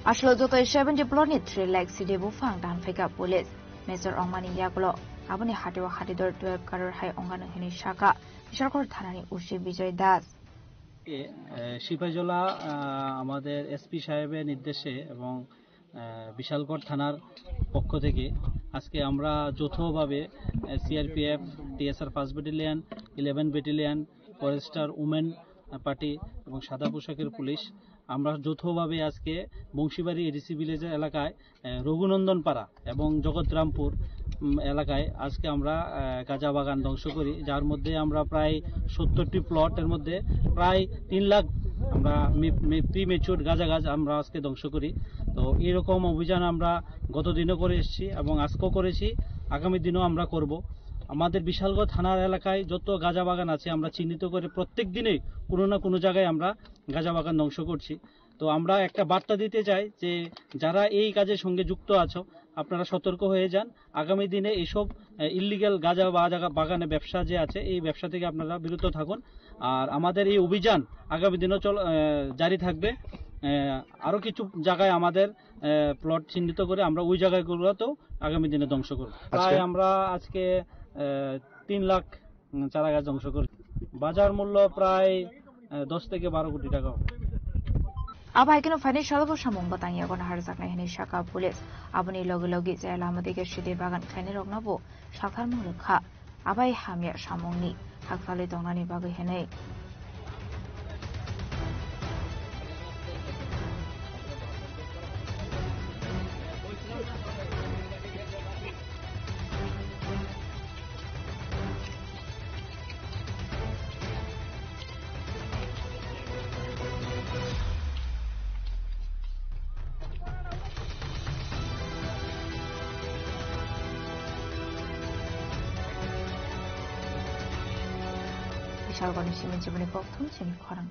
Aswk jotoi seventy plot ni three lakh city buphang tanphaikha police. Major ongmani yagulo aboni hatio hatidor twelve crore hai ongano hwnwi saka Bishalgarh thanani O C Bijoy Das. এ, এ, সিপাহীজলা, আহ, আমাদের এসপি সাহেবের নির্দেশে এবং, আহ, বিশালগড় থানার পক্ষ থেকে আজকে আমরা যৌথভাবে, আহ, CRPF, TSR first battalion, eleven battalion, forester women party এবং সাদা পোশাকের পুলিশ, আমরা যৌথভাবে আজকে বংশীবাড়ি এডিসি ভিলেজ এলাকায়, আহ, রঘুনন্দন পাড়া এবং জগৎরামপুর, উম, এলাকায় আজকে আমরা, আহ, গাঁজা বাগান ধ্বংস করি, যার মধ্যে আমরা প্রায় সত্তরটি প্লটের মধ্যে প্রায় তিন লাখ আমরা মি-, মি-, প্রিম্যাচুর গাঁজা গাছ আমরা আজকে ধ্বংস করি। তো এরকম অভিযান আমরা গত দিনও করে এসেছি এবং আজকেও করেছি, আগামী দিনও আমরা করব। আমাদের বিশালগড় থানার এলাকায় যত গাঁজা বাগান আছে আমরা চিহ্নিত করে প্রত্যেক দিনই কোনো না কোনো জায়গায় আমরা গাঁজা বাগান ধ্বংস করছি। তো আমরা একটা বার্তা দিতে চাই যে যারা এই কাজের সঙ্গে যুক্ত আছো, আপনারা সতর্ক হয়ে যান। আগামী দিনে এইসব, আহ, ইলিগ্যাল গাঁজা বা জায়গা বাগানে ব্যবসা যে আছে, এই ব্যবসা থেকে আপনারা বিরত থাকুন। আর আমাদের এই অভিযান আগামী দিনও চল-, আহ, জারি থাকবে। আহ, আরও কিছু জায়গায় আমাদের, আহ, প্লট চিহ্নিত করে আমরা ওই জায়গাগুলোতেও আগামী দিনে ধ্বংস করব। আচ্ছা। প্রায় আমরা আজকে, আহ, তিন লাখ, উম, চারা গাছ ধ্বংস করেছি। বাজার মূল্য প্রায়, আহ, দশ থেকে বারো কোটি টাকা হবে। Abo hai kheno phainai salo bo samung bwtang yago naharjaknai hwnwi saka police. Aboni logi logi je lama dige sidi bagan khlainairokno bo saktharmung rwkha. Abai hamya samungni hakchalwi tongnani bagwi hwnwi. Bishalgorni simi jiboni kokthum chini khorang.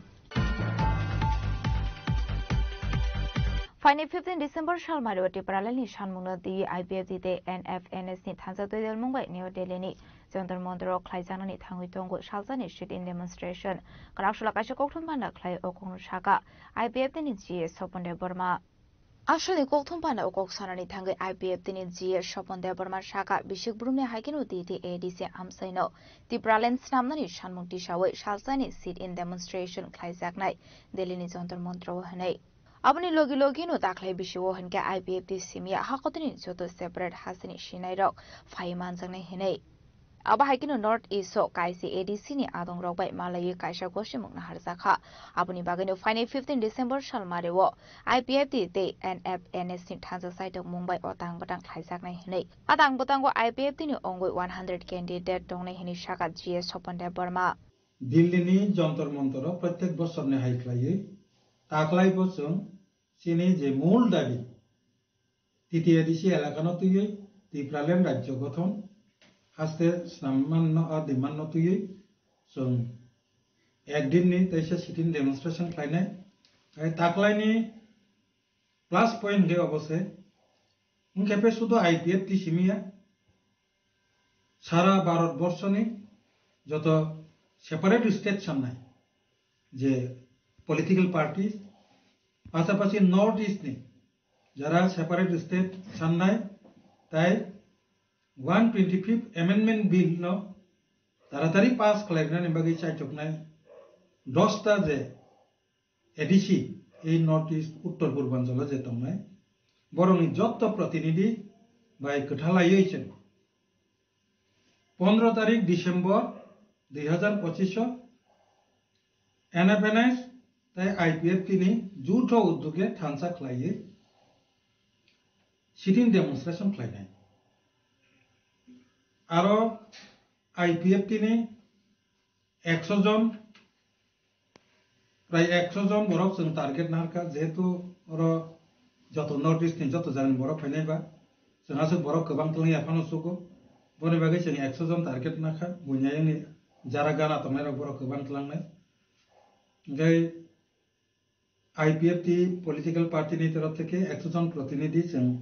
Phaini fifteen December sal Mario Tipralalni sanmungno twi I P F T tei N F N S ni thansa twi dol mungbai New Delhi ni Jantar Mantar o khlaijaknani thangwi tongo salsani sit-in demonstration. Kwraksula kaisa kokthum panda khlai o kokno saka I P F T ni G A Sopon Debbarma. Asalni kokthum panda o kok sanani thangwi I P F T ni G A Sopon Debbarma saka bisik brumni hai kheno T T A D C amchaino Tipraland snamnani sanmung tisawi salsani sit-in demonstration khlaijaknai Delhi ni Jantar Mantar o hwnwi. Aboni logi logino daklai bisio hinkhe I P F T simi hakotini joto separate hasini sinairok phai manjaknai hinwi. Abo hai kheno North East o kaisa A D C ni adongrok bai malaiwi kaisa gosimung naharjakha. Aboni bagwino phainai fifteen December salmari o I P F T tei N F N S ni thansa saitok mung bai o tang bwtang khlaijaknai hwnwi. A tang bwtango I P F T ni ongwi one hundred candidate tongnai hwnwi sakha G S Swapan Debbarma. Delhi ni Jantar Mantar o protek bosor ni hai khlaiwi taklai bo chwng chini je mul dabi T T A D C elakano twiwi Tipraland rajyo gothon haste snam manno a demand no twiwi chwng ek din ni teisa sit-in demonstration khlainai. Hai taklaini plus point khe obo se, wngkhe phe sudo I P F T simiya, sara Bharat borso ni joto separate state sannai je political parties, pasapasi North East ni jara separate state sannai, tai one twenty fifth Amendment Bill no taratari pass khlainani bagwi chaichoknai dosta je A D C, ei North East Uttor Purbanchalo je tongnai, borokni jotto protinidhi bai kwthalaiwi chwng pondro tarik December dui hazar pochish o N F N S tei I P F T ni jutho uddoge thansa khlaiwi sit-in demonstration khlainai. Aro I P F T ni ekso jon, prai ekso jon borok chwng target narwkha, jehetu oro joto North East ni joto jagani borok phainai ba, chwng aswk borok kwbang twlangya phano sugo, boni bagwi chwng ekso jon target nakha, buini ayangni jara gana tongnairok borok kwbang twlangnai. Hwnkhe I P F T political party ni torof theke ekso jon protinidhi chwng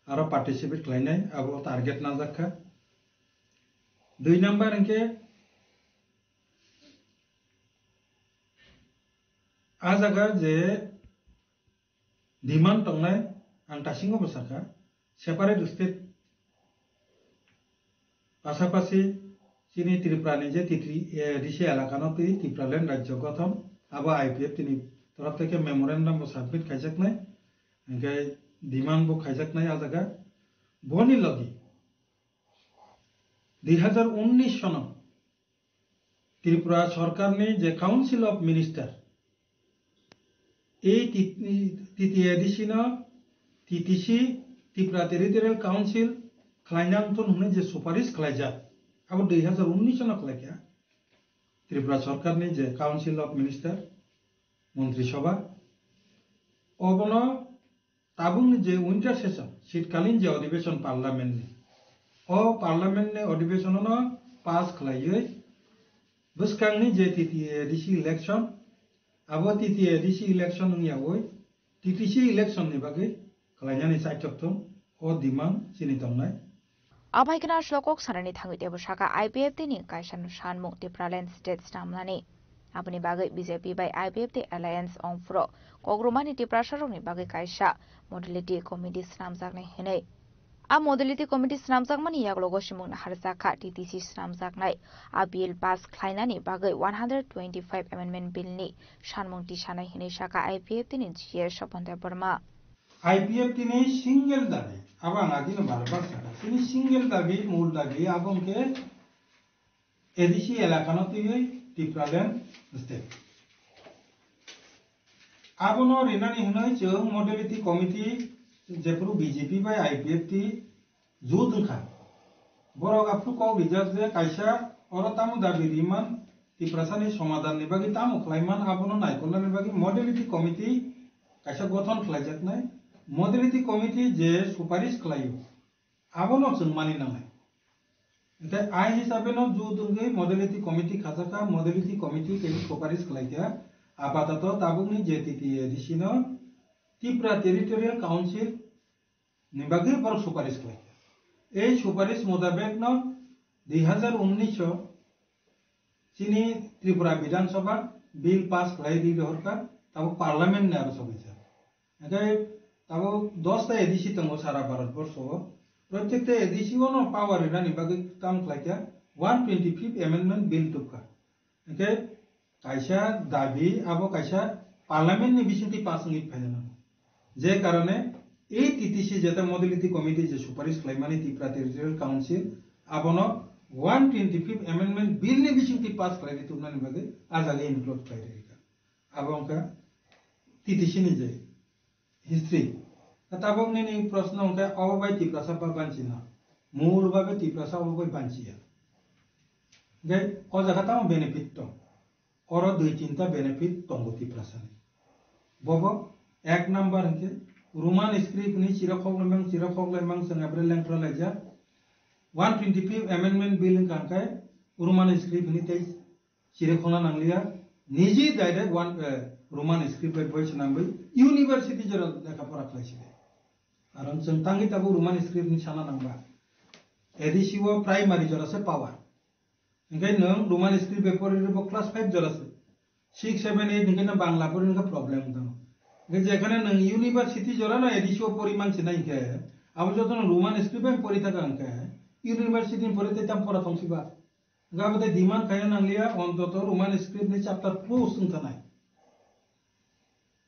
aro participate khlainai, abo target najakha. Dui number hwnkhe a jaga je demand tongnai, ang tasingo bo sakha, separate state, pasapasi chini Tripura ni je T T A D C elakano twi Tipraland rajyo gothon, abo I P F T ni torof theke memorandum bo submit khaijaknai, hwnkhe demand bo khaijaknai a jaga. Boni logi dui hazar unnish sono Tripura sorkarni je Council of Minister, ei T-, T T A D C no T T C, Tripura Territorial Council khlaina wngthun hwnwi je suparis khlaijak, abo dui hazar unnish no khlaikha Tripura sorkarni je Council of Minister, Montri Sabha, obono tabukni je winter session, shitkalin je odhibeson parliament ni, o parliament ni odhibeson no pass khlaiwi bwskangni je T T A D C election, abo T T A D C election wngyawi T T C election ni bagwi khlainani chaichok thung, o demand chini tongnai. Abai kheno aswk kok sanani thangwi teibo sakha I P F T ni kaisa no sanmung Tipraland state snamnani. Aboni bagwi B J P bai I P F T alliance ongphuru kokrumani Tiprasarokni bagwi kaisa modality committee snamjaknai hwnwi. A modality committee snamjakmani yaklogo simung naharjakha T T C snamjaknai a bill pass khlainani bagwi one hundred twenty-five amendment bill ni sanmung tisanai hwnwi sakha I P F T ni G S Swapan Debbarma. I P F T ni single dabi, abo ang agino bar bar sakha, chini single dabi, mul dabi, abo hwnkhe A D C elakano twiwi Tipraland state. Abono rinani hwnwi chwng modality committee jephuru B J P bai I P F T jut wngkha. Borok aphuru kok rijak je kaisa oro tamo dabi riman Tiprasani somadhanni bagwi tamo khlaiman abono naikolnani bagwi modality committee kaisa gothon khlaijaknai. Modality committee je suparis khlaio, abono chwng mani nangnai. Hwnkhe ai hisabeno jut wngwi modality committee khajakha, modality committee tei suparis khlaikha. Apatoto tabukni je T T A D C no Tripura Territorial Council ni bagwi borok suparis khlaikha. Ei suparis mutabekno dui hazar unnish o chini Tripura Bidhan Sabha bill pass khlai ri rohorkha, tabuk parliament ni aro sobaijak. Hwnkhe tabuk dosta A D C tongo sara Bharat borsho o. Protekta A D C o no power rinani bagwi kam khlaikha, one twenty fifth amendment bill tubkha. Hwnkhe kaisa dabi abo kaisa parliament ni bisingtwi pass wngwi phaina nango. Je karone ei T T C jeta modality committee je suparis khlaimani Tripura Territorial Council abono One twenty fifth Amendment Bill ni bising twi pass khlai di tubnani bagwi ah jaga include khlai rikha. Abo wngkha T T C ni je history. Ta tabuk nini proshno wngkha abo bai Tiprasa ba banchina. Mul babe Tiprasa abo bai banchiya. Hingke o jaga tamo benefit tong. Oro dui tinta benefit tongo Tiprasani. Bobo ek number hingke Roman script ni chira khokle mang, chira khokle mang chwng abre lengthra laijak. One twenty fifth Amendment Bill wngkha hingke Roman script ni tei chira khokna nangliya. Niji direct one, eh, Roman script bai boi swnamwi university jora lekha pora khlai sidi. Karon chwng tangwi tabuk Roman script ni sana nangba. A D C o primary jora se power. Hingke nwng Roman script bai pori rwbo class five jora se. Six, seven, eight hingke no Bangla pori hingke problem wng tong. Hingke jekhane nwng university jora no A D C o pori mansi na hingke, abo joto no Roman script bai pori thaka hingke, university ni pori tei tam pora tong siba. Hingke abo tei demand khaina nangliya, ontoto Roman script ni chapter close wng tanai.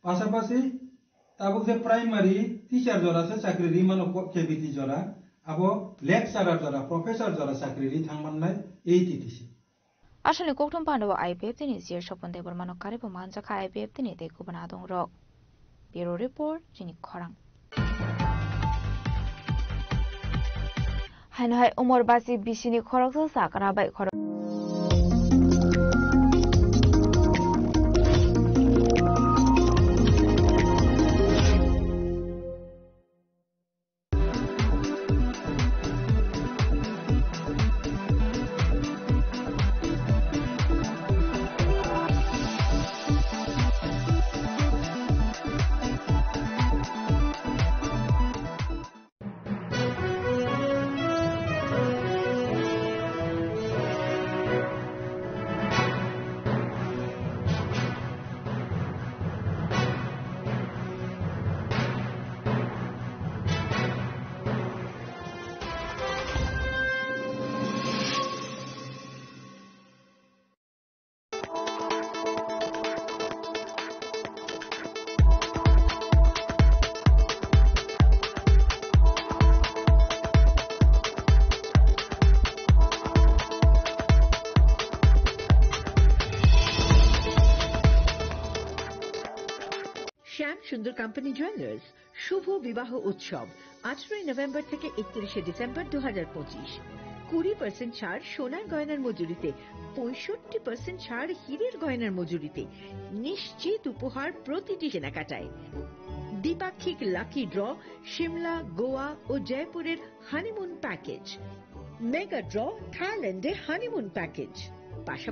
Pasapasi tabuk je primary teacher jora se chakri ri mano ko-, K B T jora, abo lecturer jora, professor jora chakri ri thang mannai ei T T C. Aswkni kokthum panda o I P F T ni C E Sopon Debbarma no karibo manjakha I P F T ni tei kubun adongrok. Bureau Report, chini khorang. Haino hai umor basi bisini khoroksa sakra bai khorok. Shyam Sundar company jewellers শুভ বিবাহ উৎসব আঠারোই নভেম্বর থেকে একত্রিশে ডিসেম্বর দু হাজার পঁচিশ। কুড়ি পার্সেন্ট ছাড় সোনার গয়নার মজুরিতে, পঁয়ষট্টি পার্সেন্ট ছাড় হীরের গয়নার মজুরিতে, নিশ্চিত উপহার প্রতিটি কেনাকাটায়। দ্বিপাক্ষিক লাকি ড্র, সিমলা, গোয়া ও জয়পুরের হানিমুন প্যাকেজ, মেগা ড্র, থাইল্যান্ডের হানিমুন প্যাকেজ, পাশাপাশি